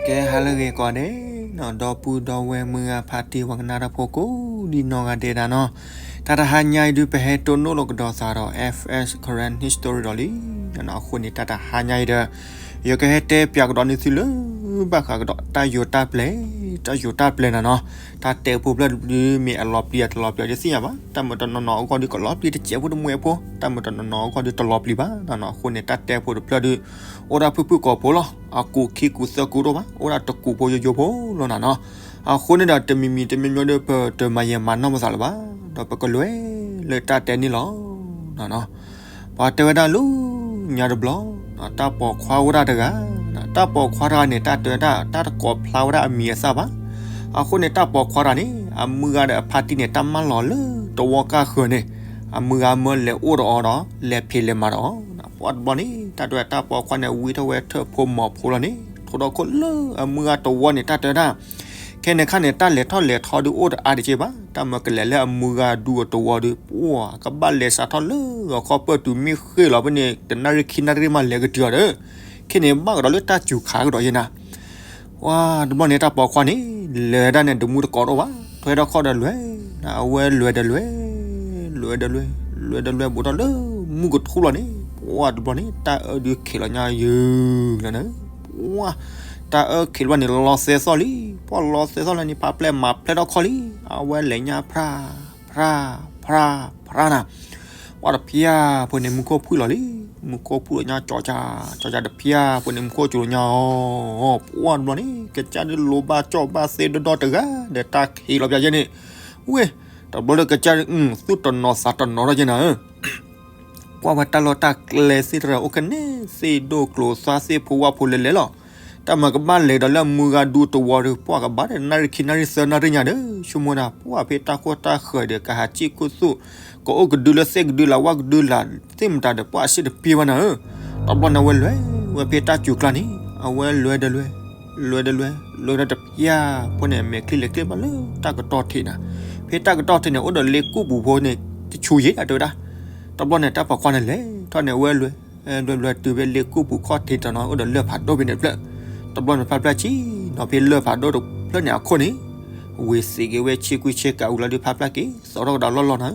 ကဲ ဟါလၢအဂ့ၤကိးဂၤဒဲး, ဒီပုၢ်ဒီဝဲၢ်မုၢ်ဂၤဖါတံၢ် ပှၤကနၣ်တၢ်ဖိကိးဒံနီၢ်ဂၤဒဲးဒၣ်နီၤ, တၢ်တဟါညါအံၤဒုး ပဟဲတိၢ်နီၣ်လိာ်ကဒီးသးဒီး F S Karen History ဒီးလံ. အဃိန့ၣ် တၢ်တဟါညါအံၤဒီး ယကဟဲတဲပၠးကဒီးန့ၢ်သုလၢ ဘၣ်ဃးကဒီးတၢ်ယိၤတၢ်ပျဲၤ, တၢ်ယိၤတၢ်ပျဲၤနၤနီၤ, တၢ်တဲဖိဖျၢၣ်ဒုးမ့ၢ်အလီၤပျံၤအတလီၤပျံၤဒုးသ့ၣ်ညါဘၣ်, တၢ်မၤတနီၤနီၤအဂီၢ်ဒုးကလီၤပျံၤတစဲးဖိတမှဲးဖိ, တၢ်မၤတနီၤနီၤအဂီၢ်ဒုးတလီၤပျံၤဘၣ်နၤနီၤ. အဃိန့ၣ် တၢ်တဲဖိတဖျၢၣ်ဒုး အိၣ်ဒၣ်ဖုၣ်ဖုၣ်ကိာ်ဖိလီၤ, အကူာ်ခံကူာ်သၢကူာ်တအိၣ်ဘၣ်, အိၣ်ဒၣ်တကူာ်ဖိယိယိဖိလီၤနၤနီၤ. အဃိန့ၣ်ဒီး တမံၤမံၤတမံၤမံၤဒီး ပတမၤယဲၢ်မၤနီၢ်ပသးလၢၤဘၣ်, ဒီးပကလဲၤလၢတၢ်တဲန့ၣ်လီၤနၤနီၤ. ပှၤတဲဝဲဒၣ်လၢညါတဘျီ, တၢ်ပိာ်ခွါအိၣ်ဒၣ်တဂၤ, တၢ်ပိာ်ခွါတဂၤန့ၣ် တၢ်တဲဝဲဒၣ် တၢ်တကိးဖျါဝဲဒၣ်အမံၤအသၣ်ဘၣ်. အဃိန့ၣ် တၢ်ပိာ်ခွါတဂၤန့ၣ် အမုၢ်ဂၤဒီးအဖါတံၢ်န့ၣ် တၢ်မၢလီၤလၢတဝီကၢ်ဃၢၤန့ၣ်, အမုၢ်ဂၤမၢလဲၤအိၣ်ဒီးအီၤဒီး လဲၤဖံးလဲၤမၤဒီးအီၤ, ပှၤတဘျီန့ၣ် တၢ်တဲဝဲတၢ်ပိာ်ခွါန့ၣ် ဝံထီၣ်ဝဲထၢၣ်ဖိမီၤဖိလီၤန့ၣ်, ထိးဒီခိၣ်လၢအမုၢ်ဂၤတဝီန့ၣ် တၢ်တဲဝဲဒၣ် ခဲန့ၣ်ခါန့ၣ် တၢ်လဲၤထီၣ်လဲၤထီဒုးအိၣ်တအါတက့ၢ်ဘၣ်, တၢ်မၤကလဲၤလၢအမုၢ်ဂၤဒူအတဝီဒုး ပှၤကဘၣ်လဲၤစးထီၣ်လၢဂီၤခီပၢၢ်တုၤမ့ၢ်ဃ့ၢ်လီၤဖဲန့ၣ် တနၣ်ရံၣ်ခံနၣ်ရံၣ်မးလဲၤကတုၤအီၤဒီး, ခဲန့ၣ်ဘၣ်ကဒီးလၢတၢ်စူၤခးကဒီးယဲနၤ. ပှၤတဘျီန့ၣ် တၢ်ပိာ်ခွါန့ၣ် လဲၤဒၣ်န့ၣ် တမူတကိးတအိၣ်ဘၣ်, ထွဲထီၣ်ခီၣ်ဒီးလဲၤ, အဝဲလဲၤဒီးလဲၤ, လဲၤဒီးလဲၤ, လဲၤဒီးလဲၤဘူးထီၣ်လၢမုၢ်ကထူၣ်လီၤန့ၣ်, ပှၤတဘျီန့ၣ် တၢ်အၢဒုးခံးလီၤညါယုာ်လီၤန့ၣ်, ပှၤ တၢ်အၢခံးလီၤန့ၣ် လီၤသဲသီၣ်လံ, ပှၤလီၤသဲသီၣ်လၢန့ၣ် ဖးပျဲၢ်မၤဖျဲထီၣ်ခီၣ်လံ, အဝဲလဲၤညါဖြၣ်, ဖြၣ်, ဖြၣ်, ဖြၣ်နၤ. ပှၤတဖၠၣ်ဖိန့ၣ် မူခိၣ်ဖှံၣ်လီၤလံ, မူခိၣ်ဖှံၣ်လီၤညါကၠီၤကၠါ, ကၠီၤကၠါတဖၠၣ်ဖိန့ၣ် မူခိၣ်စူၤလီၤညါအီၤ, ပှၤတဘျီန့ၣ် ကစၢ်ဒုးလိၤဘၣ်ကၠီၣ်ဘၣ်သ့ဒီဒီတဂၤ, ဒီးတၢ်ခံးလီၤပၠးယဲန့ၣ်, ဝ့ၢ်, တဘျီလၢကစၢ်ဒုး သူၣ်တနီၤသးတနီၤထီၣ်ယဲနၤဧၢ ကွၢ်ဝဲတၢ်လီၢ်တၢ်ကျဲသ့ၣ်တဖၣ်အိၣ်ခဲန့ၣ် သ့ၣ်ဒိၣ်ကျိၤသွါသ့ၣ်ဖိဝၣ်ဖိလဲၤလဲၤလီၤ. တၢ်မၤကဘၣ်လဲၤဒီးလၢအမုၢ်ဂၤဒူတဝီဒီး ပှၤကဘၣ်ဒီးနၣ်ရံၣ်ခံနၣ်ရံၣ်သၢနၣ်ရံၣ်ညါဒီး ဆိကမိၣ်ဒၣ် ပှၤဖဲတၢ်ခိၣ်တၢ်ဃၢၤဒီး ကဟးစံၣ်ခူသူၣ်, ကအိၣ်ကဒုလၢသ့ၣ်ကဒုလၢဝၣ်ကဒုလၢသ့ၣ်မတၤဒီး ပှၤအစ့ၣ်တပ့ၢ်ဘၣ်နၤဧၢ. တဘျီန့ၣ်အဝဲလဲၤဝဲဖဲတၢ်စူၤကျါန့ၣ် အဝဲလဲၤဒီးလဲၤ လဲၤဒီးလဲၤ လဲၤဒီးတဖၠၣ်ဖိန့ၣ် အမဲာ်ချံလဲၤချ့ဘၣ်လၢတၢ်ကတီၢ်ထံးနၤ. ဖဲတၢ်ကတီၢ်ထံးန့ၣ် အိၣ်ဒီးလ့ကူၣ်ပူၤဖိန့ၣ် တဆူယဲဒၣ်တဲဝဲဒၣ်. တဘျီန့ၣ် တၢ်ပိာ်ခွါန့ၣ်လဲၤထီၣ်န့ၣ် အဝဲလဲၤ လဲၤလဲၤတုၤဖဲလ့ကူၣ်ပူၤခီၣ်ထံးတနီၤ အိၣ်ဒီးလၢၢ်ဖးဒိၣ်ဖဲန့ၣ်တဖျၢၣ်. တဘျီန့ၣ်ဖျါဖျါဆံနီၤဖဲလၢၢ်ဖးဒိၣ်တဖျၢၣ်န့ၣ်အခိၣ်န့ၣ် ဝံၤသံးက့ၤဝဲဆ့ကွံဆ့ကၤဝံၤလီၤဒုးဖျါဖျါက့ၤ သီထီၣ်ကဒီးလီၢ်လီၢ်နၤဧၢ.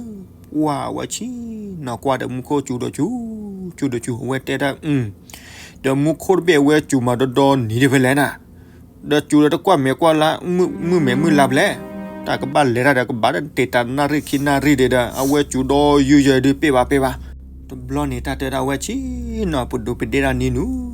ပှၤအဝဲဆံနီၤကွၢ်ဒီးမူခိၣ်စူၤဒီးစူၤ စူၤဒီးစူၤ အဝဲတဲဒၣ် ဒီးမူခိၣ်တဘ့ၣ်အဝဲစူၤမးဒီဒီနံၤဒ်ဖဲလဲၣ်နၤ, ဒီးစူၤဒီးတကွၢ်မဲာ်ကွၢ်လါ မုၢ်မဲာ်မုၢ်လါဖဲလဲၣ်, တၢ်ကဘၣ်လဲၤတၢ်ဒီးကဘၣ်တ့ၢ်တၢ်နၣ်ရံၣ်ခံနၣ်ရံၣ်ဒံးဒီး အဝဲစူၤဒီးယုၢ်ယဲၢ်ဒုးပ့ၢ်ဘၣ်ပ့ၢ်ဘၣ်. တဘျီန့ၣ် တၢ်တဲဒၣ်ဝဲဆံနီၤ ပဒိးပဒ့ဒၣ်နံၤနူၤ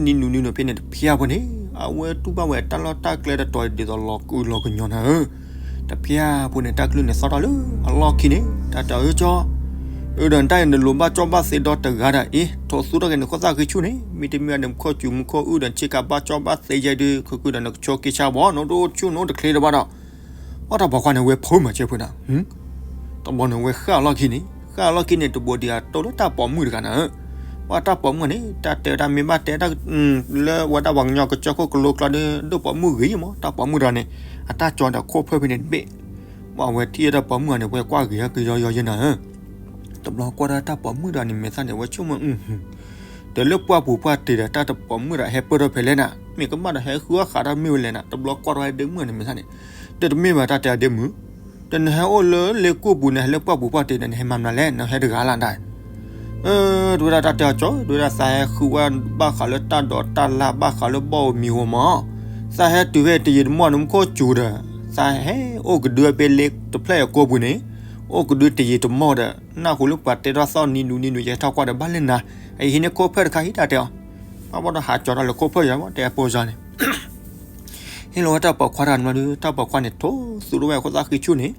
နံၤနူၤနံၤနူၤဖဲန့ၣ်တဖၠၣ်ဖိန့ၣ် အဝဲတူၢ်ဘၣ်ဝဲတၢ်လီၢ်တၢ်ကျဲတတီၤဒ်သိးလီၤကုလီၤကညီနၤဧၢ. တဖၠၣ်ဖိန့ၣ် တၢ်ကလုၢ်န့ၣ်သီၣ်ထီၣ်လၢအလီၢ်ခံန့ၣ် တၢ်တဲအီၤ အၢကၠီ အၢဒီးနတၢ်အံၤနလိၤဘၣ်ကၠီဘၣ်သ့ဒီတဂၤဒီး အ့ ထိးသူထီၣ်က့ၤနခိၣ်သၣ်ဃံဆူၣ်န့ၣ် မ့တမ့ၢ်ဘၣ်န့ၣ် မူခိၣ်စူၤမူခိၣ်အုၣ်ဒီးနဆ့ကၤဘၣ်ကၠီဘၣ်သ့ယဲဒုး ခူးကုဒီးနကဆိက့ဆါဘီ နအိၣ်တအိၣ်ဆူၣ်နအိၣ်တချ့လၢၤဘၣ်ဒီး အီၣ်တၢ်ပိာ်ခွါန့ၣ် ဝဲဖိမၤစၢၤဖိနၤ တဘျီန့ၣ်ဝဲဃၣ်အလီၢ်ခံန့ၣ် ဃၣ်အလီၢ်ခံန့ၣ် တဘိးဒံးအတိၢ်လၢတၢ်ပိာ်မုၣ်တဂၤနၤဧၢ. ပှၤတၢ်ပိာ်မုၣ်န့ၣ် တၢ်တဲဝဲဒၣ်မ့ၢ်ဘၣ်တဲတၢ် လၢဝဲဒၣ်ပှၤကညီကစၢၢ်ခိၣ်ကလိကျါဒီး ဒိၣ်ပိာ်မုၣ်ဂ့ၤမး တၢ်ပိာ်မုၣ်တဂၤန့ၣ် အတၢ်ကၠီဒီးခိၣ်ဖၢၣ်ဖဲန့ၣ်တဘ့ၣ်. ပှၤဝဲထံၣ်တၢ်ပိာ်မုၣ်တဂၤန့ၣ် ဝဲကွၢ်ဂ့ၤဟဲကယီယီယဲနၤဧၢ. တဘျီကွၢ်ဒၣ်တၢ်ပိာ်မုၣ်တဂၤန့ၣ် မဲာ်သၣ်န့ၣ် ဝဲဆိကမိၣ် ဒီးလၢပှၢ်ပူၤပှၢ်တ့ၢ်ဒီး တၢ်တပိာ်မုၣ်ဒီးဟဲပၢၢ်ထီၣ်ဖဲလဲၣ်နၤ မ့ၢ်ကမၣ်ဒီးဟဲဃုအီၣ်ဃးတၢ်မ့ၢ်ဝဲလဲၣ်နၤ တဘျီကွၢ်ထီၣ်ဟဲဒ့မုၣ်န့ၣ်မဲာ်သၣ်န့ၣ် တတမ့ၢ်ဘၣ်တၢ်တဲအဒ့မုၣ် ဒီးနဟဲအိၣ်လၢလ့ကူၣ်ပူၤန့ၣ် ဟဲလၢပှၢ်ပူၤပှၢ်တ့ၢ်ဒီး နဟဲမၤမနုၤလဲၣ် နဟဲတဂၤလၢ်ဒၣ် တဝဲဒၣ်တၢ်တဲအီၤကၠီ တဝဲဒၣ်သးဟဲဃုဝဲဘၣ်ဃးလၢတၢ်ဒိးတၢ်လၢ်ဘၣ်ဃးလၢဘီၣ်ဧိၤမံၤဧိၤမး သးဟဲတုၤဖဲတယံာ်တမီၢ်န့ၣ် မူခိၣ်စူၤဒီး သးဟဲအိၣ်ကဒုဖဲလ့တဖျၢၣ်အကိာ်ပူၤန့ၣ် အိၣ်ကဒုတယံာ်တမီၢ်ဒီး နၢ်ဟူလၢပှၤတဲထီၣ်သီၣ်နံၤနူၤနံၤနူၤ ယဟဲထီၣ်ကွၢ်ဒီးဘၣ်လၢနၤ အဟံးန့ၢ်ခိၣ်ဖၢၣ်တခါဟံးတၢ်တဲအီၤ ဘၣ်ဘၣ်ဒီးဟးကၠီတၢ်လၢခိၣ်ဖၢၣ်ယၤမး တဲအပိာ်စၢၤန့ၣ် ဟ့ၣ်လီၤဝဲတၢ်ပိာ်ခွါတဂၤန့ၣ်ဒီး တၢ်ပိာ်ခွါန့ၣ် ထိးသူထီၣ်ဝဲအခိၣ်သၣ်ဃံဆူၣ်န့ၣ်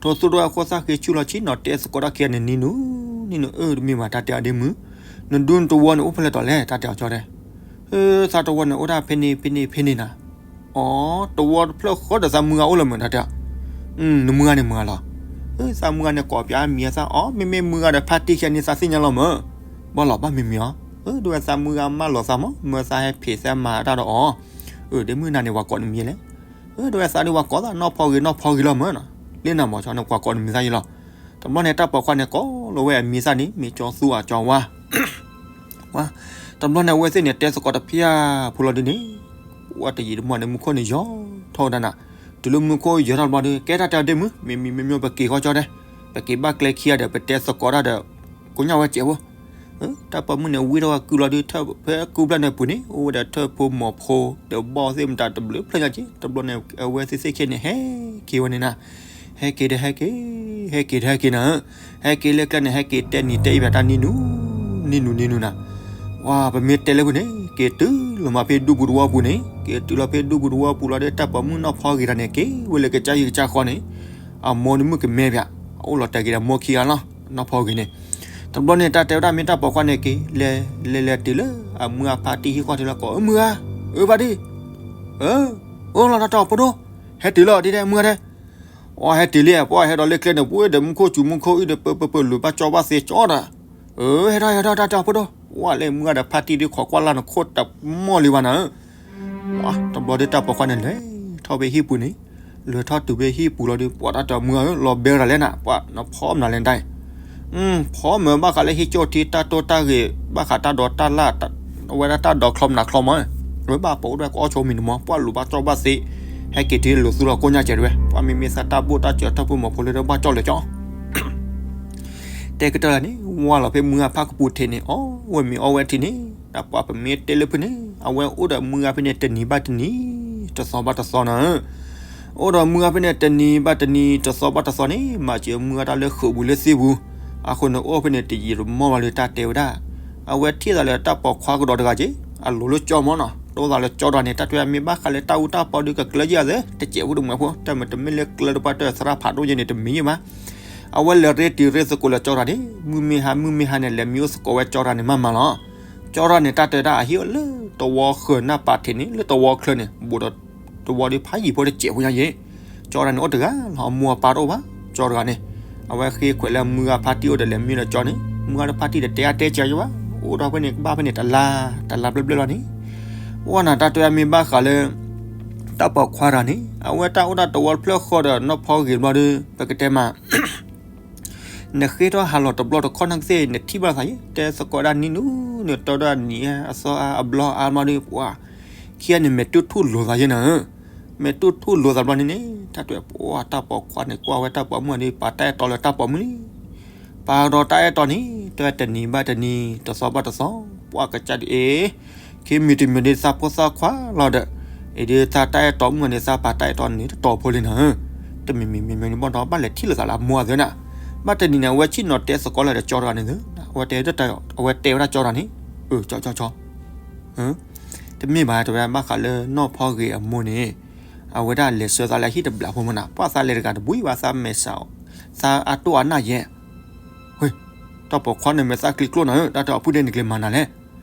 ထိးသူထီၣ်ဝဲအခိၣ်သၣ်ဃံဆူၣ်လီၤဆံနီၤ တဲသကိးတၢ်ခံဂၤန့ၣ် နံၤနူၤ နံၤနူၤ အၢ တမ့ၢ်ဘၣ်တၢ်တဲအဒ့မုၣ် နဒူနတဝီန့ၣ်အိၣ်ဖဲလဲၣ်တီၤလဲၣ် တၢ်တဲအီၤကၠီတဲ သးတဝီန့ၣ် အိၣ်ဒၣ်ဖဲန့ၣ်ဖဲန့ၣ်ဖဲန့ၣ်နၤ အိ တဝီတဖျၢၣ်ဃီဒီးသးမုၢ်ဂၤအိၣ်လၢၤမုၢ် တၢ်တဲအီၤ နမုၢ်ဂၤန့ၣ်မုၢ်ဂၤလီၤ သးမုၢ်ဂၤန့ၣ်ကိးပၠးမံၤအသၣ် အိ မ့မ့ၢ်မုၢ်ဂၤဒီးဖါတံၢ်ခံဂၤန့ၣ်သးသ့ၣ်ညါလီၤမး ဘၣ်လီၤဘၣ်မံၤမံၤအီၤ ဒ်ဝဲသးမုၢ်ဂၤမၢလီၤသးမး မၢသးဟဲဖံးသးမၤတၢ်ဒီးအီၤ ဒ့မုၣ်နၤန့ၣ် ပှၤကိးနမံၤလဲၣ် ဒ်ဝဲသးဒ်ပှၤကိးသးနီၢ်ဖီဂ့ၤနီၢ်ဖီဂ့ၤလီၤမး လၢနၤမးကၠီန့ၣ် ပှၤကိးနမံၤသးယံလီၤ တဘျီန့ၣ် တၢ်ပိာ်ခွါန့ၣ် ကိးလီၤဝဲအမံၤသၣ်န့ၣ် မ့ၢ်ကၠီသူအကၠီဝါ တဘျီန့ၣ် အဝဲသ့ၣ်န့ၣ် တဲသကိးတဖၠၣ်ဖိလီၤဒ်န့ၣ် ပှၢ်တယံာ်တမီၢ်န့ၣ် မူခိၣ်န့ၣ်ယီၤထီၣ်ဝဲဒၣ်နၤ. တုၤလၢမူခိၣ်ယီၤထီၣ်တဘျီဒီး ကဲတၢ်တဲအီၤဒ့မုၢ် မ့မ့ၢ်မ့မ့ၢ်ပက့ၤဃီကၠီတဲ, ပက့ၤဘၣ်ကျဲခံဂၤဒီး ပတဲသကိးတၢ်ဒီး ကိညၣ်ဝဲစဲးဖိ တၢ်ပိာ်မုၣ်န့ၣ် ဝံထီၣ်ဝဲကုလီၤဒုး ထၢၣ်ဖဲကုဖျၢၣ်န့ၣ်ပူၤန့ၣ် အိၣ်ဝဲဒီးထၢၣ်ဖိမီၤဖိ ဒီးဘီၣ်သ့ၣ်မတၤတဘျုးဖျၢၣ်ညါက့ၤ တဘျီန့ၣ် အဝဲသ့ၣ်သ့ၣ်ခဲန့ၣ် ဟဲက့ၤဝဲန့ၣ်နၤ. ဟဲက့ၤဒီးဟဲက့ၤ, ဟဲက့ၤဒီးဟဲက့ၤနၤ, ဟဲက့ၤလၢကျဲန့ၣ် ဟဲက့ၤတဲနံၤတဲအံၤဘၣ်တၢ်နံၤနူၤ, နံၤနူၤနံၤနူၤနၤ. ဝါ ပမ့ၢ်တဲလၢဖုန့ၣ် က့ၤတုၤလီၤမးဖဲဒူပူၤတဝီပူၤန့ၣ် က့ၤတုၤလီၤဖဲဒူပူၤတဝီပူၤလီၤဒီး တၢ်ပိာ်မုၣ်နီၢ်ဖီဂ့ၤတၢ်န့ၣ် က့ၤဝဲလၢကစၢ်ယံၤကစၢ်ဃီန့ၣ် အမိၢ်တမုၣ်ကမဲဘၣ်, အအိၣ်လီၤတဲာ်က့ၤဒီးမိၢ်ခံဂၤလီၤ, နီၢ်ဖီဂ့ၤန့ၣ်. တဘျီန့ၣ် တၢ်တဲဝဲဒၣ်မ့ၢ်တၢ်ပိာ်ခွါန့ၣ်က့ၤ လဲၤလဲၤလဲၤတုၤလၢ အမုၢ်အဖါတံၢ်ဟံၣ်ဃီတုၤလီၤကိး အမုၢ်ဧါ, အၢ ဖါတံၢ်, အၢ လီၤတၢ်တီၤဖိဒိၣ်, ဟဲတုၤလီၤဒ်တဲ မုၢ်ဧါတဲ, အဟဲတုၤလံ ပှၢ်ဟဲဒီးလၢကျဲန့ၣ် ပှၢ်ဒီးမူခိၣ်စူၤမူခိၣ်အုၣ်ဒီး ပၢပၢပၢလူၤဘၣ်ကၠီဘၣ်သ့ကၠီဒီး, အၢ ဟဲထီၣ်ဟဲထီၣ်တၢ်တီၤဖိဒိၣ်, ပှၢ်လၢမုၢ်ဧါဒီးဖါတံၢ်ဒုးခိးကွၢ်လၢ်နခိၣ်တမီၢ်လံဘၣ်နၤဧၢ. တဘျီဒီးတၢ်ပိာ်ခွါန့ၣ်လဲၤထီၣ်ဖဲဟံၣ်ပူၤန့ၣ်, လဲၤထီၣ်တုၤဖဲဟံၣ်ပူၤလီၤဒီး ပှၢ်တၢ်တဲအီၤ မုၢ်ဧါဧၢ လီၤဘဲရၤလဲၣ်နၤ, ပှၢ်နဖီမနုၤလဲၣ်နတၢ်အံၤ, ဖီမုၢ်ဘၣ်ဃးလၢဟံၣ်ကၠိၣ်ထံတၢ်တိၢ်တၢ်ဂ့ၤ ဘၣ်ဃးတၢ်ဒိးတၢ်လၢ်, အဝဲဒၣ်တၢ်ဒိးချီမနုၤချီမီၤ, ဝဲဘၣ်ပအိၣ်ဒွဲၣ်ကအီၣ်ဆိမံၤနမီၤ ပှၢ်လူၤဘၣ်ကၠီဘၣ်သ့, ဟဲက့ၤတုၤလီၤသူလီၤကိညၣ်စဲးတဝဲ, ပှၢ်မ့မ့ၢ်သးတၢ်ဘိၣ်တၢ်စၢၤထၢၣ်ဖိမီၤဖိလၢတဘၣ်ကၠီလၢာ်ကၠီ တဲကတၢၢ်လၢ်န့ၣ် ဝါလီၤဖဲမုၢ်ဂၤဖးကပူၤထံးန့ၣ် အီၣ်ဝဲမ့ၤအီၣ်ဝဲထံန့ၣ်, တၢ်ပှၢ်ပမ့ၢ်တဲလၢဖုန့ၣ် အဝဲအိၣ်ဒီးမုၢ်ဂၤဖဲန့ၣ်တနံၤဘၣ်တနံၤ, တသီဘၣ်တသီနၤဧၢ. အိၣ်ဒီးမုၢ်ဂၤဖဲန့ၣ်တနံၤဘၣ်တနံၤ တသီဘၣ်တသီန့ၣ် မၤစၢၤမုၢ်ဂၤတၢ်လၢဃုာ်ပူၤလၢသ့ပူၤ, အဃိန့ၣ်အိၣ်ဖဲန့ၣ် တယံာ်တမီၢ်ဘၣ်လၢတၢ်တဲဝဲဒၣ်, အဝဲထံၣ်သးလၢတၢ်ပိာ်ခွါကဒီးတဂၤက့ၤ, အလိၤလၢကၠီမီၤနီၤ, တိသးလၢကၠီတဂၤန့ၣ် တၢ်တဲမ့ၢ်ဘၣ်ဃးလၢတၢ်အူတၢ်ပီဒီးကကျၢၤယၤသ့ တစဲးဖိတမုၢ်ဖိ, တၢ်မ့ၢ်တမ့ၢ်လၢကျၢၤတပှၢ်တၢၢ်သရၣ်ဖးဒိၣ်ယဲန့ၣ် တမံၤယဲဘၣ်. အဝဲလဲၤရ့တံၤရ့သကိးလၢကၠီတဂၤန့ၣ် မုၢ်မ့ၢ်ဟါ မုၢ်မ့ၢ်ဟါန့ၣ် လဲၤမံအိၣ်သကိးဝဲကၠီတဂၤန့ၣ် မၤမၤလီၤ. ကၠီတဂၤန့ၣ် တၢ်တဲဒၣ်အဟံၣ်အိၣ်လၢတဝီဃၢၤနၢ်ပၤထံးန့ၣ် လၢတဝီချၢန့ၣ် ဘူးဒီးတဝီဒီးဖးယံၤဖိတစဲးဖိညါယဲ, ကၠီတဂၤန့ၣ် အိၣ်တဂၤလီၤ အမိၢ်အပၢ်တအိၣ်ဘၣ်, ကၠီတဂၤန့ၣ်, အဝဲဃ့ခွဲးလၢမုၢ်ဂၤဖါတံၢ်အိၣ်ဒီးလဲၤမံဒီးကၠီန့ၣ် မုၢ်ဂၤဒီးဖါတံၢ်ဒီးတဲအါတဲစှၤယဲဘၣ်, အိၣ်ဒီးဖဲန့ၣ် ကဘၣ်ဖဲန့ၣ် တလါ, တလါဘျဲၣ်ဘျဲၣ်လီၤန့ၣ်, ဝဲနၤတၢ်တဲမ့ၢ်ဘၣ်ဃးလၢ တၢ်ပိာ်ခွါတဂၤန့ၣ် အဝဲတၢ်အိၣ်တၢ်တဝီတဖျၢၣ်ဃီဒီးနီၢ်ဖီဂ့ၤဘျီဒီး ပကတဲမး နဃ့ထီၣ်ဟးလီၤတဘျီတခီၣ်နာ်က့သ့ၣ် နထံၣ်ဘၣ်သးယဲ တဲသကိးဒၣ်နံၤနူၤ နတီဒၣ်နံၤအသီအါအဘျီအါမးဒီး ပှၤ ခံဂၤန့ၣ် မဲာ်တူၢ်ထူၣ်လိၤသးယဲနၤဧၢ, မဲာ်တူၢ်ထူၣ်လိၤသးဘျီန့ၣ်န့ၣ် တၢ်တဲပှၤတၢ်ပိာ်ခွါန့ၣ် ကွၢ်ဝဲတၢ်ပိာ်မုၣ်န့ၣ် ပာ်တၢ်အဲၣ်တီလၢတၢ်ပိာ်မုၣ်လံ, ပာ်ဒီးတၢ်အဲၣ်တီန့ၣ် တဲတနံၤဘၣ်တနံၤ တသီဘၣ်တသီ, ပှၤကစၢ်ဒ်အံၤ ခံမံၤတမံၤဒ်သးဖိသၣ်ခွါလီၤဒီး အံၤဒ်သးတၢ်အဲၣ်တီမုၣ်န့ၣ် သးပာ်တၢ်အဲၣ်တီန့ၣ်တတီၤဖိလံနၤဧၢ, တမံၤမံၤမံၤမံၤန့ၣ်ဘၣ်ဒီး ဘၣ်လဲၤထံၣ်လိာ်သးလၢအမိၢ်အသၢနၤ, ဘၣ်တနံၤန့ၣ် အဝဲဆ့ၣ်နီၤတဲသကိးလၢဒီးကၠီတဂၤန့ၣ်သၢ, အဝဲတဲ အဝဲတဲဝဲဒၣ်ကၠီတဂၤန့ၣ်, အၢ ကၠီကၠီကၠီ တမ့ၢ်ဘၣ်တဲဝဲ ဘၣ်ဃးလၢနီၢ်ဖီဂ့ၤအမိၢ်န့ၣ်, အဝဲဒၣ်လဲၤဆှၢသးလၢဟံၣ်တဘျုးဖိမနၤ, ပှၤသးလဲၤတဂၤတဘှံးဘၣ် သးမဲာ်ဆှး, သးအတိၢ်အနၢ်ယဲၢ်, ဝ့ၢ်, တၢ်ပိာ်ခွါန့ၣ်မ့ၢ်သးကျံကျိၣ်နၤဧၢ, တၢ်တဲအီၤဖုဒဲန့ၣ်ကျဲၤမၤနၤလဲၣ်,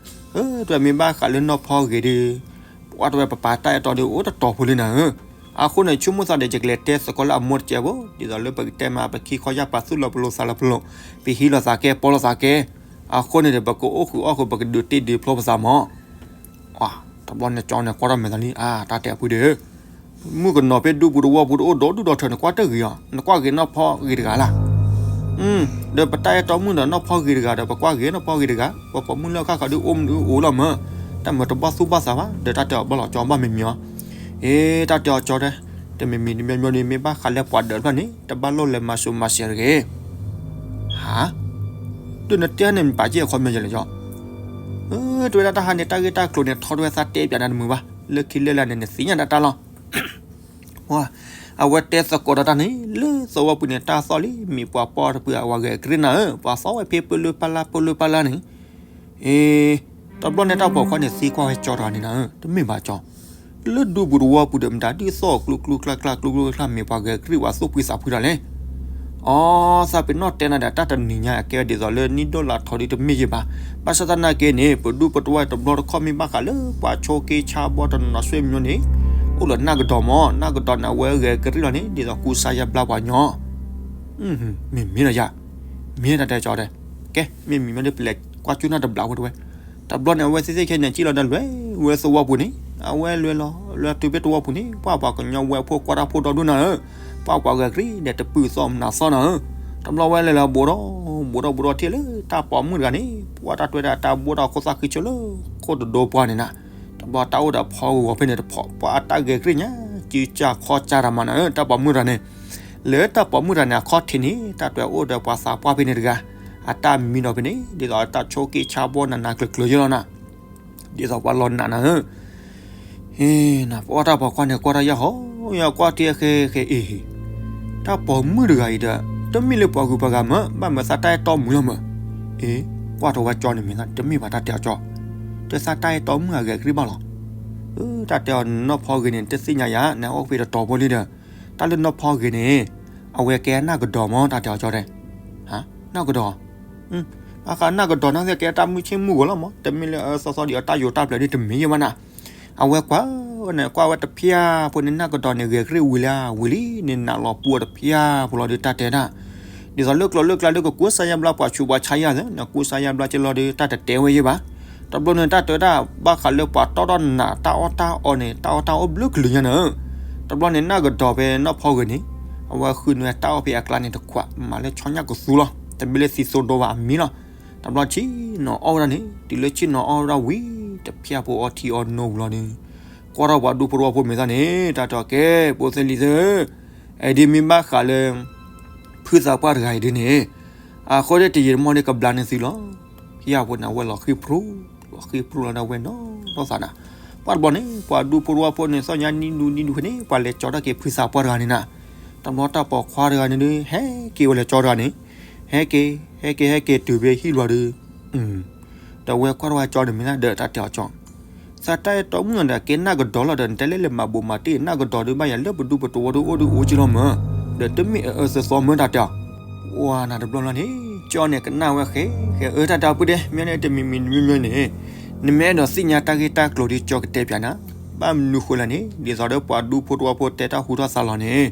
အၢ တမ့ၢ်ဘၣ်ဃးလၢနီၢ်ဖီဂ့ၤဒီး, ပှၤတဲဝဲပပာ်တၢ်အဲၣ်တီဒီးအိၣ်တတီၤဖိလံနၤဧၢ, အဃိန့ၣ် ဆိကမိၣ်သးဒီး ယကလဲၤတဲသကိးလၢအမိၢ်တကဲးဖိ, ဒ်သိးလၢပကတဲမး ပခံခီယၢ်ပာ်သူၣ်လီၤပလိာ်သးလီၤပလိာ်, ပဟံးလိာ်သးကဲ ပီလိာ်သးကဲ, အဃိန့ၣ်ဒီး ပကအိၣ်ဃုာ်အီၣ်ဃုာ် ပကဒုးတ့ဒုးဖျိပသးမး တဘျီန့ၣ် ကၠီန့ၣ်ကွၢ်ထီၣ်မဲာ်သးလံ, အါ တၢ်တဲအဖုဒဲဧၢ, မုၣ်ကနီၤဖဲဒူပူၤတဝီပူၤတအိၣ်ဒီဒူၣ်ဒီထၢန့ၣ် ကွၢ်တဂ့ၤအီၤ, နကွၢ်ဂ့ၤနီၢ်ဖီဂ့ၤတဂၤလၢ်, ဒီးပတၢ်အဲၣ်တီမုၣ်ဒီးနီၢ်ဖီဂ့ၤတဂၤဒီး ပကွၢ်ဂ့ၤနီၢ်ဖီဂ့ၤတဂၤ, ပပိာ်မုၣ်လၢအခါခီဒုးအိၣ်မနုၤအိၣ်လီၤမး, တၢ်မၤတဘၣ်သူၣ်ဘၣ်သးဘၣ်, ဒီးတၢ်တဲအီၤဘၣ်လီၤကၠီဘၣ်မံၤမံၤအီၤ, အ့ တၢ်တဲအီၤကၠီတဲ, တမံၤမံၤတမံၤမံၤန့ၣ် မ့ၢ်ဘၣ်ဃးလၢပှၤဒၢးတဖျၢၣ်န့ၣ် တဘၣ်လိၣ်လဲၤမၤစိၤမၤစဲးတဂ့ၤ ဟါ, ဒုးနတဲန့ၣ် မ့ၢ်ပာ်ကဲအခီပညီယဲလဲၣ်ကၠီ, တဲဝဲဒၣ်တၢ်ဟါန့ၣ် တၢ်ဂ့ၢ်တၢ်ကျိၤန့ၣ် ထီၣ်တဲဝဲသးတဲပၠးနၤတမုာ်ဘၣ်, လၢခံလၢလာ်န့ၣ် နသ့ၣ်ညါဒၣ်တၢ်လီၤ, အဝဲတဲသကိးဒီးတၢ်န့ၣ် လၢသဝီပူၤန့ၣ် တၢ်သီၣ်လံ မ့ၢ်ပှၤပီၢ်တပၢၢ်အဝဲဂဲၤကရံၣ်နၤဧၢ, ပှၤသီၣ်ဝဲဖဲပၢလၢပၢ်လၢ်ပၢလၢပၢ်လၢ်န့ၣ်, အ့ တဘျီန့ၣ်တၢ်ပိာ်ခွါန့ၣ်သံကွၢ်ဝဲကၠီတဂၤန့ၣ်နၤဧၢ, တမ့ၢ်ဘၣ်ကၠီ လၢဒူပူၤတဝီပူၤဒီးမတၤဒုးသီၣ်ကျူကျူကျါကျါကျူကျူကျါကျါ မ့ၢ်ပှၤဂဲၤကရံၣ်ပှၤသူၣ်ဖှံသးဖှံတၢ်လဲၣ်, အီ သးပ့ၤနီၣ်တဲနၤဒီး တၢ်တနံၤညါအကဲဒ်သိးလၢနံၣ်ဒိၣ်လါထီဒုးတမ့ၢ်ယဲဘၣ်, ဘၣ်ဆၣ်သနာ်က့န့ၣ် ပဒူပတဝီတဘျီတခီၣ်မ့ၢ်ဘၣ်ဃးလၢ ပှၤဆိက့ဆါဘီတနီၤနီၤဆွေမျိုးန့ၣ် အိၣ်လၢနၢ်ကဒီးမး, နၢ်ကဒီးန့ၣ် အဝဲဂဲၤကရံၣ်လီၤန့ၣ် ဒ်သိးကူစါယါဘျါပှၤညီ မ့ၢ်မ့ၢ်လီၤယၤ, မ့ၢ်တၢ်တဲကၠီတဲ, ကဲ မ့မ့ၢ်မ့ၢ်ဒီး ပလဲၤကွၢ်ကၠူၣ်နၢ်တဘျုးဖိတဝဲ, တဘျီန့ၣ် အဝဲသ့ၣ်သ့ၣ်ခဲန့ၣ် စံၣ်လီၤဒီးလွဲၢ်ဝဲသဝီပူၤန့ၣ်, အဝဲလွဲၢ်လီၤ လွဲၢ်တုၤဖဲသဝီပူၤန့ၣ် ပှၤပှၤကညီဝဲဖိကွၢ်တၢ်ဖိဒီဒူၣ်နၤဧၢ, ပှၤပှၤဂဲၤကရံၣ်ဒီးတပုၢ်သီၣ်မနုၤသီၣ်နၤဧၢ, တဘျီဝဲလဲၤလၢဘူးဒီး ဘူးဒီးဘူးဒီးထံၣ်လၢတၢ်ပိာ်မုၣ်တဂၤန့ၣ် ပှၤတၢ်တွဲဒၣ်တၢ်ဘိၣ်ဒီးခိၣ်သၣ်ဃံဆိလၢ ခိၣ်တဒိပှၤန့ၣ်နၤ, တ ဘျီတၢ်အိၣ်ဒီးဖီဂီၤဖဲန့ၣ်တဖီ ပှၤအတၢ်ဂဲၤကြ့ၢ်ညါ စုကၢ်ခီၣ်ကၢ်တၢ်မၤနၤဧၢ တၢ်ပိာ်မုၣ်တဂၤန့ၣ်, လၢတၢ်ပိာ်မုၣ်တဂၤန့ၣ် အခီၣ်ထံးန့ၣ် တၢ်တဲအိၣ်ဒီးပှၤသးပှၢ်ဖဲန့ၣ်တဂၤ, အတၢ်မံဒီးဖဲန့ၣ် ဒ်သိးတၢ်ဆိက့ဆါဘီနးနးကျၢၤကျၢၤယဲလီၤနၤ, ဒ်သိးပှၤလီၤနးနၤဧၢ ဟ့ၣ်နၤ ပအီၣ်တၢ်ပိာ်ခွါန့ၣ် ကွၢ်တၢ်ယၢ်ဟီ, ယကွၢ်တ့ၢ်ဃဲဃဲအ့ၣ်, တၢ်ပိာ်မုၣ်တဂၤအံၤဒီး တမ့ၢ်လၢပှၤဂုၤပှၤဂၤမၢ် ဘၣ်မၢသးတၢ်အဲၣ်တီမုၣ်လီၤမၢ်, အ့ၣ်, ကွၢ်ထီၣ်ဝဲကၠီန့ၣ်မ့ၢ်သး တမ့ၢ်ဘၣ်တၢ်တဲအီၤကၠီ, တသးတၢ်အဲၣ်တီမုၣ်အဂဲၤကရံၣ်ဘၣ်လီၤ, တၢ်တဲအီၤနီၢ်ဖီဂ့ၤန့ၣ် တသ့ၣ်ညါယၤ နအိၣ်ဖဲတတီၤဖိလံဒီး, တၢ်လၢနီၢ်ဖီဂ့ၤန့ၣ်, အဝဲကဲနၢ်ကဒီးမၢ် တၢ်တဲအီၤကၠီတဲ, နၢ်ကဒီး ဘၣ်ဃးနၢ်ကဒီးန့ၣ်ကဲတၢ်မုၢ်ဆ့ၣ်မုၢ်ဂီၤလီၤမး တမ့ၢ်လၢအသီသီဒံးအတၢ်ယိၤတၢ်ပျဲၤဒ်တမ့ၢ်ယဲဘၣ်နၤ, အဝဲကွၢ်န့ၣ် ကွၢ်ဝဲတဖျၢၣ်ဖိန့ၣ် နၢ်ကဒီးန့ၣ် ဂဲၤကြ့ၢ်ဝံၤလၢဝံၤလံန့ၣ် နးလီၤပှီၢ်တဖျၢၣ်ဖိလီၤဒီးတၢ်တဲဒၣ်, ဒ်သိးလၢကျိၤလၢကျါလၢကကူစါယါဘျါပှၤဆူးပှၤဆါယါသ့ၣ် နကူစါယါဘျါက့လီၤဒီးတၢ်တတဲဝဲယဲဘၣ်, တဘျီန့ၣ် တၢ်တဲဒၣ်ဘၣ်ဃးလၢပှၤတီၢ်ထီၣ်နးတၢ်အီၣ်တၢ်အီန့ၣ် တၢ်အီၣ်တၢ်အီဘျုးကလုာ်ညါန့ၣ် တဘျီန့ၣ် နၢ်ကဒီးဖဲနီၢ်ဖီဂ့ၤန့ၣ်, အဝဲဃုန့ၢ်တၢ်အီၣ်ဖဲအကျါန့ၣ်တခွး မၤလၢဆီညၣ်ကသူလီၤ တမ့ၢ်လၢသံသိဒိဘၣ်အမံၤလီၤ, တဘျီဆ့ၣ်နီၤအီၣ်ဝဲဒၣ်န့ၣ် တုၤလၢဆ့ၣ်နီၤအီၣ်ဝဲဒၣ်ဝံၤ တဖျၢၣ်ဖိအီထံအီနိဝံၤလီၤန့ၣ်, ကွၢ်ထီၣ်ပှၤဒူဖိတဝီဖိမ့ၢ်သးန့ၣ် တၢ်တဲအီၤကဲ ဖိသ့ၣ်လံၤသ့ၣ်ဧၢ, အဲဒ်မ့ၢ်ဘၣ်ဃးလၢ ဖုသးပှၢ်တဂၤအံၤဒ်န့ၣ်, အဃိဒ်တယံာ်တမီၢ်ဒ်ကဘျါန့ၢ်သုလီၤ, ဖဲအံၤဖိန့ၣ် အဝဲလီၤဃံဖြူ, လီၤဃံဖြူလီၤဒီးဝဲနီၢ်ထီၣ်သးနၤ, ပှၤတဘျီန့ၣ် ပှၤဒူဖိတဝီဖိန့ၣ် သီၣ်ညါနံၤဒူနံၤဒူဖဲန့ၣ် ပှၤလဲၤကၠီထီၣ်က့ၤဖုသးပှၢ်တဂၤန့ၣ်နၤ, တဘျီတၢ်ပိာ်ခွါတဂၤန့ၣ်ဒ် ဟဲက့ၤဝဲလဲၤကၠီတဂၤန့ၣ်, ဟဲက့ၤ, ဟဲက့ၤဟဲက့ၤတုၤဖဲဟံၣ်လီၤဒီး ဒီးဝဲကွၢ်ထီၣ်ဝဲကၠီန့ၣ်မ့ၢ်သးဒီးတၢ်တဲအီၤကၠီ, သးတၢ်အဲၣ်တီမုၣ်ဒီးကဲနၢ်ကဒီးလီၤဒီး နတဲလၢလဲၤမၤဘိးမၤတ့ၢ် နၢ်ကဒီးဒ်ဘၣ်ယၤလၢပဒူပတဝီဒ်အိၣ်ဒ်အိၣ်က့လီၤမၢ်, ဒီးတမ့ၢ်အအၢသီသီမၢ်တၢ်တဲအီၤ, ဝါနၤတဘျီလီၤန့ၣ် ကၠီန့ၣ်ကနၣ်ဝဲဃဲဃဲအၢ တၢ်တဲအီၤပုၢ်ဒဲ မ့ၢ်န့ၣ်တမံၤမံၤတမံၤမံၤန့ၣ်, နမ့ၢ်အဲၣ်ဒိးသ့ၣ်ညါတၢ်ဂ့ၢ်တၢ်ကျိၤဒ်ကၠီကတဲပၠးနၤ, ဘၣ်မနုၤဃိလဲၣ်န့ၣ် ဒ်သိးဒီးပှၤဒူဖိတဝီဖိတဲတၢ်ဟူထီၣ်သါလီၤန့ၣ်,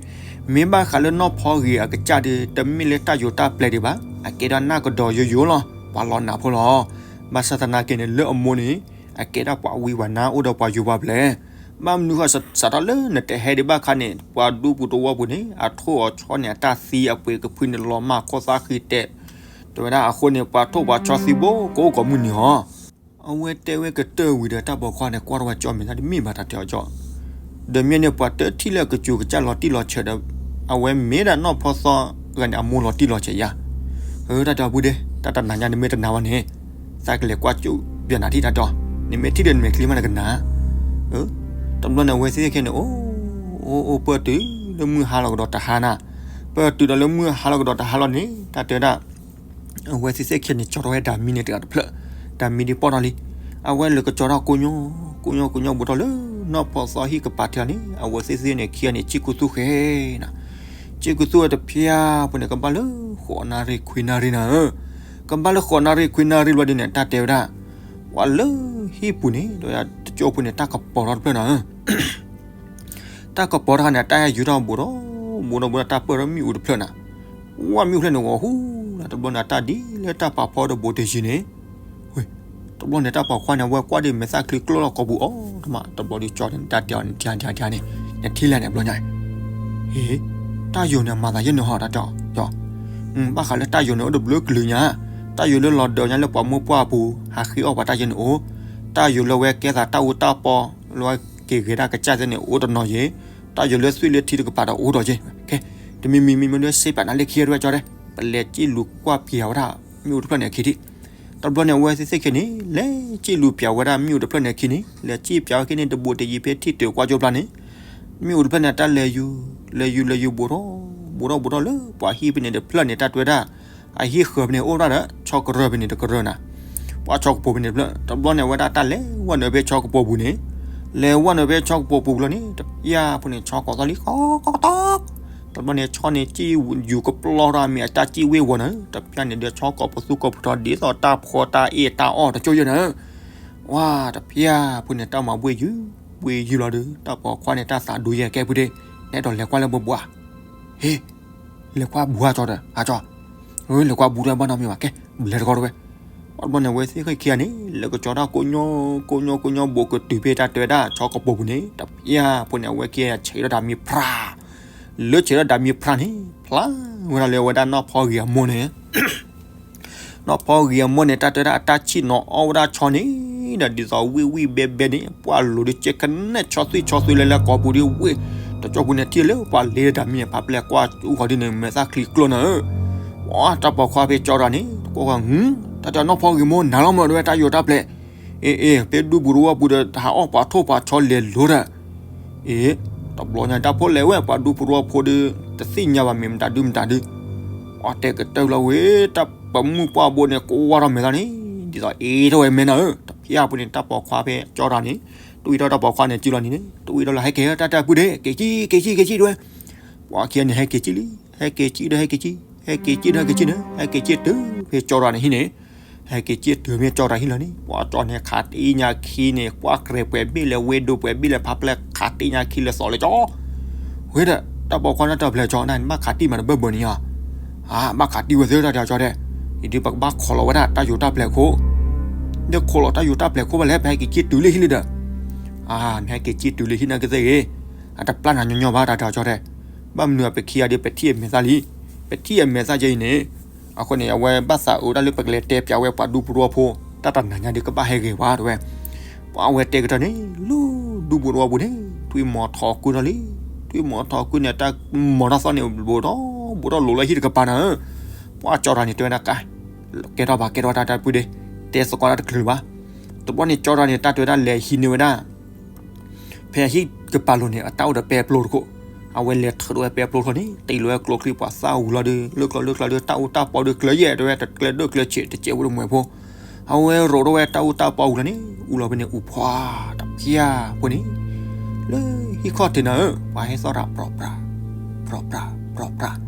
မ့ၢ်ဘၣ်ဃးလၢနီၢ်ဖီဂ့ၤအကစၢ်ဒီး တမ့ၢ်လၢတၢ်ယိၤတၢ်ပျဲၤဒံးဘၣ် အကဲဒၣ်နၢ်ကဒီးယိယိလီၤ ပှၤလီၤနးဖိလီၤ, ဘၣ်ဆၣ်သနာ်က့န့ၣ် လၢအမိၢ်န့ၣ် အကဲဒၣ်ပှၤဝံပှၤနါအိၣ်ဒီးပှၤယိၤပှၤပျဲၤ, ဘၣ်မနုၤဃိစးထီၣ်လၢနတဟဲဒံးဘၣ်ခါန့ၣ် ပှၤဒူပူၤတဝီပူၤန့ၣ် အထိၣ်အီၤဆီန့ၣ် အတၢ်သံအပှ့ၤကဖုန့ၣ် လီၤမၢ်ခိၣ်သၣ်ဃံတဲာ်, တဲဝဲဒၣ်အဃိန့ၣ် ပှၤထိၣ်ပှၤဆီသံဘိကအိၣ်ကိးမုၢ်နံၤဟီ အဝဲတဲဝဲကတၢၢ်ဝံၤဒီးတၢ်ပိာ်ခွါန့ၣ် ကွၢ်ထီၣ်ဝဲကၠီမ့ၢ်သးတမ့ၢ်ဘၣ်တၢ်တဲအီၤကၠီ, ဒီးမ့ၢ်န့ၣ်ပှၤတထံၣ်လၢအကစူၤကစၢ်လီၤတံၢ်လီၤဆဲးဒီး အဝဲမ့ၢ်ဒၣ်နီၢ်ဖီသီဂၤန့ၣ် အမိၢ်လီၤတံၢ်လီၤဆဲးယါ, အၢ တၢ်တဲအီၤပုၢ်ဒဲ တၢ်တနာ်ညါနမ့ၢ်တနာ်ဘၣ်န့ၣ်, သးကလဲၤကွၢ်ကၠိပၠးနၤထံၣ်တၢ်တဲအီၤ, နမ့ၢ်ထံၣ်ဒီးနမဲာ်ချံမးနကနၣ်, တဘျီန့ၣ် အဝဲသ့ၣ်ခဲန့ၣ် အိၣ် အိၣ် အိၣ်ပၢၢ်တုၤလၢမုၢ်ဟါလီၤကဒီးတဟါနၤ, ပၢၢ်တုၤဒီးလၢမုၢ်ဟါလီၤကဒီးတဟါလီၤန့ၣ် တၢ်တဲဒၣ် အဝဲသ့ၣ်သ့ၣ်ခဲန့ၣ် ကၠီထီၣ်ဝဲဒၣ်မံန့ၣ်တဂၤတဖျၢၣ်, တၢ်မံဒ်ပီၢ်ထီၣ်လံ, အဝဲလဲၤကၠီထီၣ်ကိညိ, ကိညိ ကိညိဘူးထီၣ်လၢနီၢ်ဖီသီဟံၣ်ကပၤထံလီၤန့ၣ် အဝဲသ့ၣ်သ့ၣ်န့ၣ် ခံဂၤန့ၣ် စံၣ်ကူသူၣ်ဃဲနၤ, စံၣ်ကူသူၣ်ဝဲတဖျၢၣ်ဖိန့ၣ် ကဘၣ်လၢဃိးနၣ်ရံၣ်ခွံနၣ်ရံၣ်နၤဧၢ, ကဘၣ်လၢဃိးနၣ်ရံၣ်ခွံနၣ်ရံၣ်ဘျီဒ်န့ၣ် တၢ်တဲဝဲဒၣ်, ပှၤလၢဟံၣ်ပူၤန့ၣ် ဒီးတကၠိဖိန့ၣ် တၢ်ကပီၤထီၣ်တဖျၢၣ်နၤဧၢ တၢ်ကပီၤတခါန့ၣ် တၢ်ယူၤထီၣ်ဘူးထီၣ်, ဘူးထီၣ်ဘူးထီၣ်တၢ်ပၢၢ်ထီၣ်မ့ၣ်အူတဖျၢၣ်နၤ, ဝဲမ့ၣ်အူဖျၢၣ်န့ၣ်ဂီၤဟူနၤ, တဘျီန့ၣ် တၢ်ဒ်လၢတၢ်ပာ်ဖီတဘိးတယံၤန့ၣ်, တဘျီန့ၣ် တၢ်ပိာ်ခွါန့ၣ် အဝဲကွၢ်ဒ်မဲာ်သၣ်ချံကျိၣ်လီၤကိာ်ပူၤအီၤတမး, တဘျီဒ်ကၠီန့ၣ် တၢ်တဲအီၤန့ၣ် ထံထံထံန့ၣ်, နထံၣ်လဲၣ်န့ၣ်ဘျီညါ, ဟ့ၣ်, တၢ်ယိၤန့ၣ်မၤသးယဲၢ်န့ၣ်ဟီ တၢ်တဲအီၤ, ဘၣ်ဃးလၢတၢ်ယိၤန့ၣ် အိၣ်တဘျုးကလုာ်ညါ, တၢ်ယိၤလၢလီၤဒၢးညါလၢပှၤမိၢ်ပှၢ်အပူၤ ဟးဃ့အီၣ်ပှၤတၢ်ယဲၢ်န့ၣ်အိၣ်, တၢ်ယိၤလၢဝဲကဲသးတၢ်အူတၢ်ပီ လၢဝဲက့ၤဂဲၤဒၣ်ကစၢ်သ့ၣ်န့ၣ် အိၣ်တနီၤယဲၢ်, တၢ်ယိၤလၢသွံၣ်လၢထံတကပၤဒီးအိၣ်ဒီးယဲၢ်, ခဲ, တမံၤမံၤမံၤမံၤလၢစ့ပာ်နၤလၢခံရဲၣ်ကၠီတဲ, ပလဲၤစံၣ်လူၤကွၢ်ပၠးဝဲဒၣ် မ့ၣ်အူတဖျၢၣ်န့ၣ်အခံထံၣ်, တဘျီန့ၣ် အဝဲသ့ၣ်သ့ၣ်ခဲန့ၣ် လဲၤစံၣ်လူၤပၠးဝဲဒၣ်မ့ၣ်အူတဖျၢၣ်န့ၣ်အခံန့ၣ် လဲၤစံၣ်ပၠးဝဲခံန့ၣ် တဘူးတယံၤဖဲထံၣ်တုၤကွၢ်ကၠိဖျါန့ၣ်, မ့ၣ်အူတဖျၢၣ်န့ၣ် တၢ်လဲၤယူၤ, လဲၤယူၤလဲၤယူၤဘူးထီၣ်, ဘူးထီၣ်ဘူးထီၣ်လၢပှၤဟံၣ်ဖဲန့ၣ်တဖျၢၣ်န့ၣ် တၢ်တဲဝဲဒၣ်, အဟံၣ်ဃၢၤဖဲန့ၣ်အိၣ်ဒၣ်ဒီး ဆီကရၢၢ်ဖဲန့ၣ်တကရၢၢ်နၤ, ပှၤဆီကပိာ်ဖဲန့ၣ်တဖျၢၣ်, တဘျီန့ၣ် အဝဲဒၣ်တၢ်လဲၤဝဲနုာ်ဖဲဆီကပိာ်ပူၤန့ၣ်, လဲၤဝဲနုာ်ဖဲဆီကပိာ်ပူၤလီၤန့ၣ် တဖျၢၣ်ဖိန့ၣ် ဆီကိးသီၣ်လံ ကီကီကီ တဘျီန့ၣ် ဆီန့ၣ်စံၣ်ယူၤကပျီထီၣ်မ့ၢ်အတၢ်စံၣ်ဝ့ၢ်ဝီၤနၤ, တဖျၢၣ်န့ၣ်ဒီး ဆီကိးပသူကိးပထီ ဒ်သိးတၢ်ဖီတၢ်အ့ၣ်တၢ်အီၣ်တကၠိယဲၢ်နၤ, ဝါ တဖျၢၣ်ဖိန့ၣ် တၢ်မၤဘှ့ၣ်ယုာ်, ဘှ့ၣ်ယုာ်လီၤဒီး တၢ်ပိာ်ခွါန့ၣ် တၢ်သးဒူယဲၢ်ကဲဖုဒ့, နအဲၣ်ဒိးလဲၤကွၢ်လၢပှၤဘှါ, ဟ့ၣ်, လဲၤကွၢ်ဘူးဟါကၠီဒီး ဟါကၠီ, လဲၤကွၢ်ဘူးဒီးဘၣ်နီတမံၤဘၣ် ကဲ, လဲၤတကီတဝဲ ဘျီန့ၣ် အဝဲသ့ၣ်ဃ့ခံဂၤန့ၣ် လဲၤကကၠီတၢ်ကိညိ ကိညိ ကိညိ ဘူးကတုၤဖဲတၢ်တဲဝဲဒၣ် ဆီကပိာ်ပူၤန့ၣ် တဖျၢၣ်ဖိန့ၣ် အဝဲခံဂၤဆဲးထီၣ်တၢ်မံဖျါ, လၢဆဲးထီၣ်တၢ်မံဖျါန့ၣ် ဖျါဝဲဒၣ်လၢအဝဲဒၣ်နီၢ်ဖီဂ့ၤအမိၢ်န့ၣ်, နီၢ်ဖီဂ့ၤအမိၢ်န့ၣ် တၢ်တဲဝဲဒၣ်အတၢ်ဆံၣ်နီၤအီၣ်ဝဲဒၣ်ဆီန့ၣ် ဒီးဒ်သိးဝံၣ်ဝံၣ်ဘဲဘဲန့ၣ် ပှၢ်လိၤဒုးကဲကနဲၣ်ဆီသွံၣ်ဆီသွံၣ်လၢလၢကိာ်ပူၤဒုးဝ့ၢ်, တကၠိပူၤန့ၣ်ထံၣ်လၢပှၤလ့တၢ်မံၤန့ၣ် ဖးပျဲၢ်ကွၢ်အူဃီၤဒ်န့ၣ် မဲာ်သၣ်ချံကျိနၤဧၢ, ပှၤတၢ်ပိာ်ခွါဖဲကၠီတၢ်န့ၣ် တကိးဃီ တၢ်တနီၢ်ဖီဂ့ၤမိၢ်နၤလီၤမၢ် တဝဲတၢ်ယိာ်တၢ်ပျဲၢ်, အ့ အ့ ဖဲဒူပူၤတဝီပူၤဒီး ဟးအီၣ်ပှၤထိၣ်ပှၤဆီလဲၤလိၤဒီး အ့ တဘျီညါတၢ်ဖိလဲၤဝဲ ပှၤဒူဖိတဝီဖိဒီး တသ့ၣ်ညါဘၣ်မ့ၢ်မတၤဒုမတၤဒု, ပှၤတဲကတၢၢ်လီၤဝဲ တၢ်ပမုၣ်ပှၢ်ဘိန့ၣ် ကဝါထီၣ်မဲာ်သၣ်န့ၣ် ဒ်သိးအ့ထီၣ်ဝဲမဲာ်နၤဧၢ, တဖျၢၣ်ဖိန့ၣ် တၢ်ပိာ်ခွါဖဲကၠီတၢ်န့ၣ် တဝံၣ်ထီၣ်တၢ်ပိာ်ခွါန့ၣ် စုလီၤန့ၣ်န့ၣ် တဝံၣ်ထီၣ်လၢဟဲက့ၤတၢ်တၢ်ပုၢ်ဒ့ က့ၤက့ၤ က့ၤက့ၤ က့ၤက့ၤတဝဲ, ပှၤခံဂၤန့ၣ် ဟဲက့ၤက့ၤလံ ဟဲက့ၤက့ၤဒီးဟဲက့ၤက့ၤ ဟဲက့ၤက့ၤဒီးဟဲက့ၤက့ၤန့ၣ် ဟဲက့ၤက့ၤတုၤဖဲကၠီတၢ်န့ၣ်ဟံၣ်န့ၣ် ဟဲက့ၤက့ၤတုၤမ့ၢ်ကၠီတၢ်ဟံၣ်လီၤန့ၣ် ပှၤကၠီန့ၣ် ခးတ့ၢ်ညါခံန့ၣ် ကွၢ်ကြဲၤပှဲၤဘ့ၣ်လဲၤ ဝ့ၢ်ဒိပှဲၤဘ့ၣ်လဲၤ ဖးပျဲၢ်ခးတ့ၢ်ညါခံလၢသိးလၢကၠီ, ဝဲဒီး တၢ်ပိာ်ခွါန့ၣ်တၢ်ပျဲၢ်ကၠီ နဘၣ်ခးတံၢ်မးတဘၢၣ်ဘၢၣ်န့ၣ်ဧါ, အါ ဘၣ်ခးတံၢ်ဝဲသ့တၢ်တဲအီၤကၠီဒဲး, အံၤဒုးပကဘၣ်ခိးလီၤဝဲဒၣ်တၢ်ယိာ်တၢ်ပျဲၢ်ခိၣ်, ဒီးခိးလီၤတၢ်ယိာ်တၢ်ပျဲၢ်ခိၣ်ဘၣ်လဲၣ် ပဟဲက့ၤက့ၤတုၤလၢဟံၣ်လံဒီး, အါ နဟဲက့ၤက့ၤတုၤလၢဟံၣ်န့ၣ်ကသ့ဂ့ၤ, အတပျၢ်နၤညီညီဘၣ်တၢ်တဲအီၤကၠီဒဲး, ဘၣ်မနုၤအပခံဂၤဒီး ပထံၣ်အမဲာ်သၣ်လံ, ပထံၣ်အမဲာ်သၣ်ကဲအံၤန့ၣ်, အဃိန့ၣ် အဝဲဘၣ်သးအုးတၢ်လၢပကလဲၤတဲပၠးဝဲပှၤဒူဖိတဝီဖိ, တၢ်တနၤညါဒီးကဘၣ်ဟဲဂ့ၤဝဲတဝဲ, ပှၤအဝဲတဲကတၢၢ်န့ၣ် လၢဒူဖိတဝီပူၤန့ၣ် ထွံၣ်မီၤထီၣ်ကွံာ်ထီၣ်လံ, ထွံၣ်မီၤထီၣ်ကွံာ်န့ၣ် တၢ်မီၤတၢ်သီၣ်န့ၣ် ဘူးထီၣ်ဘူးထီၣ်လိၤလၢဟံၣ်တကပၤနၤဧၢ, ပှၤကၠီတၢ်န့ၣ် တဲဝဲဒၣ်ကါ, ကဲထီၣ်ဘၣ်ကဲထီၣ်တၢ်တၢ်ပုၢ်ဒ့, တဲသကိးတၢ်တချုးဘၣ်, တဘျီန့ၣ်ကၠီတၢ်န့ၣ် တၢ်တဲဝဲဒၣ်လဲၤဟံးန့ၢ်ဝဲဒၣ် ဖဲအဟံၣ်ကပၤလိၤန့ၣ် အတၢ်အိၣ်ဒီးပဲပျိတခိၣ်, အဝဲလဲၤထုးထီၣ်ဝဲပဲပျိတခိၣ်န့ၣ် တ့ၢ်လီၤဝဲကျိချံ ပှၤသၣ်ဝံၤလီၤဒီး လၢကျိလၢကျါဒီး တၢ်အူတၢ်ပီဒီး ကျၢၤယဲၢ်တဲဝဲ တကျဲၤဒိၣ်ကျၢၤဆံး တစဲးဖိတမှဲၤဖိ, အဝဲရိးထီၣ်ဝဲတၢ်အူတၢ်ပီဝံၤလီၤန့ၣ် အူလီၤဖဲန့ၣ် အူဖီတဖျၢၣ်ဖိန့ၣ်, လၢဟံၣ်ခီၣ်ထံးနၤဧၢ ပှၤဟဲသီၣ်တၢ် ပြီပြး ပြီပြး ပြ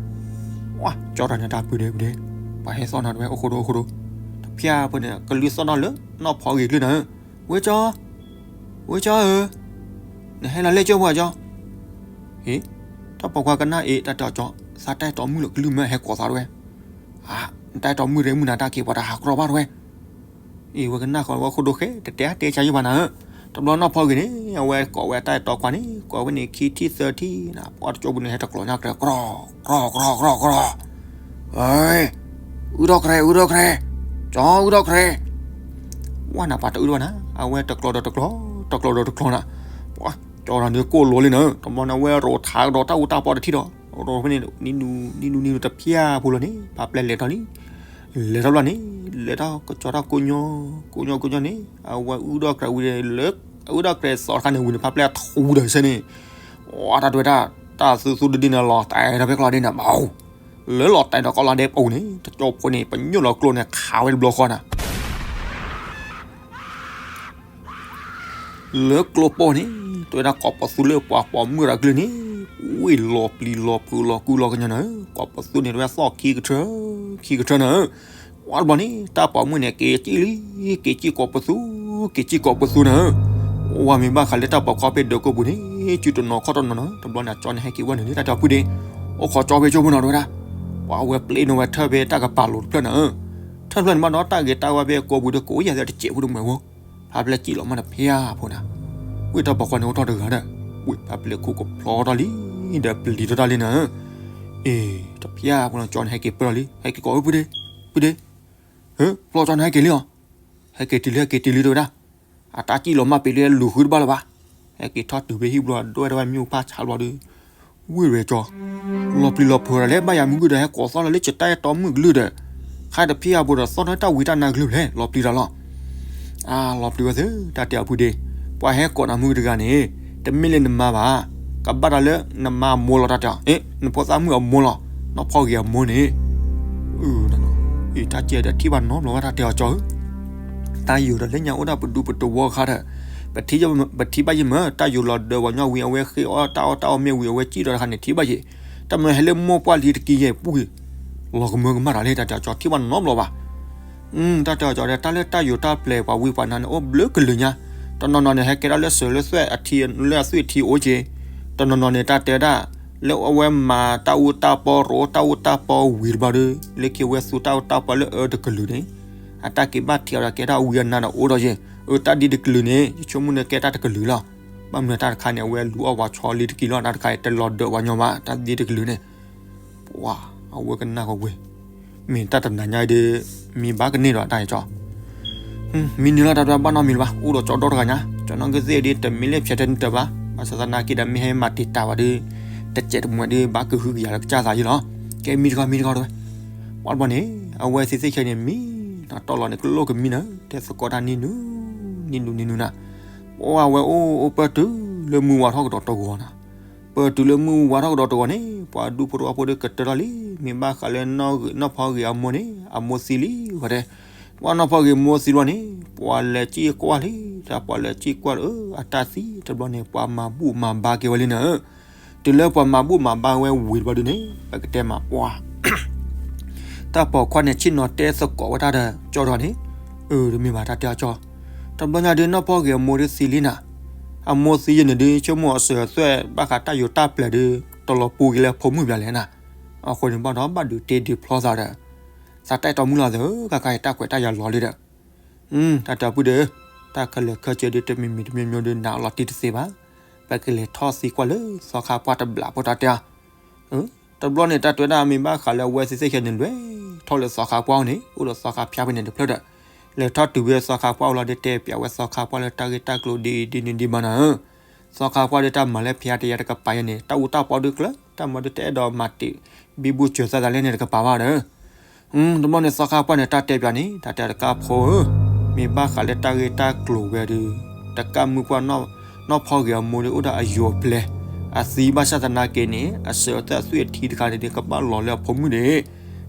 ီပြး, ကၠီတၢ်န့ၣ်တၢ်ပုၢ်ဒ့ပုၢ်ဒ့, ပှၤဟဲသီၣ်နၤတဝဲ အိၣ်ဃိဒိ အိၣ်ဃိဒိ, တဖျၢၣ်ဖိန့ၣ် ကလုၢ်သီၣ်နီၣ်လၢနီၢ်ဖီဂ့ၤကျၢၢ်နၤဧၢ, ဝဲကၠီ ဝဲကၠီဧၢ, နဟဲလီၤလဲၣ်ကၠိဖိအကၠီ, ဟ့, တၢ်ပိာ်ခွါကနၣ်အ့ၣ် တၢ်တဲအီၤကၠီ, သးတၢ်အဲၣ်တီမုၣ်လၢကလုၢ်မၢဟဲကိးသးတဝဲ, အါ, နတၢ်အဲၣ်တီမုၣ်ရ့မုၣ်နၤတၢ်က့ၤပှၤတဟးကြီဘၣ်တဝဲ, အ့ၣ် ဝဲကနၣ်ဃီဝဲဃိဒိဃဲ တတဲအါတဲဆါယံဘၣ်နၤဧၢ, တဘျီနီၢ်ဖီဂ့ၤန့ၣ် အဝဲကိးဝဲတၢ်အဲၣ်တီခွါန့ၣ် ကိးဝဲန့ၣ်ခံထံၣ်သၢထံၣ်နၤ ပှၤတကၠိပူၤန့ၣ် ဟဲတကျိးညါကြဲၤ ကြီ ကြီ ကြီ ကြီ, အုၣ်ထီၣ်ကြဲၤ အုၣ်ထီၣ်ကြဲၤ, ကၠီအုၣ်ထီၣ်ကြဲၤ ဝဲနၤပှၤတအုၣ်ဘၣ်နၤ, အဝဲတကျိးဒီးတကျိး, တကျိးဒီးတကျိးနၤ, ပှၤကၠီတၢ်န့ၣ်ကိၢ်လိၤလံနၤ, တဘျီန့ၣ် အဝဲရိးထးကဒီးတၢ်အူတၢ်ပီတထံၣ်ဒီး, ရိးဖဲန့ၣ် နံၤနူၤ နံၤနူၤ နံၤနူၤတဖျၢၣ်ဖိလီၤန့ၣ် ဖးပျဲၢ်လဲၤထီၣ်လံ, လဲၤထီၣ်ဘျီန့ၣ် လဲၤထီၣ်ကကၠီထီၣ်ကိညိ ကိညိကိညိန့ၣ် အဝဲအုၣ်ထီၣ်ကြဲၤဝံၤလၢ အုၣ်ထီၣ်ကြဲၤသီတခါန့ၣ် ဝံၤန့ၣ် ဖးပျဲၢ်ထူဒီးဆဲန့ၣ်, အတၢ်တဲဝဲဒၣ် တၢ်သူသူဒ်ဒ်န့ၣ် လီၤတဲာ်ဒီးဖဲကျီဒ့န့ၣ် ဘၣ်, လၢလီၤတဲာ်ဒီးကီၢ်လီၤဒ့ပူၤန့ၣ် တကၠိဖိန့ၣ် ပညိၣ်လီၤကျိန့ၣ် ခးဝဲတဘျီဃီနၤ လၢကျိပိာ်န့ၣ် တဲဝဲဒၣ်ကိးပသူလၢပှၤပိာ်မုၣ်တၢ်ကလုၢ်န့ၣ်, ဝ့ၢ်လီၤပျံၤလီၤဖုးလီၤကူလီၤကညီနၤ, ကိးပသူန့ၣ် တဲဝဲသီၣ်ခံကထၢ ခံကထၢနၤ, ဝဲတဘျီန့ၣ် တၢ်ပိာ်မုၣ်န့ၣ် က့ၤစံၣ်လံ, က့ၤစံၣ်ကိးပသူ, က့ၤစံၣ်ကိးပသူနၤ, ဝဲမ့ၢ်ဘၣ်ဃးလၢတၢ်ပိာ်ခွါဖဲဒၢးကိာ်ပူၤန့ၣ် စုတနီၤခီၣ်တနီၤနၤ, တဘျီန့ၣ်ကၠီန့ၣ်ဟဲက့ၤဝဲနုာ်လံ တၢ်တဲအီၤပုၢ်ဒ့, အိၣ်ခိးကၠီဖဲကၠိဖိနီၤ တဲဝဲဒၣ်, ပှၤဝဲပျဲနီၤဝဲထၢၣ်ဖဲတၢ်ကပၤလိၤတဖျၢၣ်နၤ, ထၢၣ်တဖျၢၣ်န့ၣ်ဘၣ်ဒီး တၢ်ဂ့ၤတၢ်ဝါဖဲကိာ်ပူၤဒီး ကိးယၤသ့တစဲးဖိတမှဲၤဖိ ဖးပျဲၢ်စံၣ်လီၤမးတဖျၢၣ်ဖိနၤ, ဝ့ၢ်တၢ်ပိာ်ခွါန့ၣ်အိၣ်ထီၣ်တဂၤဒီး, ဝ့ၢ်ဖးပျဲၢ်ခိၣ်ကဖျီထီၣ်လံ, ဒီးပျံၤထီၣ်တၢ်လံနၤ, အ့ၣ် တဖျၢၣ်ဖိနၤ ကၠီန့ၣ်ဟဲက့ၤပၢၢ်လီၤလံ, ဟဲက့ၤကိးဝဲပုၢ်ဒ့, ပုၢ်ဒ့, ဟၢ ဖျီကၠီန့ၣ်ဟဲက့ၤလံလီၤ, ဟဲက့ၤတုၤလံ ဟဲက့ၤတုၤလံတဲဝဲဒၣ်, အတၢ်စံၣ်လီၤမးပ့ၤလၢလူၤဃုတဘၣ်လၢၤဘၣ်, ဟဲက့ၤထီၣ်တုၤဖဲဟံၣ်ဘျီ ဒွဲၣ်ထီၣ်ဝဲမ့ၣ်အူဖးဆးဘျီဒီး ဝ့ၢ်ဝဲကၠီ, လီၤပျံၤလီၤဖုးတၢ်လၢဘၣ်ယၤမုၢ်ဂုၢ်ဒီး ဟဲကိးသီၣ်လီၤလၢကတၢ်အဲၣ်တီမုၣ်ကလုၢ်ဒီး, ခါတဖံးအပူၤဒီး သီၣ်ထီၣ်တၢ်ဝံတၢ်နါကလုၢ်လဲၣ် လီၤပျံၤတၢ်လီၤ. အါ လီၤပျံၤဝဲသ့ တၢ်တဲအီၤဖုဒ့, ပှၤဟဲကိးနၤမုၢ်တဂၤန့ၣ် တမ့ၢ်လၢနမါဘၣ်, ကဘၣ်တၢ်လၢနမါအမိၢ်လီၤ တၢ်တဲအီၤ, အ့ နဖိသၣ်မုၣ်အမိၢ်လီၤ, နီၢ်ဖီဂ့ၤအမိၢ်န့ၣ် အံၤ တၢ်ကဲဒီးထံၣ်ဘၣ်နီတဘျီဘၣ် တၢ်တဲအီၤကၠီဧၢ, တၢ်ယိာ်ဒီးလၢညါအိၣ်ဒၣ်ပဒူပတဝီခါဒီး, ပထံၣ်ဘၣ်ယမ့ၢ် တၢ်ယိာ်လီၤဒၢးပှၤညီဝံၤ အဝဲဃ့အီၣ်တၢ်အီၣ်တၢ်အီၣ်မ့ၢ်ဝံၤ အဝဲစံၣ်ဒီးတခါန့ၣ် ထံၣ်ဘၣ်ယ့ၣ်, တၢ်မ့ၢ်ဟဲလၢမိၢ်ပှၢ်လံတကံယဲၢ်ပူၤ, လီၤကမၢကမၣ်တၢ်လၢ တၢ်တဲအီၤကၠီ ထံၣ်ဘၣ်နီတဘျီဘၣ်. တၢ်တဲအီၤကၠီဒီး တၢ်လၢတၢ်ယိာ်တၢ်ပျဲၢ်ပှၤဝံပှၤနါန့ၣ် အိၣ်ဘျုးကလုာ်ညါ, တနီၤနီၤန့ၣ် ဟဲကဲထီၣ်လၢစၢၤလၢသွဲၣ်အထံ လၢအသွံၣ်ထံအိၣ်က့ၤ, တနီၤနီၤန့ၣ် တၢ်တဲဒၣ် လၢအဝဲမၤတၢ်အူတၢ်ပီ ရိတၢ်အူတၢ်ပီဝံၤတဘျီဒီး လၢခံဝဲသူတၢ်အူတၢ်ပီလၢအၢတကလုာ်န့ၣ်, အတၢ်က့ၤဘၣ်ထံးအီၤဒီးကဲတၢ်ဝံအနါဒီးအိၣ်ဒီးယ့ၣ်, အတၢ်ဒ်တကလုာ်န့ၣ် ယဆိကမိၣ်န့ၣ်ကဲတၢ်တကလုာ်လီၤ. ဘၣ်မနုၤတၢ်တခါန့ၣ် အဝဲလူၤအီၣ်ပှၤဆီလံတကံလီၤ တၢ်တခါအံၤ တလီၤဒၢးပှၤညီဘၣ် တၢ်ဒ်တကလုာ်န့ၣ်, ပှၤ အဝဲကနၣ်ကဝ့ၤ, မ့ၢ်တၢ်တနၤညါဒီး မ့ၢ်ဘၣ်ကန့ၢ်ဒီးတၢ်ကၠီ မံနုၤလီၤ တၢ်တဘၣ်နီတမံၤလၢၤဘၣ်, အိၣ်ဒီးကၠီဒီတဂၤညါ, ကၠီနီၣ်ဂံၢ်သ့ၣ်ဒ်တမ့ၢ်လၢဖျဲးထဲနတၢၤဘၣ်, ဘၣ်ဆၣ်သနာ်က့ဒီးမ့ၢ်ဟဲမၤတံာ်တာ်ဝဲဒီး တစဲးတမှဲးဒီးဘၣ်ကဟုကယာ်လၢကစၢ်သးယံလီၤ. ကဲမံတခီ မံတခီတဝဲ, ပှၤတဘျီန့ၣ် အဝဲသ့ၣ်သ့ၣ်ခဲန့ၣ် မံနီၤတီၢ်လီၤန့ၣ် ကလိၣ်ကမံနၤ, တဲသကိးတၢ်နံၤနုၤ, နံၤနုၤနံၤနုၤနၤ, ပှၤဝဲအိၣ်အိၣ်ပၢၢ်တုၤလၢမုၢ်ဝါထီၣ်ကဒီးတဂီၤနၤ, ပၢၢ်တုၤလၢမုၢ်ဝါထီၣ်ကဒီးတဂီၤန့ၣ် ပှၤဒူဖိတဝီဖိဒီးကတၢၢ်ထီၣ်လံ, မ့ၢ်ဘၣ်ဃးလၢနီၢ်ဖီဂ့ၤအမိၢ်န့ၣ် အမိၢ်သံလံဝဲဒၣ်, ပှၤနီၢ်ဖီဂ့ၤမိၢ်သံလီၤန့ၣ် ပှၤလဲၤစံၣ်ကွၢ်လံ, တၢ်ပှၤလဲၤစံၣ်ကွၢ်ဒီး အတၢ်သံတဘျီန့ၣ် ပှၤမၤဘူၣ်မၤဘါက့ၤဝဲလံနၤ, တုၤလၢပှၤမၤဘူၣ်မၤဘါဝဲဝံၤတဘျီဒုန့ၣ် ပကတဲမးပှၤ တၢ်ပိာ်ခွါန့ၣ် ဆ့ၣ်နီၤတဲသကိးဝဲတၢ်ဒီးကၠီတဂၤန့ၣ်, အၢ တမ့ၢ်ဘၣ်တၢ်တဲအီၤကၠီ, တဘျီညါဒုးနီၢ်ဖီဂ့ၤအမိၢ်ဒုးသံလံနၤ, အမိၢ်သံယဲၢ်န့ၣ်ဒုး ဆိကမိၣ်အစၢၤအသွဲၣ်ဘၣ်ဃးတၢ်ယိၤတၢ်ပျဲၤဒုး တလီၤပူၤက့ၤလၢဖိမုၣ်ဘၣ်လဲၣ်နၤ, အဃိန့ၣ်ဘၣ်ဒီးဘၣ်ဒုးတ့ဒုးဖျီသးဒီး သးတၢ်အဲၣ်တီမုၣ်လီၤသၢ ကကါအံၤတၢ်ကွဲးတၢ်ယၤလီၤလံဒီး တၢ်တဲအီၤပုၢ်ဒီး, တၢ်ခဲလၢာ်ခဲဆ့ဒုး တမံၤမံၤတမံၤမံၤဒုး နာ်အီၤလီၤတံၢ်တသ့ဘၣ်, ပကလဲၤထီၣ်သံကွၢ်လၢသီခါပှၢ်တဘျီဖိတၢ်တဲအီၤ, တဘျီန့ၣ်တၢ်တဲဝဲဒၣ်မ့ၢ်ဘၣ်ဃးလၢအဝဲသ့ၣ်သ့ၣ်ခဲန့ၣ် လဲၤထီၣ်လၢသီခါပှၢ်အအိၣ်န့ၣ် အိၣ်ဒီးသီခါဖၠါဖဲန့ၣ်တဖျၢၣ်ဒီး, လဲၤထီၣ်တုၤဝဲသီခါပှၢ်အအိၣ်လီၤဒီး တဲပၠးဝဲသီခါပှၢ်လၢတၢ်ဂ့ၢ်တၢ်ကျိၤဒ်အံၤဒ်န့ၣ်ဒ်ဘၣ်နၤဧၢ, သီခါပှၢ်ဒုးတၢ်မၤလၢဖဲတယါတကပၤယဲန့ၣ် တၢ်အူတၢ်ပီဒုးကျၢၤ တၢ်မၤဒုးတအဲၣ်ဒိးမၤတ့ၢ် ဘံဘူစၢၤသးသးလဲၣ်န့ၣ်တကပၤဘၣ်ဒီး တဘျီန့ၣ်သီခါပှၢ်န့ၣ် တၢ်တဲပၠးန့ၣ် တၢ်တဲတကါဖိဧၢ, မ့ၢ်ဘၣ်ဃးလၢတၢ်ဂ့ၢ်တၢ်ကျိၤဝဲဒီး တကးမုၢ်ပှၢ် နီၢ်ဖီဂ့ၤအမိၢ်ဒုးအိၣ်ဒီးအယိၤအပျဲၤ, အသံဘၣ်ဆၣ်သနာ်က့န့ၣ် အစၢၤအသွဲၣ်အသွံၣ်အထံတခါန့ၣ်ဒုး ကဘၣ်လီၤလၢအဖိမုၣ်န့ၣ်,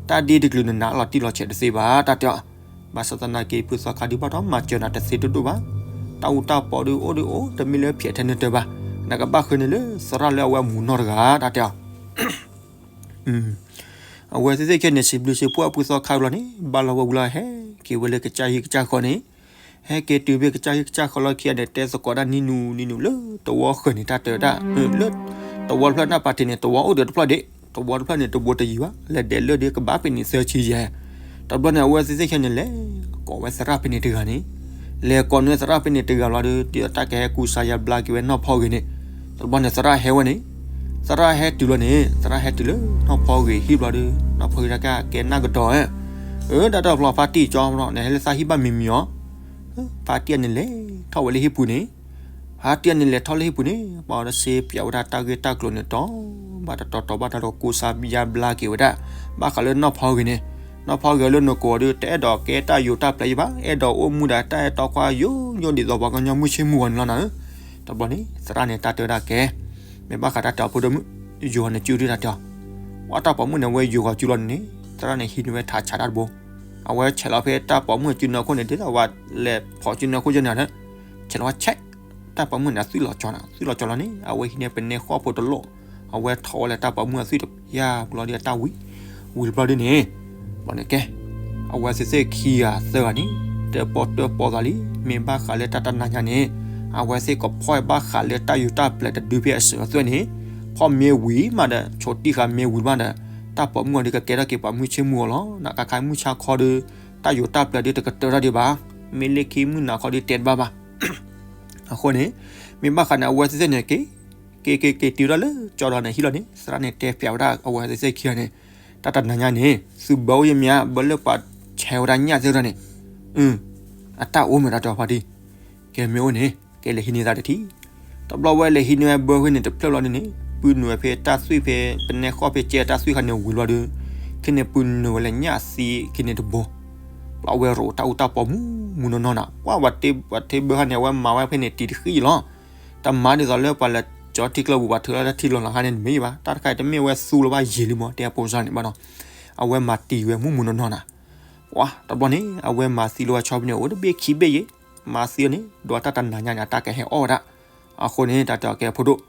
တၢ်ဒ်တကလုာ်နနာ်လီၤတံၢ်လီၤဆဲးတသ့ဘၣ် တၢ်တဲအီၤ, ဘၣ်ဆၣ်သနာ်က့ ဖုသီခါဒုးဘၣ်ဒီးမၤစၢၤနၤတသ့ဒိၣ်ဒိၣ်ဘၣ်, တၢ်အူတၢ်ပီဒုးအိၣ်ဒုးအိၣ် တမ့ၢ်လၢဖဲထဲနတၢၤဘၣ်, နကဘၣ်ဃုန့ၣ်လၢသရၣ်လၢအဝဲအမူးနီၢ်တဂၤ တၢ်တဲအီၤ အဝဲသ့ၣ်သ့ၣ်ခဲန့ၣ် စံးဘျုးစံးဖှိၣ်အဖုသီခါဘျီန့ၣ် ဘၣ်လီၤဝဲဝံၤလီၤဟဲက့ၤဝဲလၢကစၢ်ဟံၣ်ကစၢ်ဃီန့ၣ်, ဟဲက့ၤတုၤဖဲကစၢ်ဟံၣ်ကစၢ်ဃီလီၢ်ခံဂၤန့ၣ် တဲသကိးတၢ်နံၤနုၤနံၤနုၤလၢသဝီဃၢၤန့ၣ် တၢ်တဲဝဲဒၣ်, လၢသဝီတဖျၢၣ်န့ၣ် ပာ်တ့ၢ်န့ၣ် သဝီအိၣ်ဒီးတဖျၢၣ်ဒံး, သဝီတဖျၢၣ်န့ၣ် တဘိတယံၤဘၣ်, လဲၤဒဲးလၢဒုးကဘၣ်ဖဲန့ၣ်သၢဆံယဲၢ်, တဘျီန့ၣ် အဝဲသ့ၣ်သ့ၣ်ခဲန့ၣ် လဲၤကိးဝဲသရၣ်ဖဲန့ၣ်တဂၤန့ၣ် လဲၤကိးန့ၢ်သရၣ်ဖဲန့ၣ်တဂၤလီၤဒီး ဒ်သိးတၢ်ကဟဲကူစါယါဘျါက့ၤဝဲနီၢ်ဖီဂ့ၤန့ၣ်, တဘျီန့ၣ်သရၣ်ဟဲဝဲန့ၣ်, သရၣ်ဟဲတုၤလီၤန့ၣ် သရၣ်ဟဲတုၤလၢနီၢ်ဖီဂ့ၤဟံၣ်ဘျီဒီး နီၢ်ဖီဂ့ၤတၢ်ကဲနၢ်ကဒီးဧၢ, အၢ တၢ်တဖျီဖါတံၢ်ကၠီ နဟဲလၢသးဟံၣ်ဘၣ်မံၤမံၤအီၤ, ဖါတံၢ်န့ၣ်လဲၤထီၣ်ဝဲလၢဟံၣ်ပူၤန့ၣ် ဖါတံၢ်န့ၣ်လဲၤထီၣ်လၢဟံၣ်ပူၤန့ၣ် ပှၤအီၤဒီးစ့ပၠးဝဲဒၣ်တၢ်ဂ့ၢ်တၢ်ကျိၤန့ၣ် တီၤဘၣ်တတီၤတီၤဘၣ်တတီၤ ကူစါယါဘျါက့ၤဝဲဒၣ်, ဘၣ်ဃးလၢနီၢ်ဖီဂ့ၤန့ၣ်, နီၢ်ဖီဂ့ၤလၢနကိးအီၤဒီး တအဲၣ်ဒိးကဲတၢ်ယိၤတၢ်ပျဲယံၤဘၣ်, အဲၣ်ဒိးအိၣ်မူဒီးတၢ်အဲၣ်တီခွါယိယိဒ်သိးပှၤကညီမုၢ်ဆ့ၣ်မုၢ်ဂီၤန့ၣ်လီၤနၤဧၢ, တဘျီန့ၣ် သရၣ်န့ၣ်တၢ်တဲဝဲဒၣ်ကဲ မ့ၢ်ဘၣ်ဃးတၢ်တဲအီၤဖိဒိၣ်မုၣ်, ယိၤဟီန့ၣ်စုဒုတၢ်တဲအီၤ, ပှၤတၢ်ပိာ်မုၣ်န့ၣ် အဝဲယိၤဟီစုလီၤန့ၣ်န့ၣ် သရၣ်န့ၣ်ဟံးန့ၢ်ဝဲထးဆးတၢ်တဘိ, အဝဲဆဲးလီၤဖဲတၢ်ပိာ်မုၣ်စုနီၤခိၣ်န့ၣ် ဒ်သိးဝဲလဲၤဖီၣ်စုနီၤခိၣ်ယဲၢ်န့ၣ်ဒီး, ဆဲးလီၤဝဲဆဲး, တၢ်ပိာ်မုၣ်န့ၣ် အသွံၣ်လီၤကၠီနၤ, သွံၣ်လီၤကၠီလီၤန့ၣ် အဝဲဟံးန့ၢ်ပနဲဃီၣ်ဖိတလိၣ်, အဝဲထီၣ်ဝဲလၢတၢ်ပိာ်မုၣ်အသွံၣ်တပျၢ်ပူၤလီၤဒီးအတၢ်ဝံၤ, ဝံၤတဘျီဒ်န့ၣ်, ဘၣ်န့ၣ်ကဲ အဝဲသ့ၣ်သ့ၣ်ခံဂၤသၢဂၤန့ၣ် တၢၣ်ပီၣ်တၢၣ်ပီသးလံ, မ့ၢ်ဘၣ်ဃးလၢတၢ်တနၤညါန့ၣ်, အဝဲသ့ၣ်ကဖီၣ်ဘၣ်ဃးလၢတၢ်ယိၤတၢ်ပျဲၤတဒုဖဲအစၢၤအသွဲၣ်န့ၣ်, ဖီၣ်မ့ၢ်ဝံၤမးဒီး ဆိးတံၢ်ဃာ်မ့ၢ်ဝံၤမးဒီး, တၢ်ပိာ်မုၣ်အီၤဒုးကကဲထီၣ်က့ၤပှၤမုၢ်ဆ့ၣ်မုၢ်ဂီၤလီၤ, နကခါမုၢ်ဆါခီဒီး, တၢ်ယိၤတၢ်ပျဲၤဒုးတကတၢၢ်တၢ်ဒံးဘၣ်, မ့ၢ်လၢခံမုၢ်နၤခီဒုးတဲတဘၣ်ဘၣ် အဃိန့ၣ်, မ့ၢ်ဘၣ်ဃးန့ၣ် အဝဲသ့ၣ်သ့ၣ်န့ၣ်က့ၤ, က့ၤက့ၤက့ၤတုၤဒၣ်လၢကၠီဒီးန့ၣ်ဟံၣ်လီၤန့ၣ် သရၣ်န့ၣ်တဲပၠးဝဲဒၣ်အဝဲသ့ၣ်သ့ၣ်ခံဂၤန့ၣ်, တၢ်တနၤညါန့ၣ် သုဘၢအိၣ်ယမ့ၢ်ဧါ, ဘၢလၢပှၤဆဲးဝဲဒၣ်ညၣ်သ့ၣ်တဖၣ်န့ၣ်, အတၢ်အိၣ်မ့ၢ်တၢ်တဲအီၤဖါတံၢ်, ကဲမ့ၢ်အိၣ်န့ၣ် ကဲလဲၤဟံးန့ၢ်သးတထံၣ်, တဘျီဝဲလဲၤဟံးန့ၢ်ဝဲဘၢဖဲန့ၣ်တဖျၢၣ်လီၤန့ၣ်န့ၣ် ပုၢ်နုာ်ဝဲဖဲတၢ်သွံၣ်ဖဲ ပနဲဃီၣ်ဖဲကဲတၢ်သွံၣ်ခါန့ၣ်ဝံၤလီၤဒီး, ခဲန့ၣ်ပုၢ်နုာ်ဝဲလၢညၣ်သံခံန့ၣ်တဘိ ပှၤဝဲရိးတၢ်အူတၢ်ပိာ်မုၣ်မုၢ်နီၢ်နီၢ်နၤ, ပှၤဝဲတ့ဘၢခါန့ၣ် အဝဲမၤဝဲဖဲန့ၣ်တံၤတဃံလီၤ, တမၤဒ်သိးလၢပှၤလဲၤကၠီထံကျၢပူၤ ပှၤထုးလီၤတၢ်ထံလီၤလီၤခါန့ၣ်တမ့ၢ်ဘၣ်, တၢ်တခါအံၤတမ့ၢ်ဝဲသူလၢၤဘၣ်ယံာ်လံမး တဲအပိစါန့ၣ်ဘၣ်နီၤ, အဝဲမၤတံၤဝဲမုၢ်မုၢ်နီၢ်နီၢ်နၤ ပှၤတဘျီန့ၣ် အဝဲမၤသံလၢဝဲဆီဖဲန့ၣ် အိၣ်တဘ့ၣ်ခံဘ့ၣ်ယဲ, မၤသံအီၤန့ၣ် ဒွးတၢ်တနၤညါန့ၣ် အတၢ်ကဟဲအီၣ်ဝဲဒၣ်, အဃိန့ၣ် တၢ်တဲအီၤကဲဖိဒိၣ်,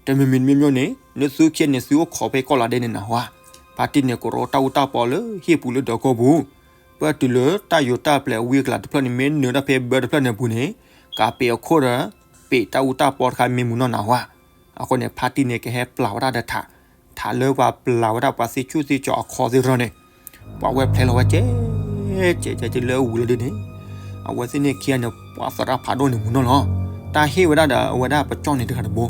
တမံၤမံၤတမံၤမံၤန့ၣ် နသုခံဂၤန့ၣ် သုအိၣ်ခိးဖဲကီၢ်လၤဒဲန့ၣ်နၤဝါ, ဖါတံၢ်န့ၣ်ကရိးတၢ်အူတၢ်ပီလၢဟံၣ်ပူၤလၢဒၢးကီၢ်ပူၤ, ပၢၢ်တုၤလၢတၢ်ယိၤတၢ်ပျဲၤဝံၤအကလးတဖျၢၣ်န့ၣ် မ့ၢ်နုာ်တၢ်ဖဲဘၢတဖျၢၣ်န့ၣ်အပူၤန့ၣ်, ကးပ့ၤအခိၣ်ဒီး ပ့ၤတၢ်အူတၢ်ပီတခါမ့ၢ်မုၢ်နီၢ်နၤဝါ, အဃိန့ၣ် ဖါတံၢ်န့ၣ်ကဟဲပျၢ်ဝဲဒၣ်ဒီးထး, ထးလၢပှၤပျၢ်ဝဲဒၣ်ပှၤသ့ၣ်ဆူၣ်သ့ၣ်ကၠီၤအခီသ့ၣ်တဖၣ်န့ၣ်, ပှၤဝဲဖျဲလီၤဝဲကဲ, ကဲကဲကဲလၢအဝံၤလီၤဒ်န့ၣ်, အဝဲသ့ၣ်န့ၣ်ခံဂၤန့ၣ် ပှၤသရၣ်ဖးဒိၣ်န့ၣ်မုၢ်နီၢ်လီၤ, တၢ်ဟ့ၣ်ဝဲဒၣ်ဒီးအဝဲဒၣ်ပကၠီၣ်န့ၣ်တဂၤတဘိ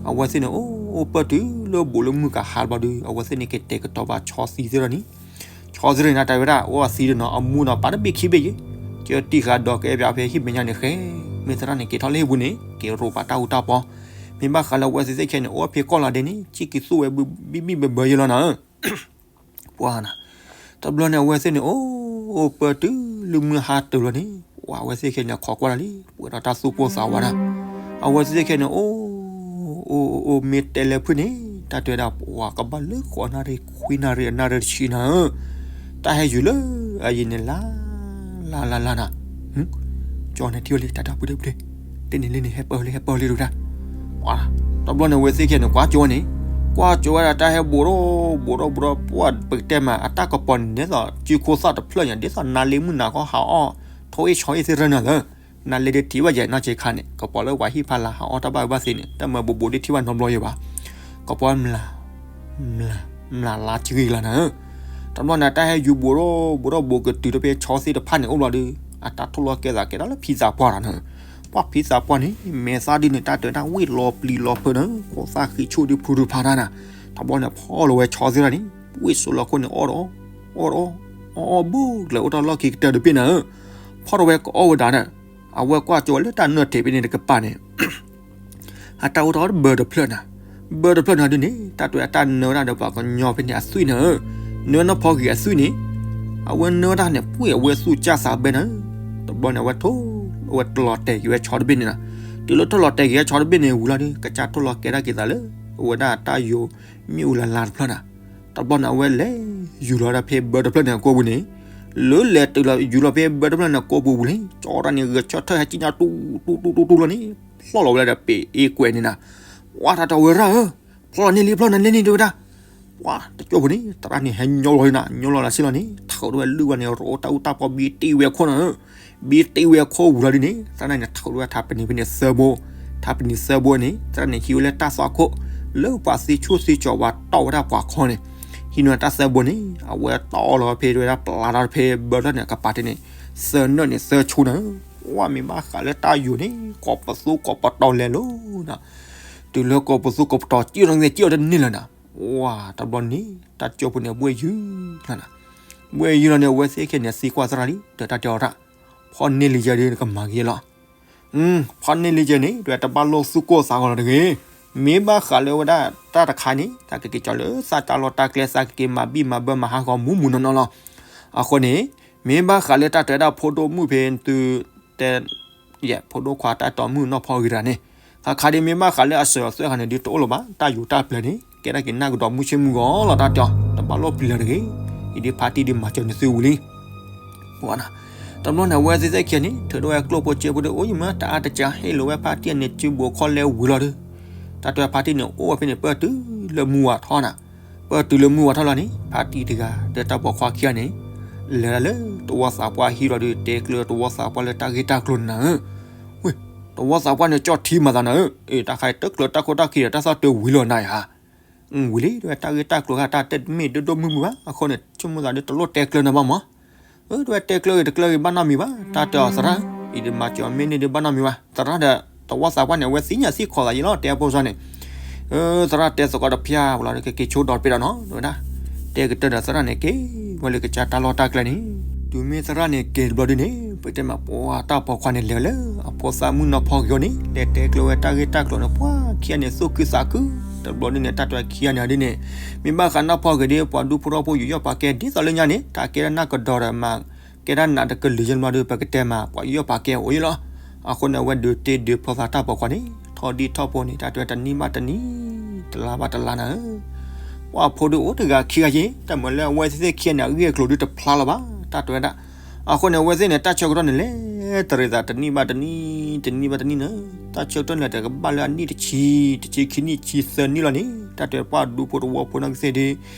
အဝဲသ့ၣ်န့ၣ် အိၣ်အိၣ်ပၢၢ်တုၤလၢဘူးလၢမုၢ်ကဟါတဘျီဒီး အဝဲသ့ၣ်န့ၣ်ကတဲာ်ကတီၤဘၣ်ဆီသံသ့ၣ်တဖၣ်န့ၣ်, ဆီသ့ၣ်တဖၣ်န့ၣ် တၢ်ဝဲဒၣ် အိၣ်အသံဒီးနီၤ အမူဒီးပာ်တဘ့ၣ်ခံဘ့ၣ်ယဲ, ကတံၢ်ဃာ်ဒီးကအဲၣ်ပၠးဖဲဟံၣ်မဲာ်ညါန့ၣ်ဃဲ, မ့ၢ်သရၣ်န့ၣ်က့ၤထီၣ်လၢဟံၣ်ပူၤန့ၣ် က့ၤရိးပာ်တၢ်အူတၢ်ပီ, မ့ၢ်ဘၣ်ဃးလၢအဝဲသ့ၣ်ခဲန့ၣ် အိၣ်ဖဲကီၢ်လီၤဒဲးန့ၣ် ကံၣ်က့ၤသူၣ်ဝဲဘံၣ်ဘံၣ်ဘၢဘၢယဲလီၤနၤဧၢ. ပှၤနၤ, တဘျီန့ၣ် အဝဲသ့ၣ်န့ၣ် အိၣ်ပၢတုၤလၢမုၢ်ဟါတုၤလီၤန့ၣ် ပှၤအဝဲသ့ၣ်ခဲန့ၣ် ခိးကွၢ်တၢ်လံ ပှဲၤဒီးတၢ်သူၣ်ပိၢ်သးဝးနၤ, အဝဲသ့ၣ်ခဲန့ၣ် အိၣ် အိၣ် အိၣ် မ့ၢ်တဲလၢဖုၣ်န့ၣ် တၢ်တဲဝဲဒၣ် ပှၤကဘၣ်လၢဃိးနၣ်ရံၣ်ခွံနၣ်ရံၣ်အနၣ်ရံၣ်တဆံနၤဧၢ, တၢ်ဟဲယူၤလၢအယံၤန့ၣ် လါ လါ လါ လါနၤ, ကၠီန့ၣ်ထံၣ်ဝဲလံ တၢ်တၢ်ပှ့ၤတပှ့ၤ, တန့ၢ်လံန့ၣ် ဟဲပၢၢ်လံ ဟဲပၢၢ်လံတဝဲဒၣ်, တဘျီန့ၣ် အဝဲသ့ၣ်ခဲန့ၣ် ကွၢ်ကၠီဝဲန့ၣ်, ကွၢ်ကၠီဝဲဒၣ်တၢ်ဟဲဘူးဒီး ဘူးဒီး ဘူးဒီး ပှၤပကတဲမး အတၢ်ကပီၤန့ၣ် ဒ်သိးစုခိၣ်သၣ်တဖျၢၣ်ညါ ဒ်သိးနါလ့မုၢ်နၤခီဟးအီၣ် ထိၣ်အ့ၣ်ဆီအ့ၣ်သ့ၣ်ရၢနၤလၢ နါလ့ဒ်ထံၣ်ဘၣ်ယဲနီၢ်ဆ့ခါန့ၣ် ကပီၤလၢပှၤဟံၣ်ဖးလၢ်ဟးအီၣ်တၢ်ဘၣ်ဝဲဘၣ်သ့န့ၣ် တၢ်မၢဘူးဘူးဒ်ထံၣ်ဘၣ်နီတဘျီယဲဘၣ်, ကပီၤ မျး မျးလါကဂ့ၤကလါနၤဧၢ, တဘျီန့ၣ် တၢ်ဟဲယူၤဘူးဒီး ဘူးဒီး ဘူးကတုၤတဖဲဆီသ့ၣ်တဖၣ်န့ၣ် အိၣ်ဘျီဒီး အတၢ်ထိၣ်လီၤကဲသးကဲထီၣ်လၢဖံသးပှၢ်လီၤနၤ, ပှၤဖံသးပှၢ်န့ၣ် မဲာ်သၣ်ဒ်န့ၣ် တၢ်တဲတၢ်ဝံၣ်လီၤပျံၤလီၤဖုးနၤ ခိၣ်သၣ်ဃံဆူၣ်ဒ်ဖုဒုဖးတၢ်နၤ, တဘျီန့ၣ် ဖီၣ်လီၤဝဲဆီသ့ၣ်တဖၣ်န့ၣ် ဝံၣ်ဆိးလီၤခိၣ်န့ၣ် အီၣ်ဒီး အီၣ်ဒီး အီၣ်အီၣ်ဘူးကလဲာ် အိၣ်တၢ်လီၢ်ခံကတၢၢ်တဘ့ၣ်နၤဧၢ, ဖီၣ်ထီၣ်ဝဲကအီၣ်ဝဲဒၣ်ဒီး အဝဲကွၢ်ကၠီဝဲလၢတၢ်နၢၢ်ထံးဖဲန့ၣ်တကပၤန့ၣ် အတၢ်အိၣ်ထီၣ်ဘၢတဖျၢၣ်နၤ, ဘၢတဖျၢၣ်နၤဒ်န့ၣ် တၢ်တဲအတၢ်နၢဝဲဒၣ်ဒီးပှၤကညီဖဲန့ၣ်အသွံၣ်နၤဧၢ, နၢနီၢ်ဖီဂ့ၤအသွံၣ်န့ၣ်, အဝဲနၢဝဲဒၣ်န့ၣ် ပှ့ၢ်အဝဲသူၣ်ကၢ်သးဘဲနၤဧၢ, တဘျီန့ၣ် အဝဲထိၣ် အဝဲထိၣ်လီၤတဲာ်က့ၤဝဲဆီတဘ့ၣ်န့ၣ်နၤ, တုၤလၢထိၣ်လီၤတဲာ်က့ၤဝဲဆီတဘ့ၣ်န့ၣ်ဝံၤလီၤဒီး ကစၢ်ထိၣ်လီၤကဲဒၣ်က့ၤသးလၢ အဝဲဒၣ်တၢ်ယိၤမ့ၣ်အူလါလါတဖျၢၣ်နၤ, တဘျီန့ၣ် အဝဲလဲၤယူၤလီၤဒၣ်ဖဲဘၢတဖျၢၣ်န့ၣ်အကိာ်ပူၤန့ၣ်, လၢလဲၤတုၤလီၤယူၤလီၤဖဲဘၢတဖျၢၣ်န့ၣ်အကိာ်ပူၤဝံၤလံ ကၠီတၢ်န့ၣ် ဂဲၤဆၢထၢၣ်ဟဲကံၣ်ညါတူတူတူတူလီၤန့ၣ် ဖျီၣ်လီၤဝဲဒၣ်ဒီး ပ့ၤအ့ကွဲးန့ၣ်နၤ, ပှၤတၢ်တဲဝဲရၣ်ဧၢ, ဖျီၣ်လီၤန့ၢ်လံ ဖျီၣ်လီၤန့ၢ်လံတဝဲဒၣ်, ပှၤတကၠိၢ်ပူၤန့ၣ် သရၣ်န့ၣ် ဟဲညီလီၤလံနၤ ညီလီၤလၢဆ့လီၤန့ၣ် ထုးထီၣ်ဝဲလုၢ်ဝဲန့ၣ် ရိးတၢ်အူတၢ်ပီ ဘံတ့ၢ်ဝဲအခိၣ်နၤဧၢ, ဘံတ့ၢ်ဝဲအခိၣ်ဝံၤလီၤဒ်န့ၣ် သရၣ်န့ၣ် ထုးထီၣ်ဝဲထးပနံၤဖဲန့ၣ်သၢဘိ, ထးပနံၤသၢဘိန့ၣ် သရၣ်န့ၣ် ဟံးဝဲလၢတၢ်သွၣ်ခိၣ် လၢပှၤသံဆူၣ်သံကၠီၤပှၤတီၢ်ဝဲဒၣ်ပှၤခီန့ၣ်, ဟံးန့ၢ်တၢ်သၢဘိန့ၣ် အဝဲတီၢ်လီၤဖဲဝဲဒၣ်ပျၢ်ဒီးဖဲဘၢတဖျၢၣ်န့ၣ် ကပၤတ့ၢ်န့ၣ် သၢနၢၣ်န့ၣ်သၢဆိနၤဧၢ, ပှၤမ့ၢ်ဘၣ်ဃးလၢတၢ်ယိၤန့ၣ် ကိးပသူကိးပတီၤလဲၤလိၤနၤ, တုၤလၢကိးပသူကိးပတီၤ ကံၣ်အီၤတန့ၢ် ကံၣ်အီၤတန့ၢ်လၢၤနၤ, ပှၤတဘျီန့ၣ် တၢ်ကၠိၢ်ပူၤန့ၣ် ဘှ့ၣ်ယုၢ်လီၤနၤ, ဘှ့ၣ်ယုၢ်လီၤန့ၣ် အဝဲသ့ၣ်ခဲန့ၣ် သံကွၢ်သရၣ်လံ ဒီးတၢ်တဲအီၤရၣ်, ဖီၣ်န့ၢ်လံယဲဒ်နကမၤဂ့ၤလီၤ ဖီၣ်န့ၢ်လံယဲန့ၣ် ဒ်တဘၣ်လိၣ်သူၣ်ကိၢ်သးဂီၤလီၤတဂ့ၤ, မ့ၢ်ဘၣ်ဃးလၢဝဲဒၣ်တၢ်တခါန့ၣ် သးကက့ၤကၠီလၢသးတၢ်လီၢ်တၢ်ကျဲ သးကက့ၤမၤဘံၣ်မၤဘၢမၤဟးဂီၤမူးမူးနီၢ်နီၢ်လီၤ. အဃိန့ၣ် မ့ၢ်ဘၣ်ဃးလၢတၢ်တဲဒၣ်ဖိဒိၣ်မုၣ်ဖဲသုတဲ ယဲၢ် ဖိဒိၣ်ခွါတၢ်တီမုၣ်နီၢ်ဖီဂ့ၤတဂၤန့ၣ် ခါခါဒ်မ့ၢ်ဘၣ်ဃးလၢအစၢၤအသွဲၣ်ခါန့ၣ် ဒ်တအိၣ်လၢၤဘၣ် တၢ်ယူၤတၢ်ပျၢၤန့ၣ် ကဲဒၣ်က့ၤနၢ်ကဒီးမုၢ်ဆ့ၣ်မုၢ်ဂီၤလီၤ တၢ်တဲအီၤ တဘၣ်လိၣ်ပျံၤလၢၤတဂ့ၤ, အံၤဒ်ဖါတံၢ်ဒ်မၤစၢၤန့ၣ်သုဝံၤလံ တဘျီန့ၣ် အဝဲသ့ၣ်သ့ၣ်ခံဂၤန့ၣ် ထုးထီၣ်ဝဲကျိၣ်ဖိစ့ဖိဒီး အိၣ်ယမၢ တအါတကးဟ့ၣ်လိာ်ဝဲဖါတံၢ်န့ၣ် စုဘိးခီလဲဝံၤလီၤဒီး တၢ်တဲဖါတံၢ်န့ၣ် အိၣ်ဝဲဖဲန့ၣ် ပၢၢ်တုၤလၢမုၢ်ဝၤထီၣ်နၤ, ပၢၢ်တုၤလၢမုၢ်ဝၤထီၣ်လီၤန့ၣ် ဖါတံၢ်တဂၤဒီးတၢ်ပိာ်ခွါခံဂၤန့ၣ် လဲၤဒၣ်လၢတဝီသးပှၢ်ဟံၣ်လီၤဒီး တဲကျၢၤတဝီသးပှၢ်လၢတၢ်ဂ့ၢ်တၢ်ကျိၤန့ၣ်နၤဧၢ, ဝ့ၢ် တဝီသးပှၢ်န့ၣ် ကၠီၣ်ထံမၤသးနၤဧၢ, အ့ တၢ်ခါအံၤတကျၢၤတၢ်ခိၣ်တၢ်ခံဒီး တၢ်သီၣ်တၢ်ဝံၤလီၤနၤဧါ ဝံၤလံ တဝဲတၢ်ဂ့ၢ်တၢ်ကျိၤဂၤ တၢ်တမ့ၢ်ဒိၣ်ဒိၣ်မုၢ်မုၢ်ဘၣ် အဃိန့ၣ် ဆိကမိၣ်သးဒီးတလိၣ်တဲကျၢၤနၤဘၣ်မး, တဝဲတဲကျၢၤဂ့ၤတကျၢၤဂ့ၤဘၣ်နီတမံၤဘၣ် တၢ်တဲအီၤသရၣ် အံၤဒ်မၤစၢၤအီၤမ့ၢ်န့ၢ်ဒ်ဘၣ်နီတမံၤဘၣ် သရၣ်ဒီး တဝီသးပှၢ်န့ၣ် အဝဲသ့ၣ်ညါသ့ၣ်ခိးသးယံၤလီၤ တဲအဖိစီန့ၣ် သရၣ်တဲသကိးတဖျါဝံၤလီၤဒီး ကက့ၤဆိဒီးတပ့ၤဒီးနီၤ တဝဲဒၣ် တဲကတၢၢ်ဒီးသရၣ်န့ၣ်က့ၤဝဲလၢကစၢ်တၢ်လီၢ်တၢ်ကျဲန့ၣ်, တုၤမ့ၢ်သရၣ်န့ၣ်က့ၤတဘျီဒ်န့ၣ် ပတဲမးပှၤတၢ်ပိာ်ခွါန့ၣ်လဲၤဝဲလၢ အဖိသၣ်မုၣ်နီၢ်ဖီဂ့ၤအအိၣ်န့ၣ် လဲၤတဲကျၢၤဝဲတၢ်ဂ့ၢ်တၢ်ကျိၤန့ၣ် ပှၤခံဂၤန့ၣ်သူၣ်ခုသးခု, တဘျီဒ်န့ၣ် တၢ်တဲခံဂၤန့ၣ်ဒ်န့ၣ် မ့ၢ်ဘၣ်ဃးနီၢ်ဖီဂ့ၤဒီး ပှၤဒူဖိထီဖိယူးယီၣ်ပာ်ကဲဒ်သိးလၢညါန့ၣ် တၢ်ကဲဒၣ်နၢ်ကဒီးဒီးမး ကဲဒၣ်နးတကလုာ်ယဲၢ်တဘျီဒီး ပကတဲမး ပှၤယူးယီၣ်ပာ်ကဲအိၣ်ယဲၢ်လီၤ. အဃိန့ၣ် အဝဲဒုးတ့ဒုးဖျီသးတၢ်ပိာ်ခွါန့ၣ် ထီၣ်ဒံၣ်ထီၣ်ဖိန့ၣ် တၢ်တဲတနံၣ်ဘၣ်တနံၣ် တလါဘၣ်တလါနၤဧၢ, ပှၤဖိဒုးအိၣ်တဂၤခံဂၤက့ၤ တၢ်မၤလၢအဝဲသ့ၣ်သ့ၣ်ခံဂၤန့ၣ် အဂ့ၢ်အကျိၤဒုးတဖျါလၢၤဘၣ် တၢ်တဲဝဲဒၣ်. အဃိန့ၣ် အဝဲသ့ၣ်န့ၣ် တၢ်ဆၢကတီၢ်န့ၣ် လဲၤတရံးသးတနံၣ်ဘၣ်တနံၣ် တနံၣ်ဘၣ်တနံၣ်နၤဧၢ, တၢ်ဆၢကတီၢ်န့ၣ်တကဘၣ်လၢအနံၣ်တဆံ တဆံခံနံၣ်ဆံသၢနံၣ်လီၤန့ၣ် တၢ်တဲပှၤဒူဖိတဝီဖိနီၢ်ကသ့ၣ်ဒီး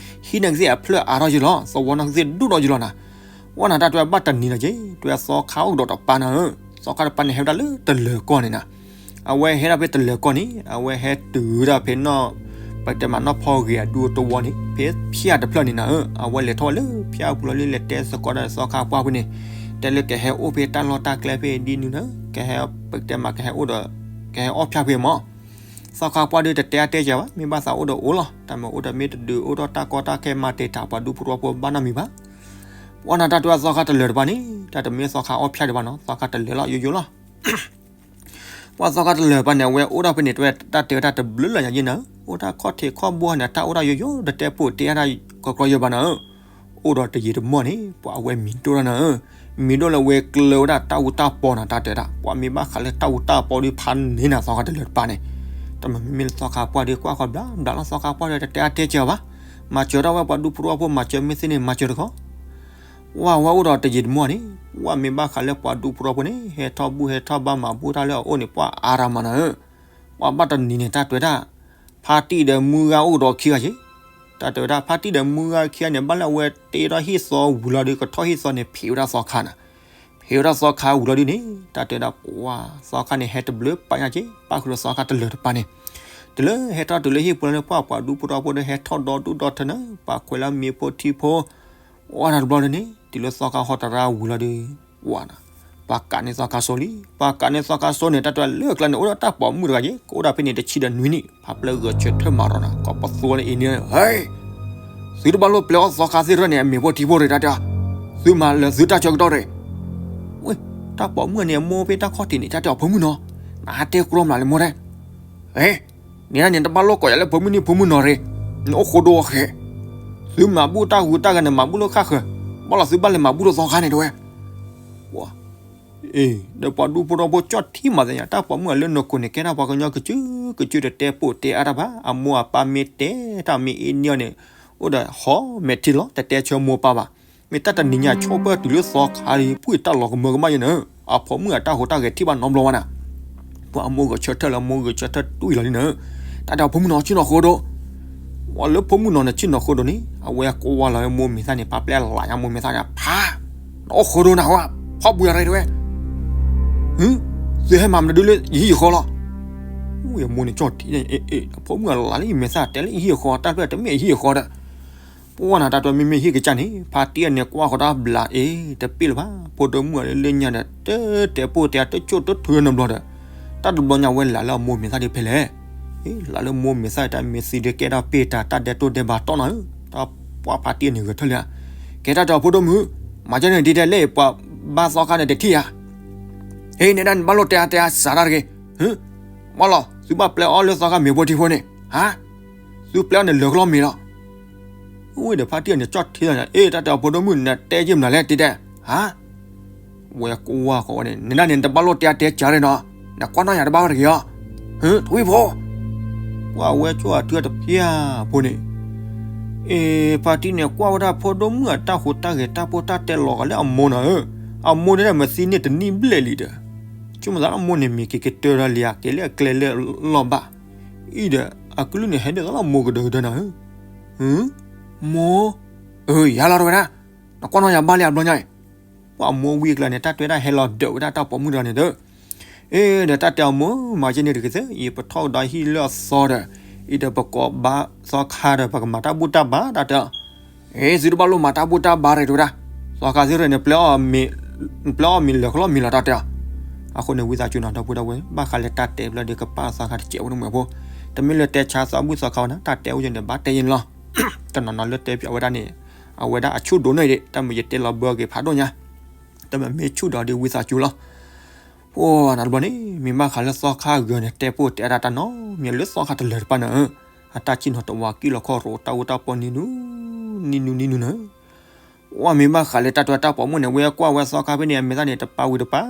ဟံၣ်နီၢ်ကသ့ၣ်အဖျၢၣ်အါထီၣ်ယဲၢ်လီၤ သဝီနီၢ်ကသ့ၣ်ဒိၣ်ထီၣ်ယဲၢ်လီၤနၤ ဝဲနၤတၢ်တဲဘၣ်တနံၤလီၤက့ၤ တဲသီခါအိၣ်ကဒီးတပၤနၤဧၢ, သီခါတပၤန့ၣ် ဟဲဝဲဒၣ်လၢတလၢၤကီၢ်န့ၣ်နၤ, အဝဲဟဲဒၣ်ဖဲတလၢၤကီၢ်န့ၣ် အဝဲဟဲတုၤဝဲဒၣ်ဖဲနီၢ် ပတဲမးနီၢ်ဖီဂ့ၤအဒူတဝီန့ၣ် ဖဲဖၠၣ်တဖျၢၣ်န့ၣ်နၤဧၢ, အဝဲလဲၤထီၣ်ဝဲလၢဖၠၣ်ပူၤလီၤလံ လဲၤတဲသကိးဒီးသီခါပှၢ်ဖဲန့ၣ် တဲလၢကဟဲအိၣ်ဖဲတၢ်လီၢ်တၢ်ကျဲဖဲဒ်နုၤနၤ ကဟဲ ပတဲမးကဟဲအိၣ်ဒီး ကဟဲအီၣ်ဖၠၣ်ဖဲမး သီခါပှၢ်ဒီးတတဲအါတဲစှၤဘၣ် မ့ၢ်ဘၣ်သးအိၣ်ဒီးအိၣ်လီၤ တၢ်မ့ၢ်အိၣ်ဒီးမ့ၢ်တဒုးအိၣ်ထီၣ်တၢ်ကီတၢ်ခဲမၤတ့ၢ်တၢ်ပှၤဒူဖိတဝီဖိဘၣ်နီတမံၤဘၣ်. ပှၤနၤတၢ်တဲဝဲသီခါတလၢာ်တပၤန့ၣ် တၢ်တမ့ၢ်သီခါအီၣ်ဖၠၣ်ဒံးဘၣ်နီၤ, သီခါတလၢာ်လီၤယိယိလီၤ. ပှၤသီခါတလၢာ်တပၤန့ၣ် အဝဲအိၣ်ဒၣ်ဖဲန့ၣ် တဝဲတၢ်တဲဝဲတၢ်တဘျုးလၢညါယ့ၢ်နၤဧၢ, အိၣ်တၢ်ခီၣ်ထံးခီၣ်ဘိန့ၣ် တၢ်အိၣ်ဒၣ်ယိယိ တတဲပိာ်တဲအါတၢ်ကီကီယဲၢ်ဘၣ်နၤဧၢ. အိၣ်ဒီးတယံာ်တမီၢ်န့ၣ် ပှၤအဝဲမံၤဒိၣ်တၢ်နၤဧၢ, မံၤဒိၣ်လၢအဝဲကျၢၤဝဲဒၣ်တၢ်အူတၢ်ပီနၤ တၢ်တဲဒၣ် ပှၤမ့ၢ်ဘၣ်ဃးလၢတၢ်အူတၢ်ပီဒုးဖးန့ၢ်နၤ သီခါတလၢာ်တပၤန့ၣ်, တမ့မ့ၢ်လၢသီခါပှၢ်ဒုးကွၢ်ဃီဘျးဘျးလီၤ သီခါပှၢ်ဒုးတတဲအါတဲစၢၤဘၣ်, မၤစၢၤထီၣ်ဝဲပှၤဒူဖိထီဖိ မၤစၢၤမ့ၢ်သ့န့ၣ် မၤစၢၤတခီ ဝဲဝဲအိၣ်ဒီးတယံာ်တမီၢ်န့ၣ် ဝဲမ့ၢ်ဘၣ်ဃးလၢပှၤဒူဖိထီဖိန့ၣ် ဟဲထီၣ်ဘူၣ်ဟဲထီၣ်ဘါမၤဘူၣ်တၢ်လၢအအိၣ်န့ၣ် ပှၤအါရၤမးနၤဧၢ, ပှၤဘၣ်တနံၤန့ၣ် တၢ်တဲဒၣ် ဖါတံၢ်ဒီးမုၢ်ဂၤအိၣ်ကဒီးခံဂၤက့ၤ, တၢ်တဲဝဲဒၣ် ဖါတံၢ်ဒီးမုၢ်ဂၤခံဂၤန့ၣ် ဘၣ်လၢအဝဲတ့ထီၣ်ဟံၣ်သီဝံၤလီၤဒုး ကထီၣ်ဟံၣ်သီန့ၣ် ဖံးဝဲဒၣ်သီခါနၤ, ဖံးဝဲဒၣ်သီခါဝံၤလီၤဒုးန့ၣ် တၢ်တဲဒၣ် ပှၤသီခါန့ၣ် ဟဲတဘျုးပာ်ညါက့ၤ ပၣ်ဃုာ်ဒီးသီခါတလၢာ်တပၤန့ၣ်, တုၤလၢဟဲထီၣ်တုၤလၢဟံၣ်ပူၤလီၤန့ၣ် ပှၤပှၤဒူဖိထီဖိဒီး ဟဲထီၣ်ဒီဒူၣ်ဒီထၢနၤ ပှၤခွဲးလၢမ့ၤဖိထံဖိ ဝဲဒၣ်တဘျီလၢန့ၣ် တုၤလၢသီခါဟီတရါဝံၤလီၤဒုး ဝဲနၤ ပှၤကးန့ၢ်သီခါစိလံ, ပှၤကးန့ၢ်သီခါစိန့ၣ် တၢ်တဲလၢကျါန့ၣ် အိၣ်ဒီးတၢ်ပိာ်မုၣ်တဂၤက့ၤ ကအိၣ်ဒၣ်ဖဲန့ၣ်တဆံဒီးနွံနံၣ် ဖးပျၢၤဂဲၤဆၢထၢၣ်မၤရီၤနၤ ကိးပသူဝဲလၢအံၤန့ၣ် ဟဲ သုတဘၣ်လိၣ်ပျဲအီၣ်သီခါသ့ၣ်တဖၣ်န့ၣ် အမ့ၤဖိထံဖိရ့ၣ် တၢ်တဲအီၤ, သုမၤလၢသုတၢ်ဆၢကတီၢ်ရ့ၣ်, ဝဲ တၢ်ပိာ်မုၣ်န့ၣ် အမိၢ်ဖဲတၢ်ခီၣ်ထံးန့ၣ် တၢ်တဲအီၤ ဖိမုၣ်နီၤ, နဟးတဲကျီမးလၢမိၢ်တဲ ဟဲ န့ၣ်ဒၣ်န့ၣ် တဘၣ်လိၣ်ကိးယၤလၢဖိမုၣ်န့ၣ်ဖိမုၣ်နီၤရ့ၣ်, နအိၣ်ဃိဒိအဃဲ, သုမၤဘူၣ်တၢ်ဂုၤတၢ်ဂၤန့ၣ် မၤဘူၣ်လၢဃၣ်ဃၢၤ, ဘၣ်လီၤသုဘၣ်လဲၤမၤဘူၣ်လၢသီခါန့ၣ်တဝဲ အ့ ဒီးပှၤဒူဖိထီဖိကၠီၣ်ထံမးသ့ၣ်ညါ တၢ်ပိာ်မုၣ်အလၢနီၢ်ခိန့ၣ် ကဲဒၣ်ပှၤကညီကစုကစု တတဲပိာ်တဲအါတၢ်ဘၣ်, အမိၢ်အပၢ်မ့ၢ်တဲတၢ်မ့ၢ်အ့န့ၢ်အီၤန့ၣ် အိၣ်ဒီးဟီမဲာ်ထံလီၤ တတဲဆၢမိၢ်ပၢ်ဘၣ်, မ့ၢ်တၢ်တနံၤညါဆိပၢၢ်တုၤလၢသီခါလံ ပှံၢ်တၢ်လီၤကမၢကမၣ်ယဲၢ်နၤ, အဖိမုၣ်အတၢ်ဟူးတၢ်ဂဲၤထံၣ်ဘၣ်နီတဘျီဘၣ်နၤ, ပှၤအမိၢ်ဂဲၤဆၢထၢၣ်လၢမိၢ်ဂဲၤဆၢထၢၣ်တွံၢ်လီၤလံနၤ, တၢ်တဲအီၤဖိမုၣ်နီၤ ဆ့ၣ်နီၤဃိဒိ ဝဲလၢဖိမုၣ်နီၤန့ၣ် ဆ့ၣ်နီၤဃိဒိန့ၣ် အဝဲကွၢ်ဝဲလီၤဝဲမိၢ်မ့ၢ်သၣ်န့ၣ် ပာ်ပျဲလၢယမိၢ်မ့ၢ်သၣ်န့ၣ် ဖး နအိၣ်ဃိဒိနၤဝဲ ဖီၣ်ဘှံးအရ့တဝဲ သုဟဲမၤမနုၤဒုလၢယဟံၣ်ယဃီလီၤ, ယမိၢ်န့ၣ်ကၠီၣ်ထံန့ၣ် အ့ၣ်အ့ၣ်အဖိမုၣ်အလၤလၢယမဲာ်သၣ် တဲလၢယဟံၣ်ယဃီ တၢ်ဖျၢၣ်တမ့ၢ်ယဟံၣ်ယဃီဒီး ပှၤနၤတၢ်တဲမ့မ့ၢ်ဟံၣ်ကစၢ်န့ၣ် ဖါတံၢ်အန့ၣ်ကွၢ်ဃီတၢ်ဘျးအ့ၣ် တပ့ၢ်လၢၤဘၣ် ဖိဒိၣ်မုၣ်အလၢလၢညါဒီး တတဲပိာ်တဲ တဆိၣ်တထုးနီတဘျီဒီး တၢ်တဘျီညါဝဲလၤလၢအမိၢ်မ့ၢ်သၣ်ဒ်ဖဲလဲၣ်, လၤလၢမိၢ်မ့ၢ်သၣ်တၢ်မ့ၢ်သံဒုးကဲထီၣ်ပ့ၢ်တၢ် တၢ်ဒဲးတိၢ်ဒဲးဘးတီၢ်နီၤဧၢ, တၢ်ပှၤဖါတံၢ်အန့ၣ်ဂဲၤထၢၣ်လံဧါ, ကဲတၢ်တဲအီၤဖိဒိၣ်မုၣ်, မၤကဲန့ၣ်ဒ်တဲလဲၣ် ပှၤဘါသီခါန့ၣ်တထံၣ်ဧါ ဟ့ နဲဒၣ်န့ၣ်ဘၣ်လိၣ်တဲအါတဲအါစးတၢ်တဂ့ၤ, ဘၣ်လီၤ သုဘၣ်ပျဲအီၣ်လၢသီခါမ့ၤဖိထံဖိန့ၣ် ဟါ, သုပျဲအီၣ်န့ၣ်လၢာ်ကလီမ့ၤလီၤ, ဝံၤဒီးဖါတံၢ်အန့ၣ်ကၠီၣ်ထံလီၤန့ၣ် အ့ၣ် တၢ်တဲအီၤဖိဒိၣ်မုၣ် နတဲယ့ၢ်မနုၤလဲၣ်တဲတဲ, ဟါ ဝဲကွၢ်ဃီဝဲန့ၣ် နဲဒၣ်န့ၣ် နတဘၣ်လိၣ်တဲအါတဲစးရဲၣ်နီၤ, နကွၢ်နီၣ်ယၤတဘၣ်ဝဲတဂ့ၤအီၤ, ဟ့ ထွံၣ်ဖိ ပှၤဝဲဆိၣ်အထၢၣ်တဖၣ်ဖိန့ၣ် အ့ ဖါတံၢ်န့ၣ် ကွၢ်ဝဲဒၣ်ဖိဒိၣ်မုၣ်အတၢ်ဟူးတၢ်ဂဲၤတၢ်ပိာ်တၢ်တဲလီၤဂာ်လၢအမိၢ်နီၤဧၢ, အမိၢ်န့ၣ်ဒၣ်မ့ၢ်သံန့ၢ်တနံၣ်ဘျဲၣ်လံဒီး, ဆိကမိၣ်သးလၢအမိၢ်န့ၣ်မ့ၢ်က့ၤကတၢၢ်တၢ်လံဧါ က့ၤလၢအကျဲလၢအလီၢ်ဘၣ်, အံၤဒီး အကလုၢ်န့ၣ်ဟဲဒၣ်သးလၢအမိၢ်ကဒၢကဒၢနီၤဧၢ, မိၢ်, အၢ ယၤလီၤတဝဲဒၣ်, နကွၢ်နီၣ်ယၤဘၣ်လံအဘျီညါအံၤ, ပှၤအမိၢ်ဝံၤအကျါန့ၣ် တၢ်တဲဒၣ်ဟဲလီၤဒၢးဝဲဒၣ်တၢ်ပိာ်မုၣ်တဂၤန့ၣ်ဒီး အ့ ဒီးတၢ်တဲအီၤမိၢ် မၤကဲန့ၣ်တဂ့ၤသ့ ယပထီၣ်ကဒီးဟံၣ်လၢအသီဒီး အံၤဒီးပကိးဘါသီခါဒီး ပကမၤတၢ်ဘူၣ်တၢ်ဘါတၢ်တဲအီၤ, အ့ သုတဘၣ်လိၣ်မၤတၢ်ဘူၣ်တၢ်ဘါရဲၣ်တဝဲဒၣ်, သီခါသ့ၣ်ရဲၣ်န့ၣ် ပျဲအီၣ်မ့ၤလၢာ်ကလီမ့ၤလီၤတၢ်တဲအီၤ, အဃိန့ၣ် ဝံသးစူၤနီၤ ဒီပုၢ်ဒီဝဲၢ် ဘၣ်ဃးလၢတၢ်တဲဘျီဒီး ကပာ်သီခါတစဲးဖိတမုၢ်ဖိ, တမ့ၢ်လၢတဲဆါသးဘူၣ်သီခါဝဲန့ၣ် တၢ်တဲအိၣ်ယဲန့ၣ် ဘၣ်တဲယဲန့ၣ်လီၤ, တနီၤနီၤလၢတဲပၠးဝဲဒၣ်န့ၣ် အဝဲဒၣ်အဆူၣ်ဒိၣ်န့ၣ်ဒံး တၢ်မ့ၢ်ယတဲလီၤဘၢက့ၤဖးဒိၣ်ညါ, တမ့ၢ်မ့ၢ်ဆူၣ်ဒီးဒ်ဝံသးစူၤလီၤ, ပှၤနၤတဘျီန့ၣ် မ့ၢ်ဘၣ်ဃးလၢသီခါဂၤန့ၣ် တဲပိာ်တဲဒၣ်တၢ်နီတမံၤလၢသီခါတလၢာ်တပၤနၤဧၢ, အတၢ်ဆ့ၣ်နီၤတဝးကံၣ်လီၤခီၣ်ရိးတၢ်အူတၢ်ပီနံၤနူ နံၤနူနံၤနူနၤဧၢ, ပှၤမ့ၢ်ဘၣ်ဃးလၢတၢ်တဲတၢ်ပိာ်မုၣ်န့ၣ် ဝဲကွၢ်ဝဲသီခါဖဲန့ၣ် အမဲာ်သၣ်န့ၣ် တပာ်ဝံၤတပာ်,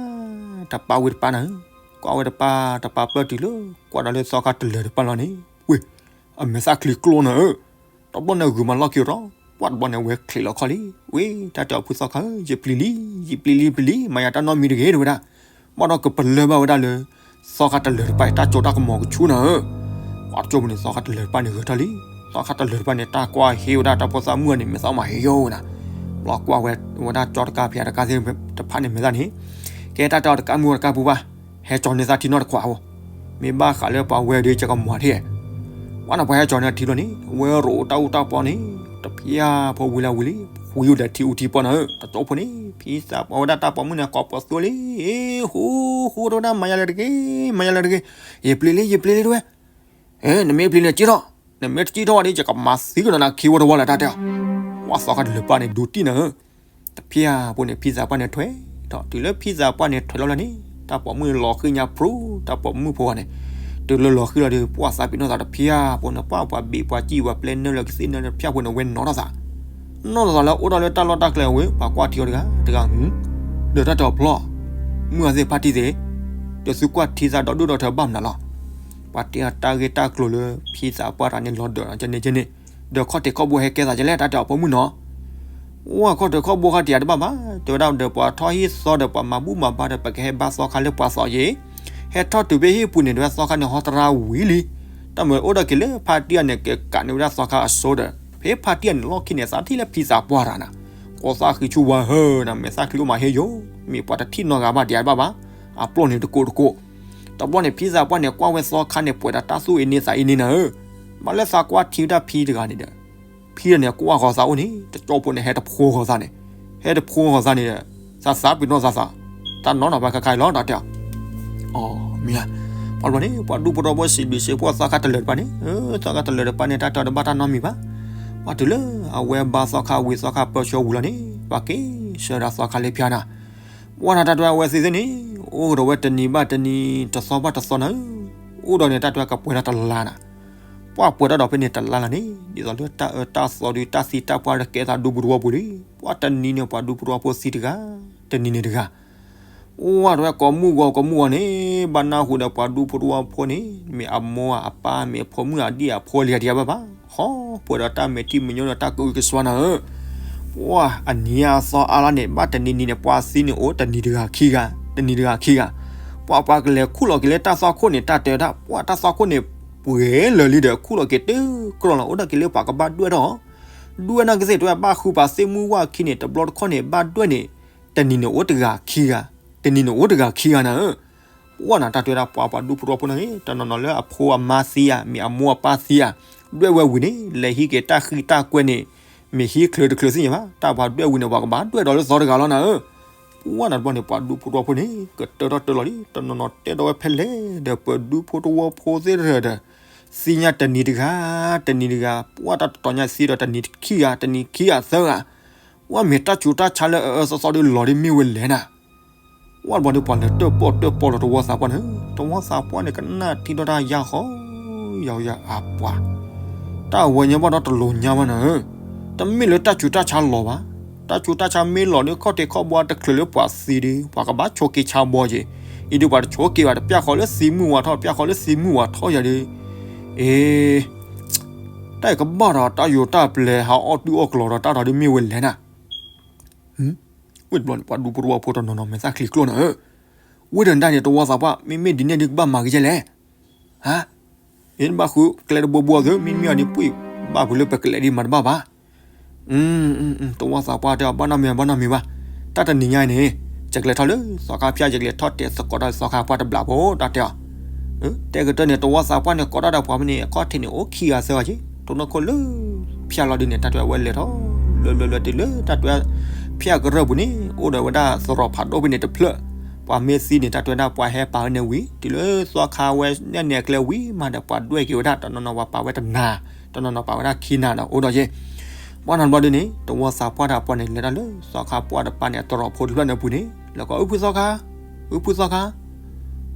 တပာ်ဝံၤတပာ်နၤဧၢ, ကွၢ်ဝဲတပာ်တပာ်ပၢၢ်တုၤလၢ ကွၢ်ဒီးလၢသီခါတလၢာ်တပၤလီၤန့ၣ် ဝ့ၢ် အမဲာ်သၣ်ချံကျိနၤဧၢ, တဘျီန့ၣ်ဂုာ်မၤလီၢ်ခံရီၤ, ကွၢ်တဘျီန့ၣ်ဝဲချံးလီၤခီၣ်လံ, ဝ့ၢ် တၢ်တဲအီၤဖုသီခါဧၢ, ယပျံၤလံ, ယပျံၤလံပျံၤလံ, မၤယၤတၢ်နီတမံၤတဂ့ၤ တဲဝဲဒၣ်, ဘၣ်ဒီးကပလၢၢ်ဘၣ်ဝဲဒၣ်လၢ သီခါတလၢာ်တပၤအံၤ တၢ်စိတၢ်ကမီၤကဆူၣ်နၤဧၢ, ပှၤတကၠိပူၤန့ၣ် သီခါတလၢာ်တပၤန့ၣ်ဂဲၤထၢၣ်လံ, သီခါတလၢာ်တပၤန့ၣ် တၢ်ကွၢ်ဟ့ၣ်ဝဲဒၣ်တၢ်ဖိသၣ်မုၣ်န့ၣ် မဲာ်သၣ်မၤဟ့ၣ်ယိဝဲဒၣ်, ဘျီကွၢ်ဝဲဝဲဒၣ်ကၠီတကါဖဲတကါသ့ၣ်တဖၣ်န့ၣ်မဲာ်သၣ်န့ၣ်, ကဲတၢ်တဲအီၤတကါမုၣ်တကါပူၤဘၣ် ဟဲကၠီန့ၢ်သၣ်ထံနီတခွးဧိၤ, မ့ၢ်ဘၣ်ဃးလၢပှၤဝဲဒီးကကမီၤထံၣ်, ဝဲန့ၣ်ပှၤဟဲကၠီန့ၢ်ထံလီၤန့ၣ် ဝဲရိးတၢ်အူတၢ်ပီန့ၣ် တဖျါဖိဝံၤလၢဝံၤလံ, ဝံၤအိၣ်ဒီးထံအူထံပီနၤဧၢ, တကၠိဖိန့ၣ် ဖံသးပှၢ်ဝဲဒၣ်တၢ်ပိာ်မုၣ်န့ၣ် ကိးပသူလံ, ဟ့ ဃူ ဃူ တဝဲဒၣ် မၤယၤလၢတဂ့ၤ, မၤယၤလၢတဂ့ၤ, ယပျံၤလံ ယပျံၤလံတဝဲ နမ့ၢ်ပျံၤန့ၣ်ကံထီၣ်, နမ့ၢ်တကံထီၣ်ဘၣ်ဒီး ယကမၤသံကဒီးနၤခံဝီတဝီလၢတၢ်တဲအီၤ, ဝဲသီခါတလၢာ်တပၤန့ၣ် ဒိတံၢ်နၤဧၢ, ဖံဧၢဖိန့ၣ် ဖံသးပှၢ်န့ၣ်ထွဲထီၣ်, တုၤလၢဖံသးပှၢ်န့ၣ်ထွဲလီၤလၢန့ၣ် တၢ်ပိာ်မုၣ်လီၤဃံၣ်ညါဖျိ, တၢ်ပိာ်မုၣ်ဖိဂၤန့ၣ် တုၤလၢလီၤဃံၣ်လီၤဒီး ပှၢ်သးပ့ၤနီၣ်သးဒီး ဖံဧၢဖိန့ၣ် ပှၢ်ပှၤဘ့ၣ်ပှၤစံၣ်ပှၤပျဲနၢလၢကသ့ၣ်နၢလၢဖံဧၢဖိန့ၣ် ဝဲနီၣ်ထီၣ်သး, နီၣ်ထီၣ်သးလၢအိၣ်ဒီးလၢတၢ်လီၢ်တၢ်ကျဲဝဲ ပှၤကွၢ်ထံအီၤတဂၤတဂၤ, ဒီးတၢ်တဲအီၤဖျီ မုၢ်အသ့ၣ်ဖါတံၢ်သ့ၣ်, ဒီးသုကွၢ်ထံသးဒီဒူၣ်ဒီထၢဘၣ်မနုၤလီၤ. ပှၤတဲအီၤတၢ်ဂ့ၢ်တၢ်ကျိၤလၢဖံသးပှၢ်တဂၤန့ၣ်လီၤဒီးကန့ၣ်ကန့ၣ်, ဒီးခီၣ်ထံးခီၣ်ဘိဟဲကဲသးကလဲၣ် တၢ်တဲအီၤပိာ်မုၣ်နီၤ. ဝဲခီၣ်ထံးခီၣ်ဘိခါတံၢ်တဘၣ်ဘၣ်, တဲဝဲဒၣ်ဒီးပှၤထီၣ်ဟံၣ်သီဒီးပှၤမၤဘူၣ်မၤဘါဒီး ပကဟဲဘါသီခါလၢပှၤသီယ့ၣ်, ဟဲထီၣ်တုၤဖဲဟံၣ်ပူၤန့ၣ် တဲဝဲသီခါန့ၣ်ဟီတရါဝံၤလံ, တၢ်မ့ၢ်အိၣ်ဒီးက့ၤလၢဖါတံၢ်အန့ၣ် ကကးန့ၢ်ဝဲဒၣ်သီခါအစိဒီး ဖဲဖါတံၢ်အန့ၣ်လီၢ်ခံန့ၣ် သးထံၣ်လၢဖံသးပှၢ်တဂၤနီၤ, ကီၢ်သၣ်ဃံဆူၣ်ဝါဟၢနီၤ, မဲာ်သၣ်ချံအိၣ်မးဟ့ယိာ်, မ့ၢ်ပှၤတထံၣ်နီတဂၤဘၣ်ဒံးတဘၣ်ဘၣ်, အပျီၢ်န့ၣ်တကိးတကိး. တဘျီန့ၣ် ဖံသးပှၢ်န့ၣ် ကွၢ်ဝဲသီခါန့ၣ် ပှဲၤဒီးတၢ်သူၣ်အ့န့သးအ့န့နၤဧၢ, ဘၣ်လၢသးကွၢ်ထံဝဲဒၣ်ဖံတဂၤန့ၣ်ဒီး ဖံန့ၣ်ကွၢ်ဃီၤသးအိၣ်န့ၣ် တကၠီဖိန့ၣ် ဟဲတဖိဃီၤသးန့ၣ်, ဟဲတဖိဃီၤသးန့ၣ်ဒီး သးသးပ့ၤနီၣ်သးသး, တၢ်နီၢ်နီၢ်ဘၣ်ခါခါအံၤလီၤ တၢ်တဲအီၤ. အမ့ၢ်ဧါ, ပှၤတဘျီန့ၣ် ပှၤဒူဖိတဝီဖိစံးဘျုးစံးဖှိၣ်သီခါတလၢာ်တဖၣ်န့ၣ်, သီခါတလၢာ်တဖၣ်န့ၣ် တၢ်တဲအီၤတဘၣ်တၢ်နီတမံၤဘၣ်. ပှၤတုၤလၢအဝဲဘါသီခါဝံၤ သီခါပၢဆှၢဝံၤလီၤန့ၣ် ပှၤက့ၤဆှၢဒၣ်သီခါလၢဖၠါနၤ. ပှၢ်နၤတၢ်တဲအဝဲသ့ၣ်သ့ၣ်န့ၣ် အိၣ်ကဒီးဝဲတနံၤဘၣ်တနံၤ တသီဘၣ်တသီနၤ, အိၣ်ဒီးန့ၣ် တၢ်တဲအဝဲကပှဲၤဒီးတလါနၤ. ပှၢ်ပှဲၤတၢ်ဒီးဖဲန့ၣ်တလါလီၤန့ၣ် ဒ်သိးလၢတၢ်အၢတၢ်သီဒီးတၢ်သံတၢ်ပှၢ်လၢကဲသးဒူပူၤတဝီပူၤလံ. ပှၢ်တနံၤန့ၣ် ပှၤဒူဖိတဝီဖိသံတဂၤ, တနံၤန့ၣ်တဂၤ. အိၣ်ဝဲတဝဲကိးမုၢ်ဂီၤကိးမုၢ်ဂီၤန့ၣ် ဘၣ်နၢ်ဟူဒီးပှၤဒူဖိတဝီဖိန့ၣ် မ့ၢ်အမိၢ်အပၢ် မ့ၢ်အဖိမုၣ်အဒံၣ်အဖိလံၤဒံးဘၣ်ဘၣ်, ဟီပှဲၤဒီးတၢ်မဲာ်ထံမဲာ်နိဒီးတၢ်ကအုကစွါနၤဧၢ. ပှၢ်အနံၤအသီအါလါန့ၣ် ဘၣ်တနံၤနံၤန့ၣ် ပှၢ်သံန့ၣ်အိၣ်တနံၤတဂၤခံဂၤ, တနံၤတဂၤခံဂၤ. ပှၢ်ပှၤကလဲၤခူၣ်လီၤက့ၤလၢတၢ်သွၣ်ခိၣ်န့ၣ် တၢ်တဲဝဲဒၣ် ပှၢ်တၢ်သွၣ်ခိၣ်န့ၣ် ပှဲၤလၢာ်လံဒီး ခူၣ်လီၤက့ၤတကြၢးလီၤ အိၣ်ဒီးက့ၤလၢပှၤကဘၣ်ဒွဲၣ်ထီၣ် ဒွဲၣ်နၢ်ကသ့ၣ်တဝဲ ဘၣ်ဃုပှၤသ့ၣ်မုၢ်ဝၣ်ခံန့ၣ် တဘျီတခီၣ်န့ၣ် ဘၣ်ဒွဲၣ်န့ၣ် တနံၤန့ၣ်အိၣ်တဂၤခံဂၤ, တနံၤန့ၣ်အိၣ်တဂၤခံဂၤနၤဧၢ. ပှၢ်နၤတၢ်တဲဝဲဒၣ် ပှၤပှၤဒူဖိတဝီဖိန့ၣ် တနီၤနီၤလၢအဖိအမါသံဧါ မ့ၢ်အမိၢ်အပၢ်သံဧါ, ဒွဲၣ်ဝဲဝံၤန့ၣ် လဲၤဟံးက့ၤတၢ်ဃံတၢ်ကွဲန့ၣ် မ့ၢ်ဟံးချၢတချၢသ့ၣ်ညါဘၣ်, တၢ်ပှၤဒွဲၣ်ဝံၤန့ၣ် ပှၤကဘၣ်ဒွဲၣ်ဒီးလၢသီတဂၤလီၤနၤဧၢ. ပှၢ်နၤတဘျီန့ၣ် ပှၤဒူဖိတဝီဖိန့ၣ် ကတၢထီၣ်တၢလီၤလံ တနီၤနီၤတဲဒီးဝဲဖဲလဲၣ်ဒီး ပဒူဖိတဝီဖိသ့ၣ်တဖၣ်ဒီး သံညါတနံၤတဂၤ, တနံၤတဂၤ, ပှၢ်တၢ်တတီၤညါသံဒီးတနံၤခံဂၤ, တနံၤခံဂၤသၢဂၤ. ပှၢ်မ့ၢ်တၢ်ဆူးတၢ်ဆါလၢအအၢသီသီဒီးလီၤဒီးမ့ၢ်ဝဲလဲၣ်နၤ. ပှၢ်တဘျီန့ၣ် ပှၤလဲၤတၢၣ်ပီၣ်တၢၣ်ပီၣ်လီၤတဝီသးပှၢ်န့ၣ်, တဝီသးပှၢ်န့ၣ် ကနၣ်ထံထီၣ်တၢ်ယါဃီ ယါယါအပှၤ တၢ်ဝဲညါဘၣ်ဒီးတလိၤညါဘၣ်နၤဧၢ, တမ့ၢ်လၢတၢ်ဆူးတၢ်ဆါလီၤဘၣ်. တၢ်ဆူးတၢ်ဆါမ့ၢ်လီၤဒီး ခီၣ်ထံးခီၣ်ဘိတချုးလၢပှၤသံဒီး ပှၤကဘၣ်ဆိးက့ဆါဘီက့ၤ, အံၤဒီးပှၤတဆိးက့ၤဘၣ် တပျၢ်ဃီလၢသံမုၢ်ဝၤထီၣ် ပျၢ်ဃီလၢသံမုၢ်ဝၤထီၣ်ယၤဒီး, အ့ တၢ်အံၤကဘၣ်ဒီးတၢ်ယိၤတၢ်ပျဲၤဟးအီၣ်တူၢ်အီၣ်ကျီၤဒီးတၢ်ဒီးမ့ၢ်ဝဲလဲၣ်နၤ. ဝ့ၢ်တဘျီန့ၣ် ပှၤဒူဖိတဝီဖိတနီၤနီၤမဲာ်သၣ်ချံကျိၣ်နၤဧၢ, ဝ့ၢ်ဒီးနတၢ်န့ၣ် တဝီသးပှၢ် မ့မ့ၢ်ဒ်န့ၣ်ဒုးကဘၣ်မၤက့ၤယဲလဲၣ်. ဟါ, အ့ နဘၣ်ဃုကျဲတဘိဘိအသု မ့မ့ၢ်အီၤဒ်ပှံၢ် ဘၣ်ဖုးလၢပကလဲၤဒ်မၤတဘၣ်ဘၣ်. တဝီသးပှၢ်တဲအီၤ ဘၣ်နီတမံၤ ဘၣ်နီတမံၤဘၣ်, တၢ်တနံၤညါအံၤန့ၣ် ယကလဲၤထီၣ်လၢသီခါဖၠါ ယကလဲၤထီၣ်တဲသကိးတၢ်သီခါပှၢ်တဘျီဖိ တၢ်တဲအီၤ. တဲကတၢၢ်န့ၣ် တဝီသးပှၢ်န့ၣ် ကိးထီၣ်ဒီးပှၤမ့ၢ်န့ၣ် အခီၣ်ထံးန့ၣ် အိၣ်ခံဂၤသၢဂၤက့ၤ တိၢ်နီၢ်ခိၣ်လၢဖၠါလီၤဒ်န့ၣ် တၢ်တဲအဝဲလဲၤထီၣ် လၢလၢလၢတုၤလၢတၢ်တဲ ဖၠါကရၢၢ်ပူၤန့ၣ် အိၣ်ဒီးဝဲဒၣ်သရိာ်ဖးဒိၣ်ဖဲန့ၣ်တဖျၢၣ်, ပှၤမ့ၢ်သံန့ၣ် တၢ်တဲဝဲဒၣ်ပှၤဟဲပာ်ဝဲန့ၣ်ဝံၤ တုၤလၢသီခါဝဲနဲၣ်န့ၣ်အကျဲဝံၤမးဒီး ပှၤဒွဲၣ်က့ၤဝဲဒၣ် တနီၤနီၤပှၤပာ်ဝဲတနၤ, တနီၤနီၤပာ်ဝဲဒၣ်ခံနၤဒီးအိၣ်ဒီးယဲ ပှၢ်နၤတဘျီဒ်န့ၣ် တဝီသးပှၢ်တၢ်ပှၢ်န့ၣ် လဲၤတၢ်လၢသီခါပှၢ်တပၤန့ၣ် အသရိာ်ဖိတဖျၢၣ်န့ၣ်အပူၤန့ၣ် လၢကီး အုၣ်ဖုသီခါ, အုၣ်ဖုသီခါ,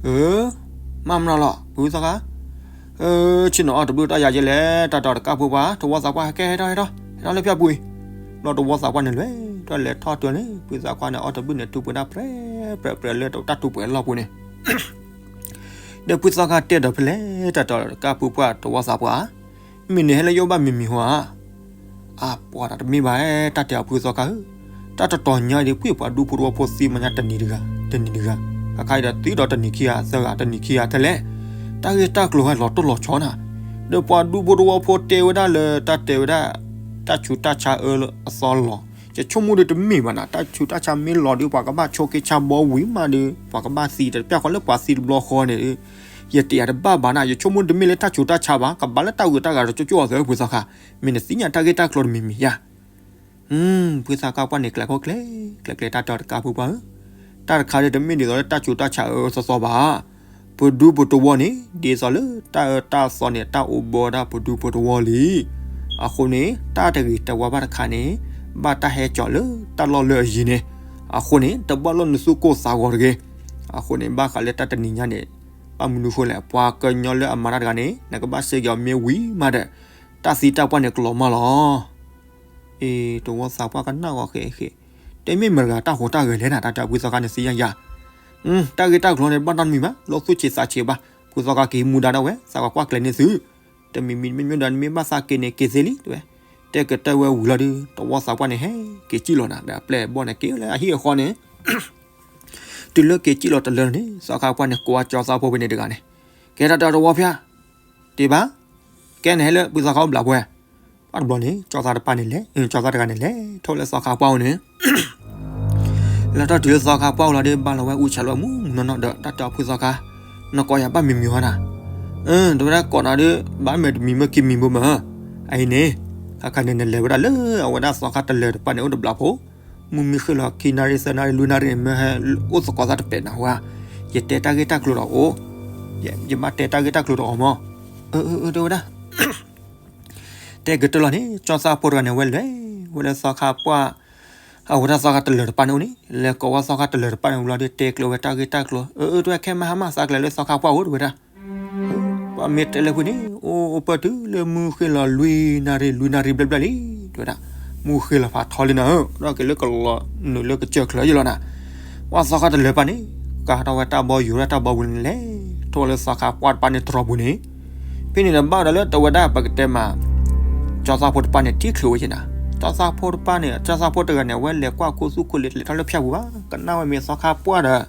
အၢ, မၤမနုၤလီၤ ဖုသီခါ, ဆ့ၣ်နီၤအီၣ်တဘျုးတၢ်ယၤယဲလဲၣ် တၢ်တီၤတကၢ်ဖိပှၢ် တဝီသးပှၢ်ဟဲကဲဟဲထီၣ်ဟဲထီၣ် ဟဲထီၣ်လၢဖၠါပူၤအံၤ, ဘျီတဝီသးပှၢ်န့ၣ်လဲၤထီၣ်လဲၤထီၣ်တုၤန့ၣ် ဖုသီခါန့ၣ် အီၣ်တဘျုးန့ၣ် တူၢ်ပှဲၤဒၣ်ပြဲပြဲပြဲလၢတၢ်တူၢ်ပှဲၤလီၢ်ပူၤန့ၣ် ဒီးဖုသီခါတဲဒီးဖဲလဲၣ် တၢ်တီၤတကၢ်ဖိပှၢ် တဝီသးပှၢ်, မ့ၢ်န့ၣ်ဟဲလၢယအိၣ်ဘၣ်မံၤမံၤဟီဧါ, အပှၤတၢ်တမ့ၢ်ဘၣ် တၢ်တဲအီၤဖုသီခါဧၢ, တၢ်တတီၤညါဒ်ပှံၢ်ပှၤဒူဖိတဝီဖိသံမၤညါတနံၤတဂၤ, တနံၤတဂၤ, ခါခါအံၤဒီးသံဒီးတနံၤခံဂၤသၢဂၤတလဲၣ်, တၢ်ဂ့ၢ်တၢ်ကျိၤဟဲလီၤတိၢ်လီၤဆီနၤ, ဒီးပှၤဒူဖိတဝီဖိတဲဝဲဒၣ်လၢတၢ်တဲဝဲဒၣ် တၢ်ဆူးတၢ်ဆါအၢအသီလီၤ, ယဆိကမိၣ်ဒီးတမ့ၢ်ဘၣ်နၤ တၢ်ဆူးတၢ်ဆါမ့ၢ်လီၤဒီး ပှၤကဘၣ်ဆိးက့ဆါဘီဝံၤမးဒီး ပှၤကဘၣ်သံဒီးတပျၢ်ဃီလၢပှၤသံတဘျီဃီန့ၣ် ယတဲယၤတဘၣ်ဘၣ်နၤ ယဆိကမိၣ်တမ့ၢ်လၢတၢ်ဆူးတၢ်ဆါဘၣ် ကဘၣ်လၢတၢ်ဂုၤတၢ်ဂၤတကၠိကၠိအီၤသၢဖုသီခါ, မ့ၢ်နသ့ၣ်ညါတၢ်ဂ့ၢ်တၢ်ကျိၤတမံၤမံၤယါ ဖုသီခါပှၢ်န့ၣ် ကျဲၤခိၣ်ကျဲၤ ကျဲၤကျဲၤတၢ်တီၤတကၢ်ဖိပှၢ်ဧၢ, တၢ်တခါဒီးတမ့ၢ်ဒ်သိးလၢတၢ်ဆူးတၢ်ဆါအၢသီသီဘၣ်, ပဒူပတဝီန့ၣ် ဒ်သိးလၢတၢ်အၢတၢ်သီန့ၣ် တၢ်အိၣ်ဘီဒၣ်ပဒူပတဝီလံ, အဃိန့ၣ် တၢ်တဂ့ၤတဝါဘၣ်တခါန့ၣ် ဘၣ်တၢ်ဟဲကၠီလၢတၢ်လီၢ်လၢအယံၤန့ၣ်, အဃိန့ၣ် တဘၣ်လီၢ်နသူၣ်ကိၢ်သးဂီၤတဂ့ၤ. အဃိန့ၣ် ဘၣ်ဃးလၢတၢ်တနံၤညါန့ၣ် ဘၣ်မနုၤဃိလဲၣ်, ပှၤကညီလၢအမၤတၢ်တဂၤန့ၣ် နကဘၣ်စဲက့ၤအီၤမ့ၢ်ဝံၤမးဒီး တၢ်သံတၢ်ပှၢ်န့ၣ်ကလီၤမၢ်လီၤ. အ့ တဝီသးပှၢ်ကနၣ်ဂီၤဃဲးဃဲး, တမ့ၢ်မတၤတဂၤတၢ်ဟူးတၢ်ဂဲၤလဲၣ်နၤ, တၢ်တဲအီၤဖုသီခါန့ၣ်သ့ၣ်ညါယၤ, တၢ်ဂ့ၢ်တၢ်ကျိၤန့ၣ် ဘၣ်နီတမံၤဘၣ်, လီၢ်သူၣ်ဆံးသးဆံးဘၣ်, ဖုသီခါက့ၤမူဒါဒၣ်ဝဲ, သးကကွၢ်ကျဲၤန့ၢ်သု, တမံၤမံၤတမံၤမံၤဒီး နမ့ၢ်ဘၣ်သးက့ၤန့ၣ်က့ၤသ့လံ တဲဝဲ, တဲကတၢၢ်ဝဲဝံၤလီၤဒီး တဝီသးပှၢ်န့ၣ်ဟဲက့ၤစံၣ်လီၤနၤ, ဒီးအပျဲၢ်အဘီၣ်န့ၣ်က့ၤလၢအဟံၣ်အဃီန့ၣ် တုၤလၢက့ၤစံၣ်လီၤတလၢန့ၣ် သီခါပှၢ်န့ၣ် ကိးဝဲကၠီသးဖိဖဲန့ၣ်တဂၤန့ၣ်, ကဲတၢ်တဲအီၤတဝီဖၠၣ်, တ့ၢ်ဘၣ်, ကဲနဟဲလၢဖုသီခါအိၣ်ဘျးပှဲၤ, ဘၣ်တဘျီန့ၣ် ကၠီသးတပၢ်န့ၣ်လဲၤ, ကၠီသးတဂၤန့ၣ်လဲၤထီၣ်လၢသီခါပှၢ်အိၣ်န့ၣ် လဲၤထီၣ်တုၤလၢသီခါပှၢ်အိၣ်လီၤဒီး ဘၣ်လီၤဝဲအူဆးလၢအမူးမူးနီၢ်နီၢ်ဒီး တၢ်တဲအီၤဖုသီခါ, နကိးယၤဘၣ်မံၤမံၤဧါနၤ, တဲဝဲဒၣ်ကိးနၤဒီး ဘၣ်မ့ၢ်တမံၤမ့ၢ်ခံမံၤဘိမး, အအံၤန့ၣ်, ခါခါန့ၣ်နလဲၤဝဲဒၣ်လၢအဝဲဒၣ်သီခါတလၢၤတပၢ်န့ၣ် အိၣ်တဘျီဖိ, မုၢ်မံဃ့ၢ်လီၤခံနၣ်ရံၣ်သၢနၣ်ရံၣ်လွံၢ်နၣ်ရံၣ်န့ၣ် မ့ၢ်ဟဲအိၣ်သကိးသးတပဲာ်နၤဝဲ, ယတဲတၢ်ဂ့ၢ်တၢ်ကျိၤဒီးအိၣ်, ယဘၣ်တဲတၢ်ဂ့ၢ်တၢ်ကျိၤဒီးအီၤမး, အၢ အၢ တဲဝဲဒၣ် တဲကတၢၢ်လီၤန့ၣ် ကၠီသးဖိတဂၤန့ၣ် ဝဲလဲၤဝဲလၢသီခါပှၢ်, အဝဲဒၣ်သီခါတလၢၤတပၢ်န့ၣ်အိၣ်န့ၣ် လဲၤကိးဝဲသီခါတလၢၤတပၢ်န့ၣ်ဝံၤလီၤဒီး တဲကျၢၤဝဲတၢ်ဂ့ၢ်တၢ်ကျိၤ, အၢ အၢ တဲဝဲ ခဲမုၢ်ဟါမးသးကလဲၤလၢသီခါပှၢ်အိၣ် တဲဝဲဒၣ်, ပှၤမ့ၢ်တဲလၢဖုန့ၣ် အိၣ်အိၣ်ပၢၢ်တုၤလၢမုၢ်ဃ့ၢ်လီၤလွံၢ်နၣ်ရံၣ်လွံၢ်နၣ်ရံၣ်ဘျဲၣ်ဘျဲၣ်လံ, တဲဝဲဒၣ်, မုၢ်ဃ့ၢ်လီၤဖးထီလံနၤဧၢ, ဒီးက့ၤလၢကလီၤနုာ်လၢကစၢၢ်ချၢယလီၤနၤ ပှၤသီခါတလၢၤတပၢ်န့ၣ် ကၤထီၣ်ဝဲတၢ်ဘီယူၤဝဲတၢ်ဘီဝံၤန့ၣ်လဲၤထီၣ်လၢသီခါပှၢ်တပၢ်န့ၣ်တရီပူၤန့ၣ်, ဖဲန့ၣ်ဒီးဘၣ်ဒီးလၢတဝဲဒၣ်ပကတဲမး, ကၠီသးဖိတပၢ်န့ၣ် ထံၣ်ချုးဝဲက့နၤ, ကၠီသးဖိတပၢ်န့ၣ် ကၠီသးဖိတဂၤန့ၣ် အဝဲလဲၤကွၢ်ခိၣ်သူခိၣ်လ့လဲၤထီၣ်လၢဖၠၣ်ပူၤဘၣ်, ကနၣ်ဝဲမ့ၢ်သီခါပှၢ်ဒီး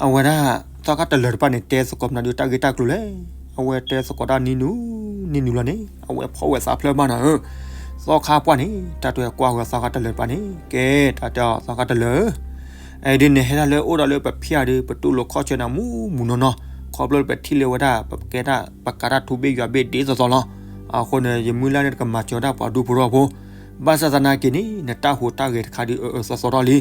အဝဲဒၣ် သီခါတလၢၤတပၢ်န့ၣ် တဲသကိးမနုၤဒုးတၢ်ဂ့ၢ်တၢ်ကျိၤလဲၣ်, အဝဲတဲသကိးတၢ်နံၤနုၤ, နံၤနုၤလီၤန့ၣ် အဝဲဖီၣ်ဝဲသးဖျၢၣ်မးနၤဧၢ, သီခါပှၢ်န့ၣ် တၢ်တဲကွၢ်ဃီသီခါတလၢၤတပၢ်န့ၣ် ကဲတၢ်တဲအီၤသီခါတလၢၤ အဒ်န့ၣ်ဟဲဒၣ်လၢအိၣ်ဒီးလၢပဖၠၣ်ဒီး ပတူၢ်လိာ်ခီၣ်ဆၢနၤမူးမူးနီၢ်နီၢ်, ခီဖျိလၢပထံၣ်လၢဝဲဒၣ် ပကဲဒၣ် ပကးတၢ်ထူဘ့ၣ်ယွၤဘ့ၣ်ဒ်သိးသိးလီၤ. အဃိန့ၣ် ယမုၢ်လၢ်န့ၣ်တကမၤစၢၤဒၣ်ပှၤဒူဖိထီဖိ, ဘၣ်ဆၣ်သနာ်က့န့ၣ် နတၢ်ဟူးတၢ်ဂဲၤတခါဒုးအၢအၢသီသီထီၣ်လံ.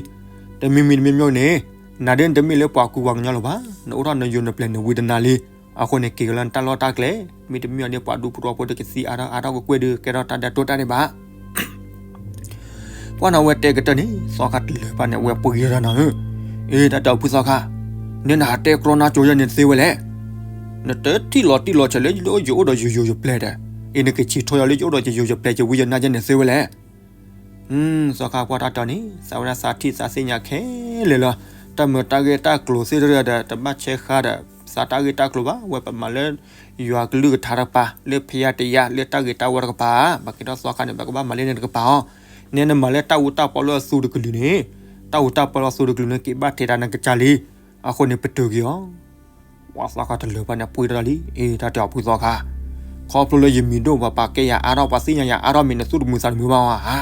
တမံၤမံၤတမံၤမံၤန့ၣ်, နဒ်နတမ့ၢ်လၢပှၤကူပှၤကညီလၢၤဘၣ်, နအိၣ်ထီၣ်နယိၤနပျဲၤနဝံတနၤလံ. အဃိန့ၣ် က့ၤကလၢနတၢ်လီၢ်တၢ်ကျဲ, မ့တမ့ၢ်အီၤန့ၣ် ပှၤဒူဖိထီဖိတကသံအါထီၣ်အါထီၣ်ကွ့ၢ်ကွ့ၢ်ဒုး ကဲထီၣ်တၢ်ဒဲးတိၢ်တၢ်န့ၣ်ဘၣ် ပှၢ်န့ၣ်အဝဲတဲကတၢၢ်န့ၣ် သီခါတလၢၤတပၢ်န့ၣ် အဝဲပှ့ၤထီၣ်နၤဧၢ, အ့ တၢ်တဲအီၤဖုသီခါ, နနဟးတဲကြီနါကၠိယဲန့ၣ်သ့ဝဲလဲၣ်. နတထံၣ်လီၤတံၢ်လီၤဆဲးလၢ ယအိၣ်ယအိၣ်ဒီးယယိၤယပျဲၤဒီး, အ့ နကဆံးထီၣ်ယၤလၢယအိၣ်ဒီးယယိၤယပျဲၤယဝံယနါယဲန့ၣ်သ့ဝဲလဲၣ်. သီခါပှၢ်တၢ်တဲအီၤန့ၣ် သးဝဲဒၣ်သးထံၣ်သးသ့ၣ်ညါခဲလၢာ်လီၤ. တၢ်မုာ်တၢ်ဂ့ၢ်တၢ်ကျိၤသ့ၣ်တဖၣ်ဒီး တဘၣ်ဆဲးဃါဒီး သးတၢ်ဂ့ၢ်တၢ်ကျိၤဘၣ်, ဝဲပမၤလၢ ယွၤကလုၢ်ကထါတကပၤ, လၢဖယါတယါ လၢတၢ်ဂ့ၤတၢ်ဝါတကပၤ, ပှၤက့ၤထီၣ်သီခါန့ၣ် ပကဘၣ်မၤလၢန့ၣ်တကပၤအီၤ, နဲနမၤလၢတၢ်အူတၢ်ပီလၢအသူတကလုာ်န့ၣ်, တၢ်အူတၢ်ပီလၢအသူတကလုာ်န့ၣ် က့ၤဘၣ်ထဲးတၢ်နကစၢ်လံ. အဃိန့ၣ် ပတုာ်က့ၤအီၤ ပှၤသီခါတလၢၤတပၢ်န့ၣ် ပှ့ၤထီၣ်လံ, အ့ တၢ်တဲအီၤဖုသီခါ, ခီဖျိလၢယမံၤဒိၣ်ပှၤပာ်ကဲယၤအါထီၣ် ပှၤသ့ၣ်ညါယၤအါထီၣ်မ့ၢ်နသူၣ်တမုာ်သးတမုာ်ဘၣ်ဧါ.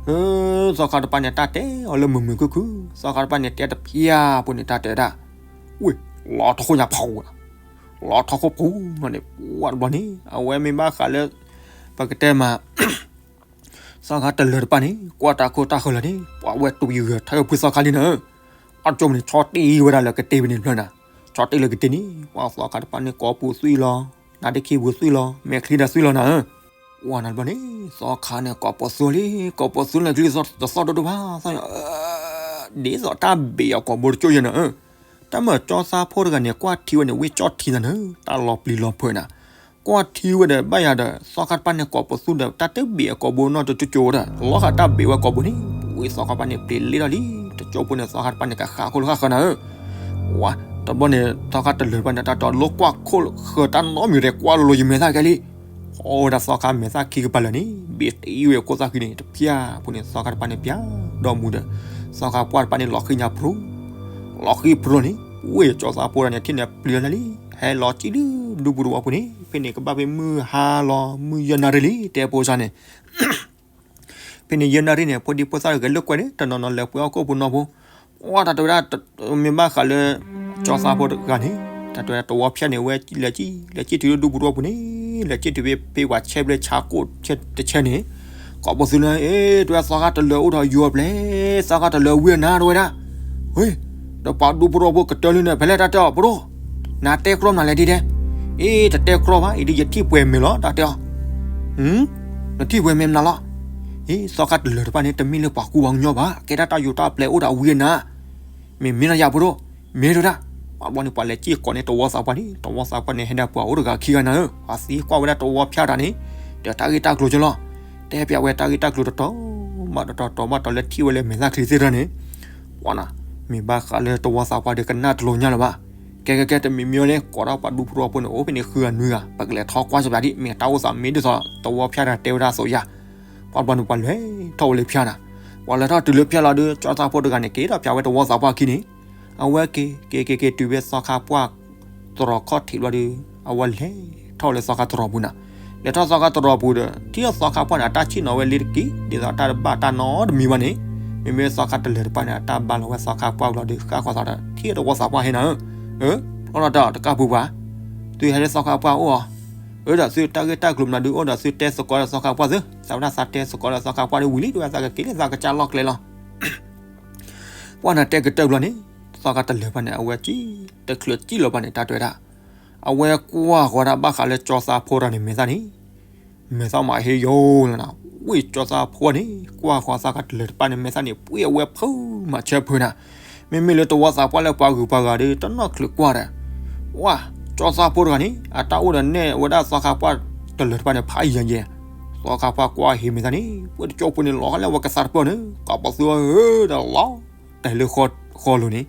သီခါတပၢ်န့ၣ် တၢ်တဲအီၤလၢမုာ်မုာ်ခုၣ်ခုၣ်, သီခါတပၢ်န့ၣ် တဲတဖၠၣ်ဖိန့ၣ် တၢ်တဲဒၣ်, ဝ့ၢ်, လီၤထီၣ်ခိၣ်ညါဖီဝဲ, လီၤထီၣ်ခိၣ်ပူၤန့ၣ် ပှၤတဘျီန့ၣ် အဝဲမ့ၢ်ဘၣ်ဃးလၢ ပကတဲမး သီခါတလၢၤတပၢ်န့ၣ် ကွၢ်တၢ်ခိၣ်တၢ်ဃၢၤလၢာ်န့ၣ် ပှၤဝဲတူၢ်ယဂဲၤထၢဖုသီခါလံနၤဧၢ, အကၠိမ့ၢ်န့ၣ် ဆီတ့ၢ်ဝဲဒၣ်လၢကတ့ၢ်ဖဲန့ၣ်တဖျၢၣ်နၤ, ဆီတ့ၢ်လၢကတ့ၢ်န့ၣ် ပှၤသီခါတပၢ်န့ၣ် ကိးပူၤသွံၣ်လီၤ, နါဒ့ခံပူၤသွံၣ်လီၤ, မဲာ်ချံဒၣ်သွံၣ်လီၤနၤဧၢ, ပှၤန့ၣ်တဘျီန့ၣ် သီခါန့ၣ် ကိးပူၤသွံၣ်လံ, ကိးပူၤသွံၣ်လၢကလံၤသီတသီၣ်ဒိၣ်ဒိၣ်ဘၣ်, ဒ်သိးတၢ်ဘ့ၣ်အကိာ်ဘိတကၠိယဲနၤဧၢ, တၢ်မၤကၠီသးဖိတဂၤန့ၣ် ကွၢ်ထံဝဲန့ၣ် ဝ့ၢ်ကၠီထံနၤနၤဧၢ, တၢ်လီၤပျံၤလီၤဖုးနၤ ကွၢ်ထံဝဲဒီး ဘၣ်ယၤဒီး သီခါတပၢ်န့ၣ် ကိးပူၤသွံၣ်ဒီး တၢ်တဘ့ၣ်အကိာ်ဘိနီတကၠိဒီး လီၤဃာ်တၢ်ဘ့ၣ်ဝဲကိာ်ဘိန့ၣ် ဝ့ၢ်သီခါတပၢ်န့ၣ် ပျံၤလ့ထီၣ်လံ, တကၠိဖိန့ၣ် သီခါတပၢ်န့ၣ် ကဃၣ်ခိၣ်လၢဃၣ်ဃၢၤနၤဧၢ, ဝါ, တဘျီန့ၣ် သီခါတလၢၤတပၢ်န့ၣ် တၢ်တဲအီၤ လိၣ်ကွၢ်ခိၣ်ဃၢၤတၢ်နီတမံၤရဲၣ် ကွၢ်လိၤလိၤယမဲာ်သၣ်ကဲလံ, အိၣ်ဝဲဒၣ်သီခါမဲာ်သၣ်ခံကပၤလၢာ်န့ၣ် ဘ့ၣ်တ့ဝဲကိၣ်သၣ်ဃံန့ၣ် တဖၠၣ်ဖိန့ၣ် သီခါတပၢ်န့ၣ် ပျၢ်ဒီးမူဒီး သီခါပှၢ်တပၢ်န့ၣ် လီၤဃံညါဖျိ လီၤဃံဖျိန့ၣ် ဝ့ၢ်ကၠီသးဖိတဂၤန့ၣ် ထံၣ်န့ၣ်ပျံၤလီၤန့ၣ်လံ, ဟဲလီၤစံၣ်လၢဒူပူၤတဝီပူၤန့ၣ် ဖဲန့ၣ်ကဘၣ်ဖဲမုၢ်ဟါလီၤ မုၢ်ယဲၢ်နၣ်ရံၣ်လံ တဲဖိစၢ်န့ၣ်, ဖဲန့ၣ်ယဲၢ်နၣ်ရံၣ်န့ၣ် ဖိဒံဖိသၣ်ဂဲၤလိာ်ကွဲန့ၣ် တနီၤနီၤလဲၤပှ့ၤအီၣ်ကိၣ်ဖိနီဖိ, ဝါ တၢ်တဲဝဲဒၣ် မ့ၢ်ဘၣ်ဃးလၢ ကၠီသးဖိတဂၤန့ၣ် တၢ်တဲဝဲဒၣ်တဝီဖၠၣ်န့ၣ် ဝဲလဲၤစံၣ် လဲၤစံၣ်တုၤလၢဒူပူၤတဝီပူၤန့ၣ် လဲၤစံၣ်တုၤဖဲ ဖဲပှၤဆဲးဘျဲၣ်ဆါကိၣ်တဆဲးန့ၣ် ကိးပူၤသွံၣ်လၢ အ့ တဲဝဲသီခါတလၢၤအိၣ်ဒီးယိၤပျဲၤ သီခါတလၢၤဝံၤနၤ တဲဝဲဒၣ်, ဝ့ၢ်, ဒီးပှၤဒူဖိထီဖိကတၢၢ်လံန့ၣ် ဖဲလဲၣ်တၢ်တဲအီၤ ပဒိၣ်, နတဲကြီမနုၤလဲၣ်ဒ်ဒဲး, အ့ တတဲကြီဘၣ် အံၤဒ်ယထံၣ်ပှဲၤမဲာ်လီၤ တၢ်တဲအီၤ, နထံၣ်ပှဲၤမဲာ်မနုၤလီၤ, အ့ သီခါတလၢၤတဖၣ်န့ၣ် တမ့ၢ်လၢပှၤကူပှၤကညီဘၣ်, ကဲဒၣ်တၢ်ယိၤတၢ်ပျဲအိၣ်ဒီးအဝံအနါ, မ့ၢ်မ့ၢ်လီၤယၤဖိဒိၣ်, မ့ၢ်ဒၣ်, ပှၤဘျီန့ၣ် ပှၤလဲၤစ့ၢ်ကီးန့ၣ် တဝီသးပှၢ်န့ၣ်, တဝီသးပှၢ်န့ၣ် ဟဲဒၣ်ပှၤအိၣ်တဂၤခံဂၤနၤဧၢ, ပှၤသံကွၢ်ဝဲဒၣ်တဝီဖၠၣ်တၢ်န့ၣ်, ဒီးတၢ်ဂ့ၢ်တၢ်ကျိၤကလီၤ, တဲပၠးဝဲတၢ်ဂ့ၢ်တၢ်ကျိၤတတီၤဘၣ်တတီၤ တီၤဘၣ်တီၤလၢထံၣ်ဝဲလၢမဲာ်သၣ်ချံသ့ၣ်တဖၣ်န့ၣ်, ပှၤနၤ, မ့ၢ်ဘၣ်ဃးလၢတဝီသးပှၢ်ဒီးကနၣ်တလိာ်ညါလၢၤဘၣ်, ကဲကဲကဲ တမံၤမံၤန့ၣ် ကိးထီၣ်ပှၤဒူဖိသဝီဖိန့ၣ် အိၣ်ဖဲန့ၣ်ဃုဂၤနွံဂၤ ပကလဲၤထီၣ်ကွၢ်စၢၤပၠးဒ် မ့ၢ်တၢ်အိၣ်သးမ့ၢ်ဒ်သိး တဝီဖၠၣ်တၢ်တဲဝဲဒၣ်အသိးယၤ, ပှၤဘျီန့ၣ် ပှၤလဲၤထီၣ်ဝဲလၢဖၠၣ်နၤ, ပှၤလဲၤထီၣ်တုၤလၢဖၠၣ်လီၤဒီး ကၠီသးဖိတဂၤန့ၣ် က့ၤထီၣ်ပၠးဝဲတဝီသးပှၢ်အခံန့ၣ်, အဝဲက့ၤက့ၤက့ၤက့ၤတုၤဖဲသီခါပှၢ် တရီၤခီၣ်ထံးဘျီဒီး အဝဲလဲၤထီၣ်လၢသီခါတရီၤပူၤနၤ, လဲၤထီၣ်သီခါတရီၤပူၤဒီး ထံၣ်သီခါပှၢ်န့ၣ် အတၢ်ဆ့ၣ်နီၤဝဲလံတက့ၢ် ဒ်သိးတၢ်တဘၣ်တၢ်နီတမံၤဘၣ်န့ၣ်, မ့မ့ၢ်သီခါတလၢၤတဖၣ်န့ၣ် အတၢ်ဘါလီၤဝဲသီခါပှၢ်ဘျီဒီး ဃၣ်ဃီၤသးဒီး ထံၣ်တဝီသးပှၢ်ဟဲနၤဧၢ, အၢ, ဖျီလီၤတၢ်တကၢ်ပူၤပှၤ, သုဟဲလၢသီခါပှၢ်အိၣ်အီၤ, အၢဒီးသုတၢ်ဂ့ၢ်တၢ်ကျိၤမနုၤဒုးအိၣ်ဒီးသုတဲသကိးဒီးသီခါပှၢ်သု, သးဝဲဒၣ်သးတဲသကိးဒီးသီခါပှၢ်ဒီးဝံၤလံ တဝဲသးကက့ၤလၢသးကစၢ်လီၢ်ကျဲလီၤ ပှၢ်နၤတဲကတၢၢ်ဘျီန့ၣ်, သီခါတလၢၤဘၣ်န့ၣ် အဝဲကံ, တချုးကံၣ်လီၤဘၣ်န့ၣ် တၢ်တဲဝဲဒၣ်, အဝဲကွၢ်ဃီၤဒၣ်ဘၣ်ဃးလၢကၠီသးဖိတဂၤန့ၣ် မဲာ်သၣ်န့ၣ်, မဲာ်သၣ်မးဟ့ယိာ်လီၤနၤ, ဝံၢ်ကၠီသးဖိန့ၣ် ကွၢ်ဃီၤသီခါတလၢၤတဖၣ်န့ၣ် မဲာ်သၣ်န့ၣ် ပှ့ၤအဝဲဖုးမးဆၢဖုးနၤ, မ့မ့ၢ်လၢတဝီသးပှၢ်လၢပှၤဂုၤပှၤဂၤဒီး တနီၢ်ချုးကွၢ်ဒီး, ဝါ, ကၠီသးဖိတဂၤန့ၣ် အတၢ်အိၣ်ဒီးနဲၣ်ဝဲဒၣ်သီခါပှၢ်တလၢၤတဖၣ်န့ၣ် ဖးယံၤယဲၢ်, သီခါပှၢ်ကွၢ်ဟ့မဲာ်သၣ်န့ၣ် ပှ့ၤတကၠိဖိန့ၣ် လီၤဃီလၢအဝဲကသးတပၢၢ်န့ၣ် ကးပီၤသုဝဲဧၢဒီးလီၤတဲာ်လၢဃီလိၤန့ၣ်,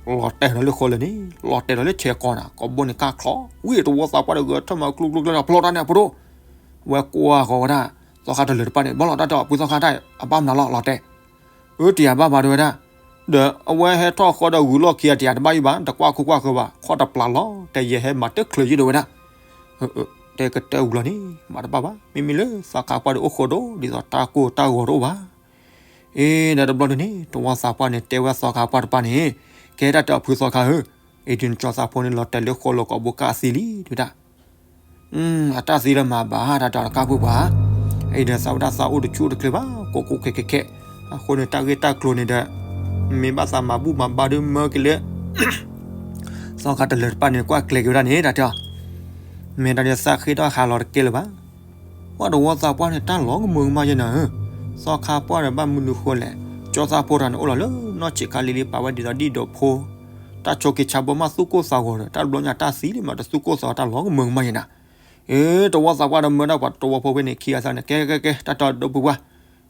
လီၤတဲာ်ဒီးလၢဃီလိၤန့ၣ်, လီၤတဲာ်ဒီးလၢဆဲးကီးနၤ ကီးဘိန့ၣ်ကၢ်ချီ, ဝံၢ်တဝီသးပှၢ်ဒီးဂဲၤထၢၣ်မၤကျိကျိကျိတၢ်ဖျီတၢ်န့ၣ်အပဒိၣ်, ဝဲကွၢ်ဃီၤဝဲဒၣ်, သီခါတလၢၤတဖၣ်န့ၣ် ဘၣ်လီၤတၢ်ဒီး ပှၤသီခါတၢ်အဘၣ်မနုၤလီၤ လီၤတဲာ်, အၢတယၤဘၣ်ဘၣ်တဲဝဲဒၣ်, ဒီးအဝဲဟဲထီၣ်ဃီဒီးဂုၤလီၢ်ခံဂၤတယၤတဘၣ်ယံၤဘၣ် တကွၢ်ခိကွၢ်ဃၢၤဘၣ် ခီၣ်တပျၢ်လီၤ တဲယဲဟဲမၤတချုးယံၤဒီးဝဲဒၣ် တဲကတၢၢ်ဝံၤလီၤန့ၣ် မၤတဘၣ်ဘၣ် မ့မ့ၢ်လၢသီခါပှၢ်ဒီးအိၣ်ဃိဒိၣ် ဒ်သိးတၢ်ကိၢ်တၢ်ဂီၤတအိၣ်ဘၣ်. အ့ ဒီးတဘျီဒုန့ၣ် တဝီသးပှၢ်န့ၣ် တဲဝဲသီခါပှၢ်တဖၣ်န့ၣ်, ကဲဒၣ်တၢ်ဖုသီခါဧၢ, အ့ ဒုးနကၠီသးဖိန့ၣ် လီၤတဲာ်လၢဃီလိၤကီးဘိကၢ်အသံလံ တဲဝဲဒၣ်. အတၢ်သံလၢမၤဘၣ်တၢ်တကါပှၢ်ပှၢ်, အံၤဒီးသးဝဲဒၣ်သးအိၣ်တဆူၣ်အိၣ်တချ့ဘၣ် ကိးကိးခဲခဲခဲ, အဃိန့ၣ် တၢ်ဂ့ၢ်တၢ်ကျိၤန့ၣ်ဒီး မ့ၢ်ဘၣ်သးမၤဘူၣ်မၤဘါဒုးမၢက့ၤလၢ သီခါတလၢၤတဖၣ်န့ၣ် ကွၢ်ကျဲၤက့ၤဝဲဒၣ်န့ၣ် တၢ်တဲအီၤ, မ့ၢ်တၢ်ဒုးသးဃ့ထီၣ်ဟးလီၤတကဲလၢၤဘၣ်. ပှၤတဝီသးပှၢ်န့ၣ် တၢ်လီၤကမၢကမၣ်ယဲနၤဧၢ, သီခါပှၢ်ဒီးဘၣ်မနုၤဃိလဲၣ်, ကၠီသးဖိတဂၤန့ၣ်အိၣ်လီၤလၢနီၢ်ဆံးခါလံလံ ပာ်ဝဲဒ်သိးဒ်ဒိးဖိ, တၢ်ဆိးက့ၤဆါဘီမးသူၣ်ကိၢ်သးဂီၤဒီး တၢ်တဘျီညါတၢ်သံလံမး တသူၣ်ကိၢ်သးဂီၤတၢ်လီၤကမၢကမၣ်ယဲနၤ အ့ တဝီသးပှၢ်ဒီးမၢဒၣ်ပှၤတဝီဖိဖဲန့ၣ်ခံဂၤသၢဂၤန့ၣ် ကဲကဲကဲ တၢ်တဲအီၤဒီပုၢ်ဝဲၢ်,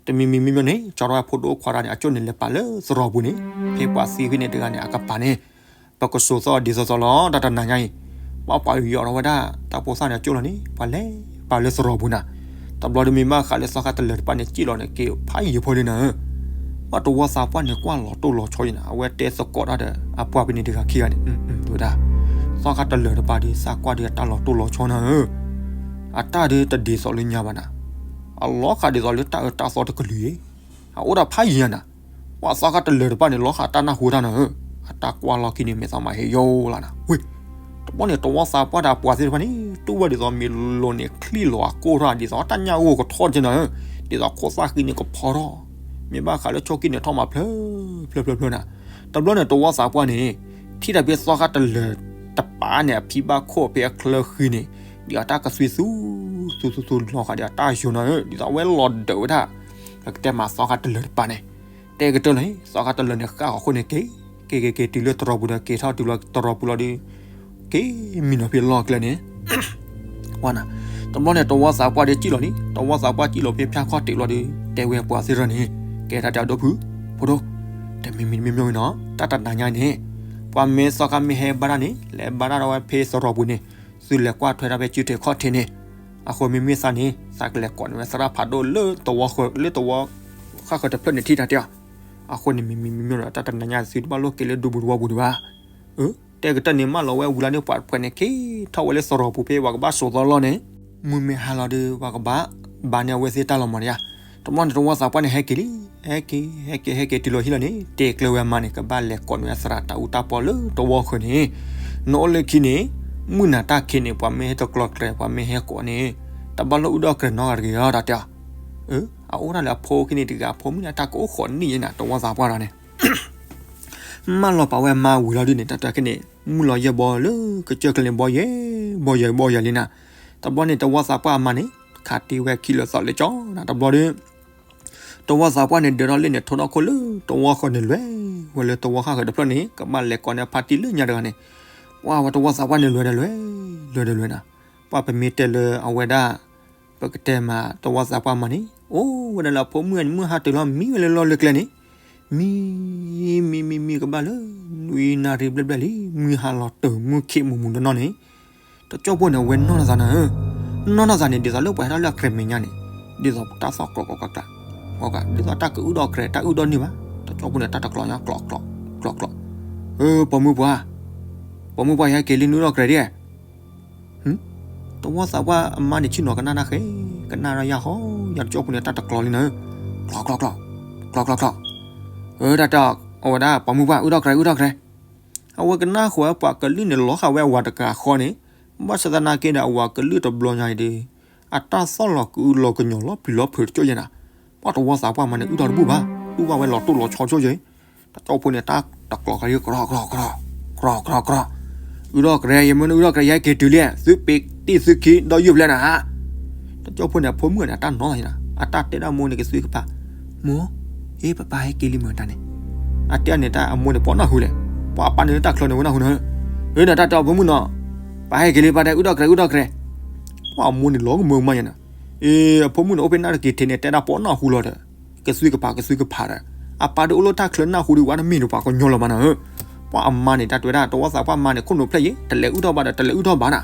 တမံၤမံၤမံၤမံၤန့ၣ် ကၠီထီၣ်ဝဲဖိဒိၣ်ခွါတဂၤန့ၣ် အကၠိၣ်န့ၣ်လဲၤပာ်လၢသရိာ်ပူၤန့ၣ်, ဖဲပှၤသံဖဲန့ၣ်တဂၤန့ၣ် အကပၤန့ၣ်, ပကစိာ်သီအီၤဒ်သိးသိးလီၤ တၢ်တနၤညါအံၤ, ပှၤပှၤယူးယီၣ်ထီၣ်ဝဲဒၣ် တၢ်ဖိသၣ်န့ၣ်အကၠိၣ်လီၤန့ၣ် ပှၤလဲၤပာ်လၢသရိာ်ပူၤနၤ, တဘျီဒုးမ့ၢ်ဘၣ်ဃးလၢသီခါတလၢၤတဖၣ်န့ၣ် စံၣ်လီၤန့ၣ် က့ၤဖးယံၤဖိဒုးနၤဧၢ ပှၤတဝီသးပှၢ်န့ၣ် ကွၢ်လီၤတိၢ်လီၤဆီယဲနၤ, အဝဲတဲသကိးတၢ်ဒီး အပှၤဖဲန့ၣ်တဂၤခံဂၤန့ၣ်, ဝဲဒၣ်, သီခါတလၢၤတဖၣ်ဒီး သးကွၢ်ဒုးအတၢ်လီၤတိၢ်လီၤဆီနၤဧၢ, အတၢ်ဒုးတဒ်သိးလၢညါဘၣ်နၤ, အလီၤဃာ်ဒ်သိးလၢတၢ်အၢတၢ်သီတကလုာ်အံၤ, အအိၣ်ဒၣ်ဖးယံၤနၤ, ပှၤသီခါတလၢၤတဖၣ်န့ၣ် လီၤဃာ်တၢ်နၢ်ဟူတၢ်နၤဧၢ, အတၢ်ကွၢ်လီၢ်ခံန့ၣ် မဲာ်သၣ်မၤဟ့ယိာ်လီၤနၤ, ဝ့ၢ် တဘျီန့ၣ် တဝီသးပှၢ်ဒီးအပှၤသ့ၣ်တဖၣ်န့ၣ် တူၢ်ဝဲဒ်သိးမ့ၢ်လိၤန့ၣ် ချံၣ်လီၤအကိၢ်ထီၣ် ဒ်သိးတၢ်ညၣ်ဂိၢ်ကထီၣ်က့နၤဧၢ, ဒ်သိးခိၣ်သၣ်ဃံန့ၣ်ကဖီထီၣ်, မ့ၢ်ဘၣ်ဃးလၢဆိကံၣ်န့ၣ်ထီၣ်မၤဖျၢၣ်ဖျၢၣ်ဖျၢၣ်ဖျၢၣ်နၤ, တဘျီန့ၣ် တဝီသးပှၢ်န့ၣ် ထံၣ်တၢ်ဖဲသီခါတလၢၤတပၤန့ၣ် အဖံဘၣ်ခိၣ်ဖဲအချၢဃံန့ၣ်, ဒ်အတၢ်ကသွံသူ, သူသူသူလီၤဃာ်ဒ်အတၢ်ယိာ်နၤဧၢ, ဒ်သိးအဝဲလီၤဒၢးဝဲဒၣ်, ကတဲမၤသီခါတလၢၤတပၤန့ၣ်, တဲကတၢၢ်လီၤန့ၣ် သီခါတလၢၤန့ၣ် ဃၣ်ဃီၤခိၣ်န့ၣ်က့ၤ, က့ၤက့ၤက့ၤတုၤလၢသရိာ်ပူၤဒီး က့ၤထီၣ်တုၤလီၤသရိာ်ပူၤလီၤဒီး က့ၤမံနီၤဖဲလီၢ်ကျဲန့ၣ် ဝါနၤ, တဘျီန့ၣ် တဝီသးပှၢ်ဒီးစံၣ်လီၤလံ, တဝီသးပှၢ်စံၣ်လီၤဖဲဖၠၣ်ခီၣ်ထံးလီၤဒီး တဲဝဲပှၤသ့ၣ်တဖၣ်န့ၣ်, ကဲတၢ်တဲအီၤဒီပုၢ်, ဖိဒိၣ်, တမံၤမံၤတမံၤမံၤနီၤ, တၢ်တနၤညါအံၤန့ၣ်, ပှၤမ့ၢ်သီခါမ့ၢ်ဟဲဘါတၢ်န့ၣ် လဲၤဘါတၢ်ဒီးဝဲဖဲသရိာ်ပူၤန့ၣ်, သုလဲၤကွၢ်ထွဲတၢ်ဖဲစုထံးခီၣ်ထံးန့ၣ်, အဃိမ့မ့ၢ်သးန့ၣ် သးကလဲၤကိးန့ၢ်ဝဲသရၣ်ဖးဒိၣ်လၢသဝီဃၢၤ လၢသဝီ ဃၣ်ဃၢၤတဖျၢၣ်န့ၣ်ထံၣ်တၢ်တဲအီၤ, အဃိန့ၣ်မံၤမံၤမံၤမံၤဒီး တၢ်တနၤညါသုတဘၣ်လိၣ်က့ၤလၢဒူပူၤတဝီပူၤဒံးဘၣ် အၢ, တဲကတၢၢ်န့ၣ် မၢလီၤဝဲဝံၤလီၤန့ၣ် ပှၤတဖှဲးန့ၣ် က့ၤထီၣ်ဝဲလၢသရိာ်ပူၤဖဲပှၤကဘၣ်စိာ်သီလီၢ်န့ၣ်, မုၢ်မ့ၢ်ဟါလီၤဒီး ပှၤကဘၣ်ဘါန့ၢ်အဝဲသ့ၣ်တၢ်လီၤမၢ်ဒံးဧါ, တဘျီန့ၣ် တဝီသးပှၢ်န့ၣ် ဟဲက့ၤလံ, ဟဲက့ၤ ဟဲက့ၤ ဟဲက့ၤတုၤလီၤဟံၣ်လီၤန့ၣ် တဲကျၢၤဝဲမါန့ၣ် ကဘၣ်လဲၤကိးန့ၢ်ဝဲသရၣ်တၢ်အူတၢ်ပီလၢသဝီဃၢၤန့ၣ်, နအိၣ်လၢခံန့ၣ်, မုၢ်နၤတၢ်ခံးန့ၣ် ပှၤမ့ၢ်ဟဲတကျီၤကျဲၤ ပှၤမ့ၢ်ဟဲကိးန့ၣ်, တဘၣ်လိၣ်အုၣ်ဒီးကျဲၤနီတဂၤတဂ့ၤဧါ တၢ်တဲအီၤ, အၢ, အအိၣ်ဒၣ်လၢအဖိခံန့ၣ်တဂၤ အဖိမုၣ်န့ၣ် တၢ်ကအိၣ်ဃိးနံၣ်ယဲနၤ တဝီသးပှၢ်ဒီးန့ၣ် မၢလီၤပာ်ဝဲမါဝံၤလီၤဒုန့ၣ် တၢ်တၢ်ခဲန့ၣ် မုၢ်လီၤယဲၢ်ဘီလၢကစၢၢ်ကျဲန့ၣ် ဘီယဲၢ်, ဘီယဲၢ် ဘီယဲၢ်လံနၤ, တဘျီန့ၣ် တဝီသးပှၢ်အမါန့ၣ် ခးတံၢ်ဝဲခံလၢာ်သီလၢကၠီနၤ တဘျီဒီး တဝီသးပှၢ်န့ၣ် ဒၢးထီၣ်လ့ၣ်န့ၣ် ထိးထီၣ်ခိၣ်လၢတဝီဃီန့ၣ် လဲၤဝဲလၢတဝီဃၣ်ဃၢၤတဖျၢၣ်န့ၣ် ကဘၣ်လဲၤကိးန့ၢ်အဖါတံၢ်လၢညါတဂၤန့ၣ်, ပှၢ်ဝဲတဝီသးပှၢ်န့ၣ် လဲၤဒီးလဲၤ, လဲၤဒီးလဲၤနၤ, ပှၢ်ပမ့ၢ်တဲလၢအဝဲဒၣ် ပကတဲမးတဝီသးပှၢ်မးန့ၣ် အိၣ်ဝဲဒၣ်လၢအဖိမုၣ်န့ၣ် မုၢ်ဟါတၢၤလီၤ မံဝဲလၢလီၢ်လၢကျဲန့ၣ်, မံ မံ မံ မံကဘၣ်လၢ နွံနၣ်ရံၣ်ဘျဲၣ်ဘျဲၣ်လံ မုၢ်ဟါလီၤတၢၤ မုၢ်ခ့မူးမူးနီၢ်နီၢ်န့ၣ်, တကၠိၢ်ဖိန့ၣ် အဝဲနီၢ်နီၢ်သးနၤဧၢ, နီၢ်နီၢ်သးန့ၣ် ဒ်သိးလၢပှၤဟဲထီၣ်လၢအကြဲးမဲာ်ညါန့ၣ်, ဒ်သိးတၢ်သီၣ်ကျီးကျီးကျီးကျီး, ဒ်သိးတၢ်ကအုၣ်ဒီးကြဲး တၢ်အုၣ်ဒီးန့ၢ်ဘၣ်, တကၠိၢ်ဖိန့ၣ် တၢ်တကျီညါကျီးကျီး, ကျီးကျီး, အၢ ပိာ်မုၣ်ပှၢ်, ပိာ်မုၣ်ပှၢ် ယဟဲက့ၤလံ နုၢ်ဒီးကြဲးဒ် တဝီသးပှၢ်အမါန့ၣ် ဆ့ၣ်နီၤကနၣ်တၢ်ဃဲ, ကနၣ်ဒီးယၢ်ဟီ, ယၤတကၠိၢ်ဖိန့ၣ် တၢ်တကျီလံနၤဧၢ, ကျီးကျီးကျီး, ကျီးကျီးကျီး, အၢ တၢ်တဲအဝဲဒၣ် ပိာ်မုၣ်ပှၢ် အုၣ်ဒီးကြဲး အုၣ်ဒီးကြဲး, အဝဲကနၣ်ဃုာ်ဝဲပှၤကလုၢ်န့ၣ် လီၤဃာ်ဝဲအဝၤတကးဃီန့ၣ်, ဘၣ်ဆၣ်သနာ်က့ဒီး အဝၤကလုၢ်တဘျီညါအံၤဒီး အတၢ်သီၣ်လီၤကအုလီၤကညီၤလီၤပျံၤလီၤဖုးတကၠိၢ်ယဲနၤ, ပှၢ်တဝီသးပှၢ်မါန့ၣ် အုၣ်ဒီးတဘူၣ်ဘၣ်, တူၢ်ဘၣ်ဝဲလီၤတိၢ်လီၤဆီကၠိၢ်ယဲ တကၠိၢ်ဖိန့ၣ် တၢ်တကျီၤဃီလံ ကြီၤကြီၤကြီၤ, ကြီၤကြီၤကြီၤ, အုၣ်ဒီးကြဲး ယမ့ၢ်နုၢ်အုၣ်ဒီးကြဲး ယဟဲက့ၤတုၤလံ, သုပ့ၤတံၢ်သုခံဒီးယုၢ်ဖျဲနၤဧါ. တကၠိၢ်ဖိန့ၣ် အဖိမုၣ်န့ၣ် အတၢ်နီၢ်နီၢ်, အတၢ်တဲဒၣ်မိၢ်န့ၣ် ကသုကဖး, မိၢ်, ဟ့ၣ်ပၢ်ပၢ်ဟဲက့ၤလံမုၢ်တၢ်န့ၣ်, အတဲန့ၣ်တၢ်အမိၢ်န့ၣ် ပိာ်နၢ်ဟူလဲၣ်, ပှၢ်အပၢ်န့ၣ်လၢတၢ်ချၢန့ၣ် ဝဲနၢ်ဟူနၤဧၢ, အၢ နတၢ်တဲအီၤဖိမုၣ်နီၤ, ပၢ်ဟဲက့ၤလံ ပၢ်တဲ အုၣ်ဒီးကြဲး အုၣ်ဒီးကြဲး, ပှၢ်အမိၢ်န့ၣ် လီၤကမၢကမၣ်ယဲနၤ, အ့ အဖိမုၣ်န့ၣ် အိၣ်ဖဲနၢ်တက့ၤထံးန့ၣ် တဲဒၣ်ပိာ်နၢ်ဟူလီၤဒီး ကသုကဖး ကသုကဖးဒီး အပၢ်ဒုးအိၣ်လၢတၢ်ချၢနၢ်ဟူဒီး ဝဲတမ့ၢ်ဒီးပှၤကညီလၢၤမးနၤဧၢ, ပှၢ်အမါန့ၣ် တၢ်တဲဝဲဒၣ် တဝီသးပှၢ်မါန့ၣ် ခိၣ်နူာ်ဖျဲၣ်ယဲ တလဲၤအုၣ်ထီၣ်ဘၣ်ဒီး တလဲၤအုၣ်ထီၣ်ဘၣ်နၤ,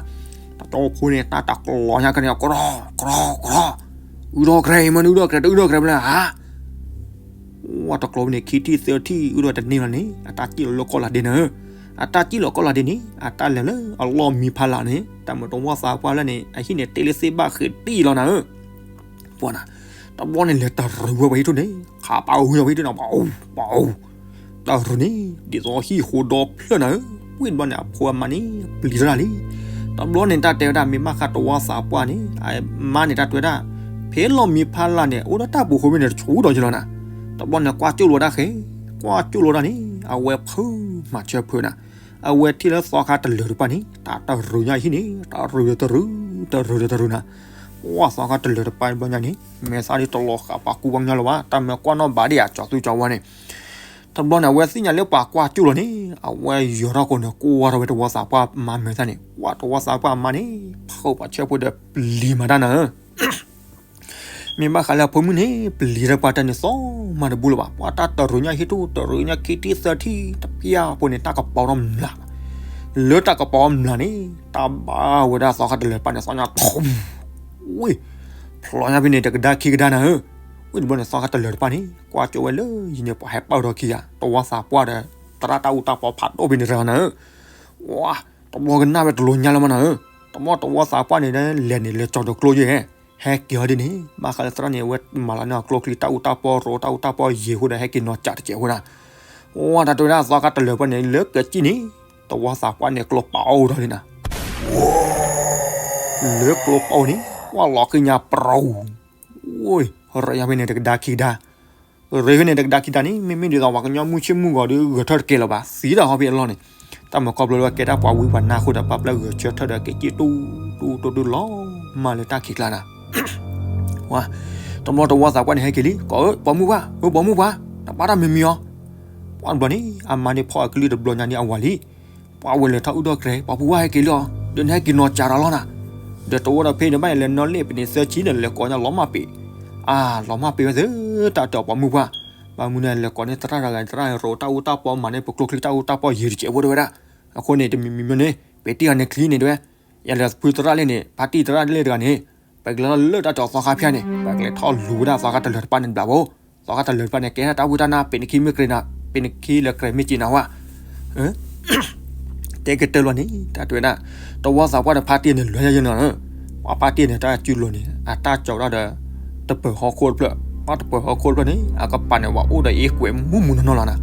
တကၠိၢ်ဖိန့ၣ် တၢ်တကျီညါကန့ၣ် ကြီၤကြီၤကြီၤ, အုၣ်ဒီးကြဲး မ့ၢ်နုၢ်အုၣ်ဒီးကြဲး တအုၣ်ဒီးကြဲးဖဲလဲၣ်ဧါ ဝဲတကျီၤန့ၣ် ခံထံၣ်သၢထံၣ် အုၣ်ဒီးတန့ၢ်လီၤန့ၣ် အတၢ်စံၣ်လီၤလၢကီၢ်လၤဒ့နၤဧၢ, အတၢ်စံၣ်လီၤကီၢ်လၤဒ့န့ၣ် အတၢ်လဲၤလၢအလီၢ်မံဖးလၢ်န့ၣ် တၢ်မ့ၢ်တဝီသးပှၢ်လၢန့ၣ် အဟံၣ်န့ၣ် တ့လၢသ့ၣ်ဘၣ်ဃ့းတံၢ်လီၤနၤဧၢ, ပှၢ်နၤ, တဘျီန့ၣ် လဲၤတရူးဝဲပှၤဟံၣ်ထူၣ်န့ၣ် ခးပာ်အိၣ်ဝဲဟံၣ်ထူၣ်န့ၣ် ပှၤအိၣ်ပှၤအိၣ် တၢ်ရူးန့ၣ် ဒ်သိးဟံၣ်ဃိဒီဖျၢၣ်နၤဧၢ, ဝံၣ်တဘျီန့ၣ် အဖိအမါန့ၣ် ပျံၤထီၣ်တၢ်လံ, တဘျီန့ၣ် တၢ်တဲဝဲဒၣ် မ့ၢ်ဘၣ်ဃးတဝီသးပှၢ်န့ၣ် အမါန့ၣ် တၢ်တဲဝဲဒၣ် ဖဲလီၢ်မံဖးလၢ်န့ၣ် အိၣ်ဒီးတၢ်ပူၤဃီမ့ၢ်န့ၣ် တဆူၣ်ဒီးယလီၤနၤ, တဘျီန့ၣ် ကွၢ်ကၠိၣ်လိာ်တၢ်ဃဲ, ကွၢ်ကၠိၣ်လိာ်တၢ်န့ၣ် အဝဲဖုးမၤဆၢဖုးနၤ, အဝဲထံၣ်လၢသီခါတလၢာ်တပၤန့ၣ် တၢ်တရူးညါဟံၣ်န့ၣ် တရူးဒီးတရူး, တရူးဒီးတရူးနၤ, ပှၢ်သီခါတလၢာ်တပၤဘျီညါန့ၣ် မဲာ်သၣ်ဒ်တလီၤဃာ်ပှၤကူပှၤကညီလၢၤဘၣ်, တၢ်မ့ၢ်ကွၢ်နီၣ်ဘးဒ်အကၠီၤသူကၠီၤဝါန့ၣ်, တဘျီန့ၣ် အဝဲသ့ၣ်ညါလၢပှၤကွၢ်ကၠိၣ်လီၤန့ၣ် အဝဲယီၤထီၣ်ကိာ်န့ၣ် ကွၢ်ထီၣ်ဝဲတဝီသးပှၢ်မါမဲာ်သၣ်န့ၣ် ပှၢ်တဝီသးပှၢ်မါန့ၣ် ဖုးပှၤဆၢဖိဒီးပျံၤမၤတၢ်နၤဧၢ မ့ၢ်ဘၣ်ဃးလၢအဖိမုၣ်န့ၣ် ပျံၤတၢ်ပှၢ်တၢ်န့ၣ် သီမးတဘူလၢၤဘၣ်, ပှၢ်တၢ်တရူးညါဟံၣ်ထူၣ် တရူးညါခံထံၣ်သၢထံၣ် တပျၢ်ဖိန့ၣ် တၢ်ကပီၤထီၣ်မျး, လၢတၢ်ကပီၤမျးန့ၣ် တၢ်ဘၣ်ဝဲဒၣ်သီခါတလၢာ်တပၤန့ၣ် သီညါထီၣ်, ဝ့ၢ်, ဖျီညါဖဲန့ၣ် တကဒါခံကဒါနၤဧၢ, ဝံၣ်တဘျီန့ၣ် သီခါတလၢာ်တပၤန့ၣ် ကွၢ်ကၠိၣ်ဝဲလၢယံၤန့ၣ် ပှၤဟဲပာ်ထီၣ်ခံဂၤ တဝီသးပှၢ်ဒီး သရၣ်တၢ်အူတၢ်ပီဖးဒိၣ်ဖဲန့ၣ်တဂၤနၤဧၢ ဝါ, တဘျီကနၣ်ဝဲတလိၤညါလၢၤမးနၤဧၢ, တဘျီတဝီသးပှၢ်န့ၣ် လဲၤန့ၣ်လဲၤကၠီၤဒီးကျိယဲ, ဟဲက့ၤအီၤဒ်န့ၣ် ဘၣ်ဃးလၢသရၣ်န့ၣ် အဝဲမၤလီၤန့ၢ်အကျိချံတၢ်အူတၢ်ပီ ရိးတၢ်အူတၢ်ပီယံာ်အဃိဒီး ဟဲက့ၤနီၤစးတစဲးအဃိနၤ, ဝါ တၢ်တဲဝဲဒၣ်သီခါတလၢာ်တပၤန့ၣ် လၢကစံၣ်န့ၣ် တဝီသးပှၢ်န့ၣ် ကျိပာ်အိၣ်ဒီးန့ၣ်နၤ လၢကျိပာ်အိၣ်န့ၣ် ကွၢ်လီၤဃံညါပရီ, အိ, ရၢညါဖဲန့ၣ် တကဒါခံကဒါ, ရၢဖဲန့ၣ် တကဒါခံကဒါန့ၣ် မ့မ့ၢ်ဒ်သိးပှၤကညီမုၢ်ဆ့ၣ်မုၢ်ဂီၤဒီး ဂဲၤထၢၣ်တကဲလၢၤဘၣ် သံတၢ်ဟီဖဲအလီၢ်န့ၣ်, တၢ်မၤကီၢ်ဘျီလၢကဲဒၣ်ပှၤဝံပှၤနါအဃိဒီး ပာ်ဖျါဂဲၤဆၢထၢၣ်ဒီး က့ၤက့ၣ်တူၢ်တူၢ်တူၢ်လီၤမၢ်လၢတၢ်ခံးကျါနၤ ဝါ, တဘျီတဝီသးပှၢ်န့ၣ် ဟဲက့ၤလံ, ကိးအၢ ပိာ်မုၣ်ပှၢ်, အၢ ပိာ်မုၣ်ပှၢ်, တပာ်တၢ်မံၤမံၤအီၤ, ပှၢ်တဘျီန့ၣ် အမါန့ၣ်ဖီၣ်အကလုၢ်တဘျီညါန့ၣ်အဝၤလံ, ပှၢ်ဝဲလဲၤထီၣ်အုၣ်ဒီၣ်ကြဲး ပိာ်မုၣ်ပှၢ်ဟဲက့ၤလံအီၤ, ဒီးနဟဲက့ၤနီၤစးဒီးလီၤနၤ, ဒီးတအိၣ်ဒီးဖဲန့ၣ်ဘၣ်န့ၣ် လဲၤနီၣ်လဲၣ်ပန့ၣ်သၢဆံန့ၣ် လဲၤကိးညါလီၤမၢ်ပ့ၤ, အါ လီၤမၢ်ပ့ၤဝဲသ့ တၢ်တဲအီၤပိာ်မုၣ်ပှၢ်, ဘၣ်မနုၤလဲၤကိးန့ၢ်သရၣ်တဂၤ သရၣ်ရိးတၢ်အူတၢ်ပီမၤန့ၢ်ပကျိချံတၢ်အူတၢ်ပီယံာ်တစဲးဖိတဲဝဲဒၣ်, အဃိန့ၣ် တမံၤမံၤမ့ၢ်န့ၣ် ပတံၢ်ဂၤန့ၣ်ချံန့ၣ်တဲဝဲ, ယလဲၤဖုသရၣ်လၢန့ၣ် ဖါတံၢ်သရၣ်လၢတဂၤန့ၣ်, ပကလဲၤထီၣ်လၢတၢ်တဲအီၤသီခါဖၠါန့ၣ် ပကလဲၤထီၣ်လူၤဝဲဒၣ်သီခါတလၢာ်တပၤန့ၣ်တဘျီဖိ, သီခါတလၢာ်တပၤန့ၣ် ကဲထီၣ်တၢ်ဝံတၢ်နါ ပ့ၤနခံမ့ၢ်ကြဲးနၤ, ပ့ၤနခံလၢကြဲးမ့ၢ်စ့နၤဝါ တဲကတၢၢ်လီၤန့ၣ် တၢ်တဲဝဲဒၣ်, တဝီသးပှၢ်ဒီးဖါတံၢ်န့ၣ် လဲၤယဲယဲနီၤ, ပှၢ်ဖါတံၢ်န့ၣ် တၢ်စုလိၤန့ၣ် အတၢ်ကၠီၤဝဲဒၣ်ဒီး တပၢၤဟီၣ်ခိၣ်တဖျၢၣ်, ပှၢ်တပၢၤဟီၣ်ခိၣ်တဖျၢၣ်န့ၣ် အကပၤန့ၣ် ဝဲအိၣ်ဒီးအ့ကွဲးမုၢ်မုၢ်နီၢ်နီၢ်လီၤနၤ,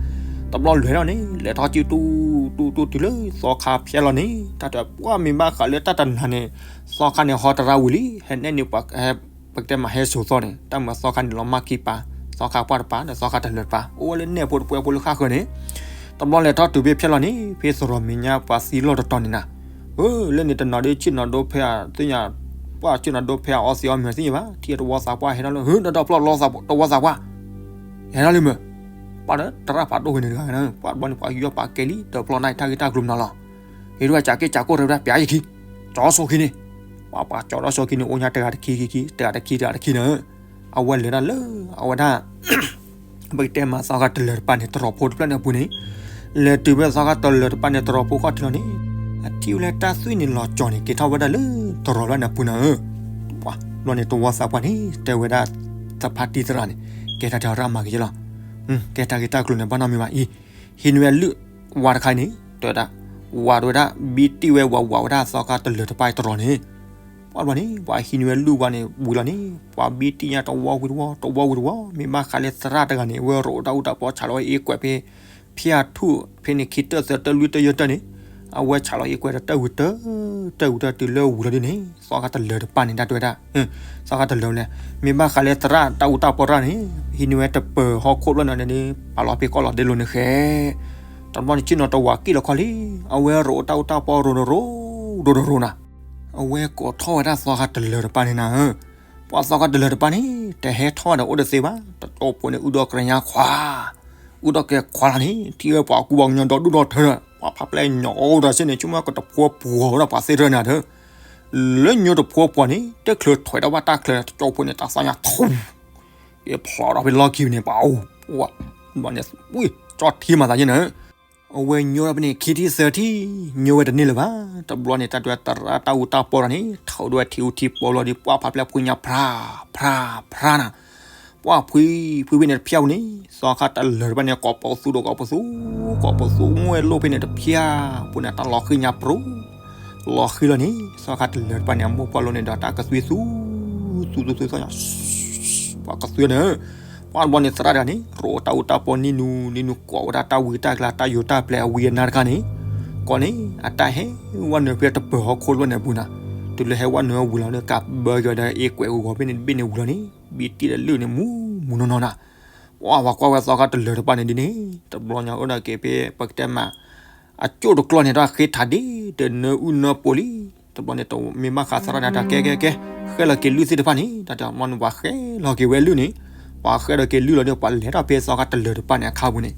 တဘျီလဲၤထီၣ်န့ၣ် လဲၤထီၣ်စုတူၢ်တူၢ်တူၢ်တုၤလၢသီခါဖၠါလီၤန့ၣ် တၢ်တဲပှၢ်မ့ၢ်ဘၣ်ဃးလၢတၢ်တနၤန့ၣ်, သီခါန့ၣ် ဟီတရၣ်ဝံၤလံ ဟဲနဲၣ်န့ၢ်ပှၤ ပကတဲမးဟဲစိာ်သီန့ၣ် တၢ်မၤသီခါန့ၣ် လီၤမၢ်ခံပၤ, သီခါပှၢ်တပၤ ဒီးသီခါတလၢာ်တပၤ အိၣ်ဝဲလၢနဲၣ်ဖိတပှဲၤဖိလၢဃၣ်ဃၢၤန့ၣ်, တဘျီလဲၤထီၣ်တုၤဖဲဖၠါလီၤန့ၣ် ဖဲသရိာ်မဲာ်ညါပှၤသံလီၢ်တတီၤန့ၣ်နၤ, အၢ လၢန့ၣ်တနီၤဒုးဆ့ၣ်နီၤဒိဖဲအသ့ၣ်ညါ, ပှၢ်ဆ့ၣ်နီၤဒိဖဲအအီသံးအီမ့ၤသ့ၣ်ညါဘၣ် ထံၣ်တဝီသးပှၢ်ဟဲထီၣ်လၢ ဟု ဒီးဒီးဖျီၣ်လီၤသးတဝီသးပှၢ် ဟဲထီၣ်လံမ့ၢ်, ပှၤဒီးသရၣ်ဖးဒိၣ်ဂ့ၤန့ၣ်တဂၤန့ၣ် ပှၤတဘျီန့ၣ် ပှၤယူးယီၣ်ပာ်ကဲလံ တဘျီန့ၣ် တၢ်ဂ့ၢ်တၢ်ကျိၤမနုၤလီၤ. ဟ့ၣ်ဒိၣ်ဝဲကးက့ၢ်ကးကိၢ် တဲဝဲဒၣ် ပျးယခံ, ကၠီဆိခံန့ၣ်, ပှၤပှၤကၠီဒီးဆိခံန့ၣ် အိၣ်ညါတဂၤတခံခံခံ တဂၤတခံ တဂၤတခံန့ၣ်, အဝဲလဲၤတၢ်လၢ အဝဲဒၣ် ပကတဲမးသီခါတလၢၤတပၤန့ၣ် တရီးဖိတဖျၢၣ်န့ၣ်အပူၤန့ၣ်, လဲၤတုၤဝဲသီခါတလၢၤတပၤန့ၣ် တရီးဖိခီၣ်ထံးလီၤန့ၣ်, အထံၣ်ဝဲလၢတၢ်သွံၣ်န့ၣ်လီၤကၠီၤန့ၣ် က့ၤထီၣ်ဝဲဒၣ်လၢတရီးဖျၢၣ်န့ၣ်အပူၤန့ၣ်ဧၢ, ဘျီန့ၣ် တဝီသးပှၢ်န့ၣ် တဲဝဲဒၣ် သဖါတံၢ်သရၣ်န့ၣ်, ကဲတၢ်တဲအီၤရၣ်မၤက့ၤယလီၤ, ကဲတၢ်ဂ့ၢ်တၢ်ကျိၤန့ၣ် ဘၣ်နီတမံၤဘၣ်အံၤ, ဟံးန့ၢ်ဝဲလုၢ်ဝါတခါအံၤန့ၣ် တဲဝဲဒၣ်, ဝးတဲဝဲဒၣ် ဘံတံၢ်ဝဲဝးဝးဝဲဒၣ်သီခါတလၢၤတပၤတရီးန့ၣ် ပှၤတဘျီန့ၣ် ပှၤဟံးန့ၢ်ဝဲလုၢ်ဝါန့ၣ်ဝံၤလီၤန့ၣ် ပှၤဘံတံၢ်ညါတဝီဝံၤတဝီ တဝီဝံၤတဝီ မ့ၢ်ဘၣ်ဃးလၢသရၣ်တဂၤန့ၣ် အဝဲရိးတၢ်အူတၢ်ပီဆးလီၤဝဲအ့ကွဲးဖဲ ဖၠၣ်ထူၣ်ဖဲန့ၣ် ခံတၢၢ်သၢတၢၢ်လွံၢ်တၢၢ်ယဲၢ်တၢၢ်န့ၣ်, အဝဲဆးလီၤအ့ကွဲးဒီးတၢ်ဝံၤတၢၢ်, တၢ်ဝံၤတၢၢ်တုၤလၢဝံၤလီၤဒ်န့ၣ် သီခါတလၢၤတပၤန့ၣ် တၢ်တဲဝဲဒၣ်, သီခါတလၢၤလဲၣ်, မ့ၢ်ဘၣ်ဃးလၢသရၣ်တၢ်အူတၢ်ပီရၣ်န့ၣ် ဟံးန့ၢ်ဝဲတပၢၤဟီၣ်ခိၣ်တဖျၢၣ်န့ၣ်န့ၣ် ပာ်လီၤဖဲကီၢ်လီၤဒ့လိၤန့ၣ်ဃဲ တဘျီန့ၣ် ဆ့ၣ်နီၤတဝးကံၣ်လီၤခီလံ, အဝဲရိးတၢ်အူတၢ်ပီရိးရိး ရိးရိးနၤ, အဝဲကိးထီၣ်ဝဲဒၣ်သီခါတလၢၤတပၤန့ၣ်နၤဧၢ, ပှၤသီခါတလၢၤတပၤန့ၣ် တဟဲထီၣ်ဒီးအိၣ်တသ့ဘၣ်, တကၠီဖိန့ၣ် အုၣ်ဒီးကရံၣ်ညါခွါ, အုၣ်ဒီးကဲခွါလီၤန့ၣ် ထံၣ်ဝဲပှၤကူပှၤကညီဒီဒူၣ်ဒီထၢဒီး ပှၤဖးပျဲၢ်ညီအိၣ်ဒီးစ့ၢ်န့ၣ် ဆိကမိၣ်ကတဖိပှီၤဝဲဒၣ်ပှၤသ့ၣ်တဖၣ်န့ၣ်ဒီး လၢညိတဖိပှီၤန့ၣ် တချုးထွဲးဒီးဘၣ်တၢ်ချၢ တကၠီဖိန့ၣ် တၢ်သီၣ်ညါထူ က့ၤဖျိးဒီးဖဲလီၢ်ခံန့ၣ် ပှၤအိၣ်, ဘၣ်န့ၣ် ဝံၣ်ကၠီထံမၤသးယဲၢ်နၤ, အဝဲညိထီၣ်ဖဲန့ၣ် ခံထံၣ်သၢထံၣ်, ညိဝဲတန့ၢ်လၢၤဘၣ်, တဘျီန့ၣ် တၢ်တဲဝဲသရၣ်တၢ်အူတၢ်ပီဒီးန့ၣ် ထီၣ်ဒိဝဲထံအူထံပီလီၤဒီး ပှၤဖးပျဲၢ်ဖှံညါဖြါ, ဖြါ, ဖြါနၤ, ပှၤဖှံ, ဖှံဖဲန့ၣ်တဖၠၣ်ပူၤန့ၣ် သီခါတလၢၤတပၤန့ၣ် ကိးပသူဒိၣ်ကိးပသူ, ကိးပသူ မူဝဲလိၣ်ဖဲန့ၣ်တဖၠၣ်ပူၤန့ၣ် တၢ်လီၤဃံညါပြူၤ လီၤဃံလီၤန့ၣ် သီခါတလၢၤတပၤန့ၣ် အမိၢ်ပှၢ်လိန့ၣ်ဒီးတၢ်ကသွံသူ, သူသူသူသီၣ်ညါ, ပှၤကသွံန့ၣ်, ပှၤတဘျီန့ၣ် သရၣ်တဂၤန့ၣ် ရိးတၢ်အူတၢ်ပီနံၤနူၤနံၤနူၤ ကိးဝဲဒၣ်တၢ်ဝံတၢ်ကျါတၢ်ယိၤတၢ်ပျဲၤအဝံအနါတခါန့ၣ်, ကိးန့ၣ် အတၢ်ဟဲဝဲနုာ်ဖဲတပၢၤဟီၣ်ခိၣ်တဖျၢၣ်န့ၣ်အပူၤနၤ, တုၤလၢဟဲဝဲနုာ်ဝံၤလီၤဒီး ကးဘၢက့ၤဝဲဒီးအ့ကွဲးဂီၤဂီၤဖဲန့ၣ်တဘ့ၣ်န့ၣ်ဝံၤလီၤန့ၣ် ဘံတံၢ်ဒီးလုၢ်န့ၣ် မူမူနီၢ်နီၢ်နၤ ပှၤကွၢ်ဝဲသီခါတလၢၤတပၤန့ၣ်ဒ်န့ၣ် တဘျီညါအိၣ်ဒီးက့ၤဖဲပကတဲမး အကၠိၣ်တကျီၢ်န့ၣ် တၢ်ဃ့ထးဒ့ တနၢအုၣ်နၢပှီၤလံ, တဘျီန့ၣ် မ့ၢ်ဘၣ်ဃးသရၣ်န့ၣ် တၢ်ကဲကဲကဲ ဃဲလီၤက့ၤလုၢ်သ့ၣ်တဖၣ်န့ၣ် တၢ်တဲမ့ၢ်န့ၣ် ပှၤဃဲလီၤက့ၤဝဲလုၢ်န့ၣ်, ပှၤဃဲဒီးက့ၤလုၢ်လီၤဒီး ပှၤလဲၤထီၣ်ဖဲသီခါတလၢၤတပၤန့ၣ်အခါပူၤန့ၣ်,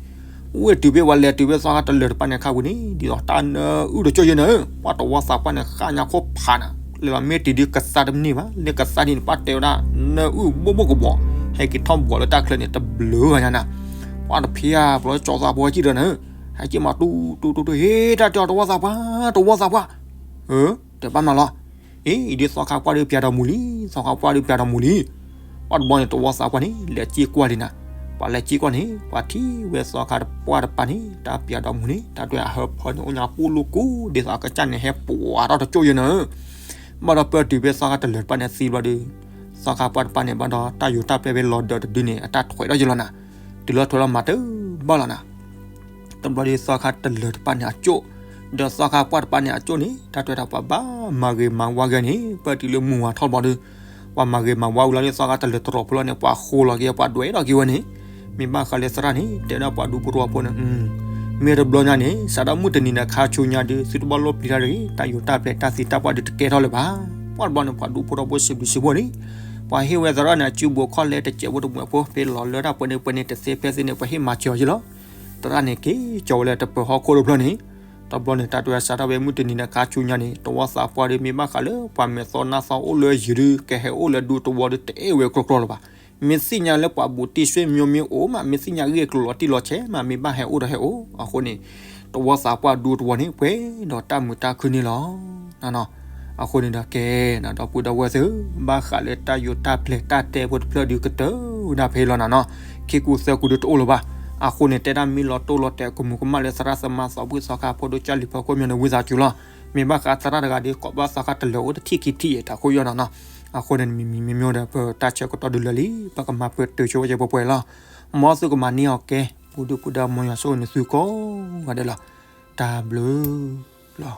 ဝဲတုၤဖဲပှၤလဲၤတုၤဖဲသီခါတလၢၤတပၤန့ၣ်အခါပူၤန့ၣ် ဒ်သိးတၢ်နၢအုၣ်တကၠိၢ်ယဲၢ်နၤဧၢ, ပှၤတဝီသးပှၢ်န့ၣ် ဃၣ်ညါခိၣ်ဖးနၤ, လဲၤလီၤမ့ၢ်တံၤဒုကသါတမနုၤဘၣ်, လၢကသါဒ်န့ၣ် ပှၤတဲဝဲဒၣ် နၢအုၣ်ဘိၣ်ဘိၣ်ကဘီၤ, ဟဲက့ၤထီၣ်ဘီးလၢတၢ်ချၢန့ၣ် တဘျုးဂၤညါနၤ, ပှၤတဖၠၣ်ပျီကၠီသးပှၢ်ကံၣ်ဒီးနၤဧၢ, ဟဲက့ၤမးတူတူတူတူ ဟ့ တၢ်တဲအီၤတဝီသးပှၢ် တဝီသးပှၢ်, တဲဘၣ်မးလီၤ, အံၤ အံၤဒ်သီခါပှၢ်ဒုးပၠးဒီးမူၤလံ, သီခါပှၢ်ဒုးပၠးဒီးမူၤလံ, ပှၤတဘျီန့ၣ် တဝီသးပှၢ်န့ၣ် လဲၤစ့ၢ်ကွၢ်လံနၤ, ပှၤလဲၤစ့ၢ်ကွၢ်န့ၣ် ပှၤထံၣ်ဝဲသီခါပှၢ်တပၤန့ၣ် တၢ်ပၠးဒီးမူၤန့ၣ် တၢ်တဲအဟၢဖၢန့ၣ် အိၣ်ညါပူၤလိာ်ကူ ဒ်သိးအကစၢ်န့ၣ် ဟဲပှၤထီၣ်တကၠိၢ်ယဲၢ်နၤဧၢ, ဘၣ်ဒီးပၢၢ်တုၤဖဲသီခါတလၢၤတပၤန့ၣ်သံဘျီဒီး သီခါပှၢ်တပၤန့ၣ် ဘၣ်ဒီးတၢ်ယိၤတၢ်ပျဲၢ်ဖဲလီၤဒၢးတဒုန့ၣ် အတၢ်ထွဲးထီၣ်ယဲၢ်လီၤနၤ, တုၤလီၤထွဲးလီၤမၤတဘၣ်လီၤနၤ တဘျီဒီးသီခါတလၢၤတပၤန့ၣ်အကၠိၣ်, ဒီးသီခါပှၢ်တပၤန့ၣ်အကၠိၣ်န့ၣ် တၢ်တဲဝဲဒၣ်ပှၤဘၣ်မၤဂ့ၤမၤဝါဂ့ၤန့ၣ် ပၢၢ်တုၤလၢမုၢ်ဝါထီၣ်ဘျီဒီး ပှၤမၤဂ့ၤမၤဝါဝံၤလီၤဒီး သီခါတလၢၤတရီးဖိလီၤန့ၣ် ပှၤဃိလီၤက့ၤ ပှၤဒွဲၣ်လီၤက့ၤဝဲန့ၣ်, မ့ၢ်ဘၣ်ဃးလၢသရၣ်န့ၣ် တဲဒၣ်ပှၤဒူဖိတဝီဖိန့ၣ် မ့ၢ်တဘျီညါန့ၣ် စးထီၣ်မုၢ်တနံၤန့ၣ်ခါဆူညါဒီး သုတဘၣ်လိၣ်ပျံၤတၢ်တဂ့ၤ, တၢ်ယိၤတၢ်ပျဲၤတၢ်သံတၢ်ပှၢ်ဒုးတကဲထီၣ်လၢၤဘၣ်. ပှၤတဘျီန့ၣ် ပှၤဒူဖိတဝီဖိစံးဘျုးစံးဖှိၣ်န့ၣ် ပှၤဟ့ၣ်ဝဲသရၣ်န့ၣ် အစုဘူးခီၣ်လဲတစဲးဖိတမှဲးဖိ ဖဲလီၤလၢတၢ်ပှဲၤန့ၣ်ပှဲၤန့ၣ် တသ့ဖဲသ့န့ၣ် ပှၤဟ့ၣ်မၤစၢၤအီၤယ့ၢ်လီၤ. သရၣ်န့ၣ် က့ၤကၠီၤဝဲလၢတပၢၤဟီၣ်ခိၣ်တဖျၢၣ်န့ၣ် တဘျီန့ၣ် တၢ်တဲဝဲစးထီၣ်ဝဲမုၢ်တနံၤန့ၣ်ခါဆူညါန့ၣ် တဝီသးပှၢ်ဒီး မ့ၢ်ဘၣ်ဃးလၢပှၤမဲာ်သီနါသီအိၣ်လၢအယံၤဒီး ကဟဲအိၣ်လၢဒူတဝီဒီး တအဲၣ်ဝဲကြီကြီလၢၤဘၣ်. မ့ၢ်သ့ၣ်ညါလၢပှၤဘူးတံၢ်ဆွေမျိုး မ့ၢ်အိၣ်မး မ့ၢ်သ့ၣ်ညါဂ့ၢ်ကျိၤလီၤတံၢ်လီၤဆဲးမး မ့ၢ်ဘၣ်ဟဲအိၣ်ဒီးဟဲအိၣ်. အဃိန့ၣ် တဝီသးပှၢ်ဒူတဝီန့ၣ် ပှဲၤဒီးတၢ်မုာ်တၢ်ခုၣ်န့ၣ်လီၤ. အဃိန့ၣ်ဒီးကဲ ဒီပုၢ်ဒီဝဲၢ်သ့ၣ်ဧၢ, ဘၣ်ဃးလၢတၢ်ယိၤတၢ်ပျဲၤတၢ်တဲဖိတဖျၢၣ်ဒုးကတၢၢ်ဝဲဒၣ်ဖဲအံၤလီၤနၤနီၤ. ခံကူသၢကူဒုးတအိၣ်လၢၤဘၣ်. အဃိန့ၣ် တဲဒၣ်မ့ၢ်လီၤတိၢ်လီၤတဲာ်ကမူးကမၣ်လၢသရၣ်သမါသးဘှံးသီခါ ဖိဒိၣ်ကၢ်လံၤဖီခိၣ်မၠီန့ၣ် ဝံသးစူၤလီၤ. မ့ၢ်ဘၣ်ဃးသရၣ်တဂၤဒီး ကိးဘၣ်သီခါတလၢၤအိၣ်တထံၣ်ခံထံၣ်အံၤ တၢ်ခိၣ်ယီၢ်နီၤနီၤ. အဃိန့ၣ် မံၤမံၤမံၤမံၤဒီး ပတၢ်ဆၢကတီၢ်ဒုးလၢာ်လံ ပကမၤပၢၤတုာ်ဆိဝဲက့ၤပှဲၤပှဲၤလီၤ. မ်သုကမၤန့ၢ်အီၤကဲ ပူၤဒုၣ်ပူၤဒါ မ်ယွၤဆိၣ်ဂ့ၤန့ၢ်သုကိးဂၤဒဲးလီၤ. တၢ်ဘျုးလီၤ.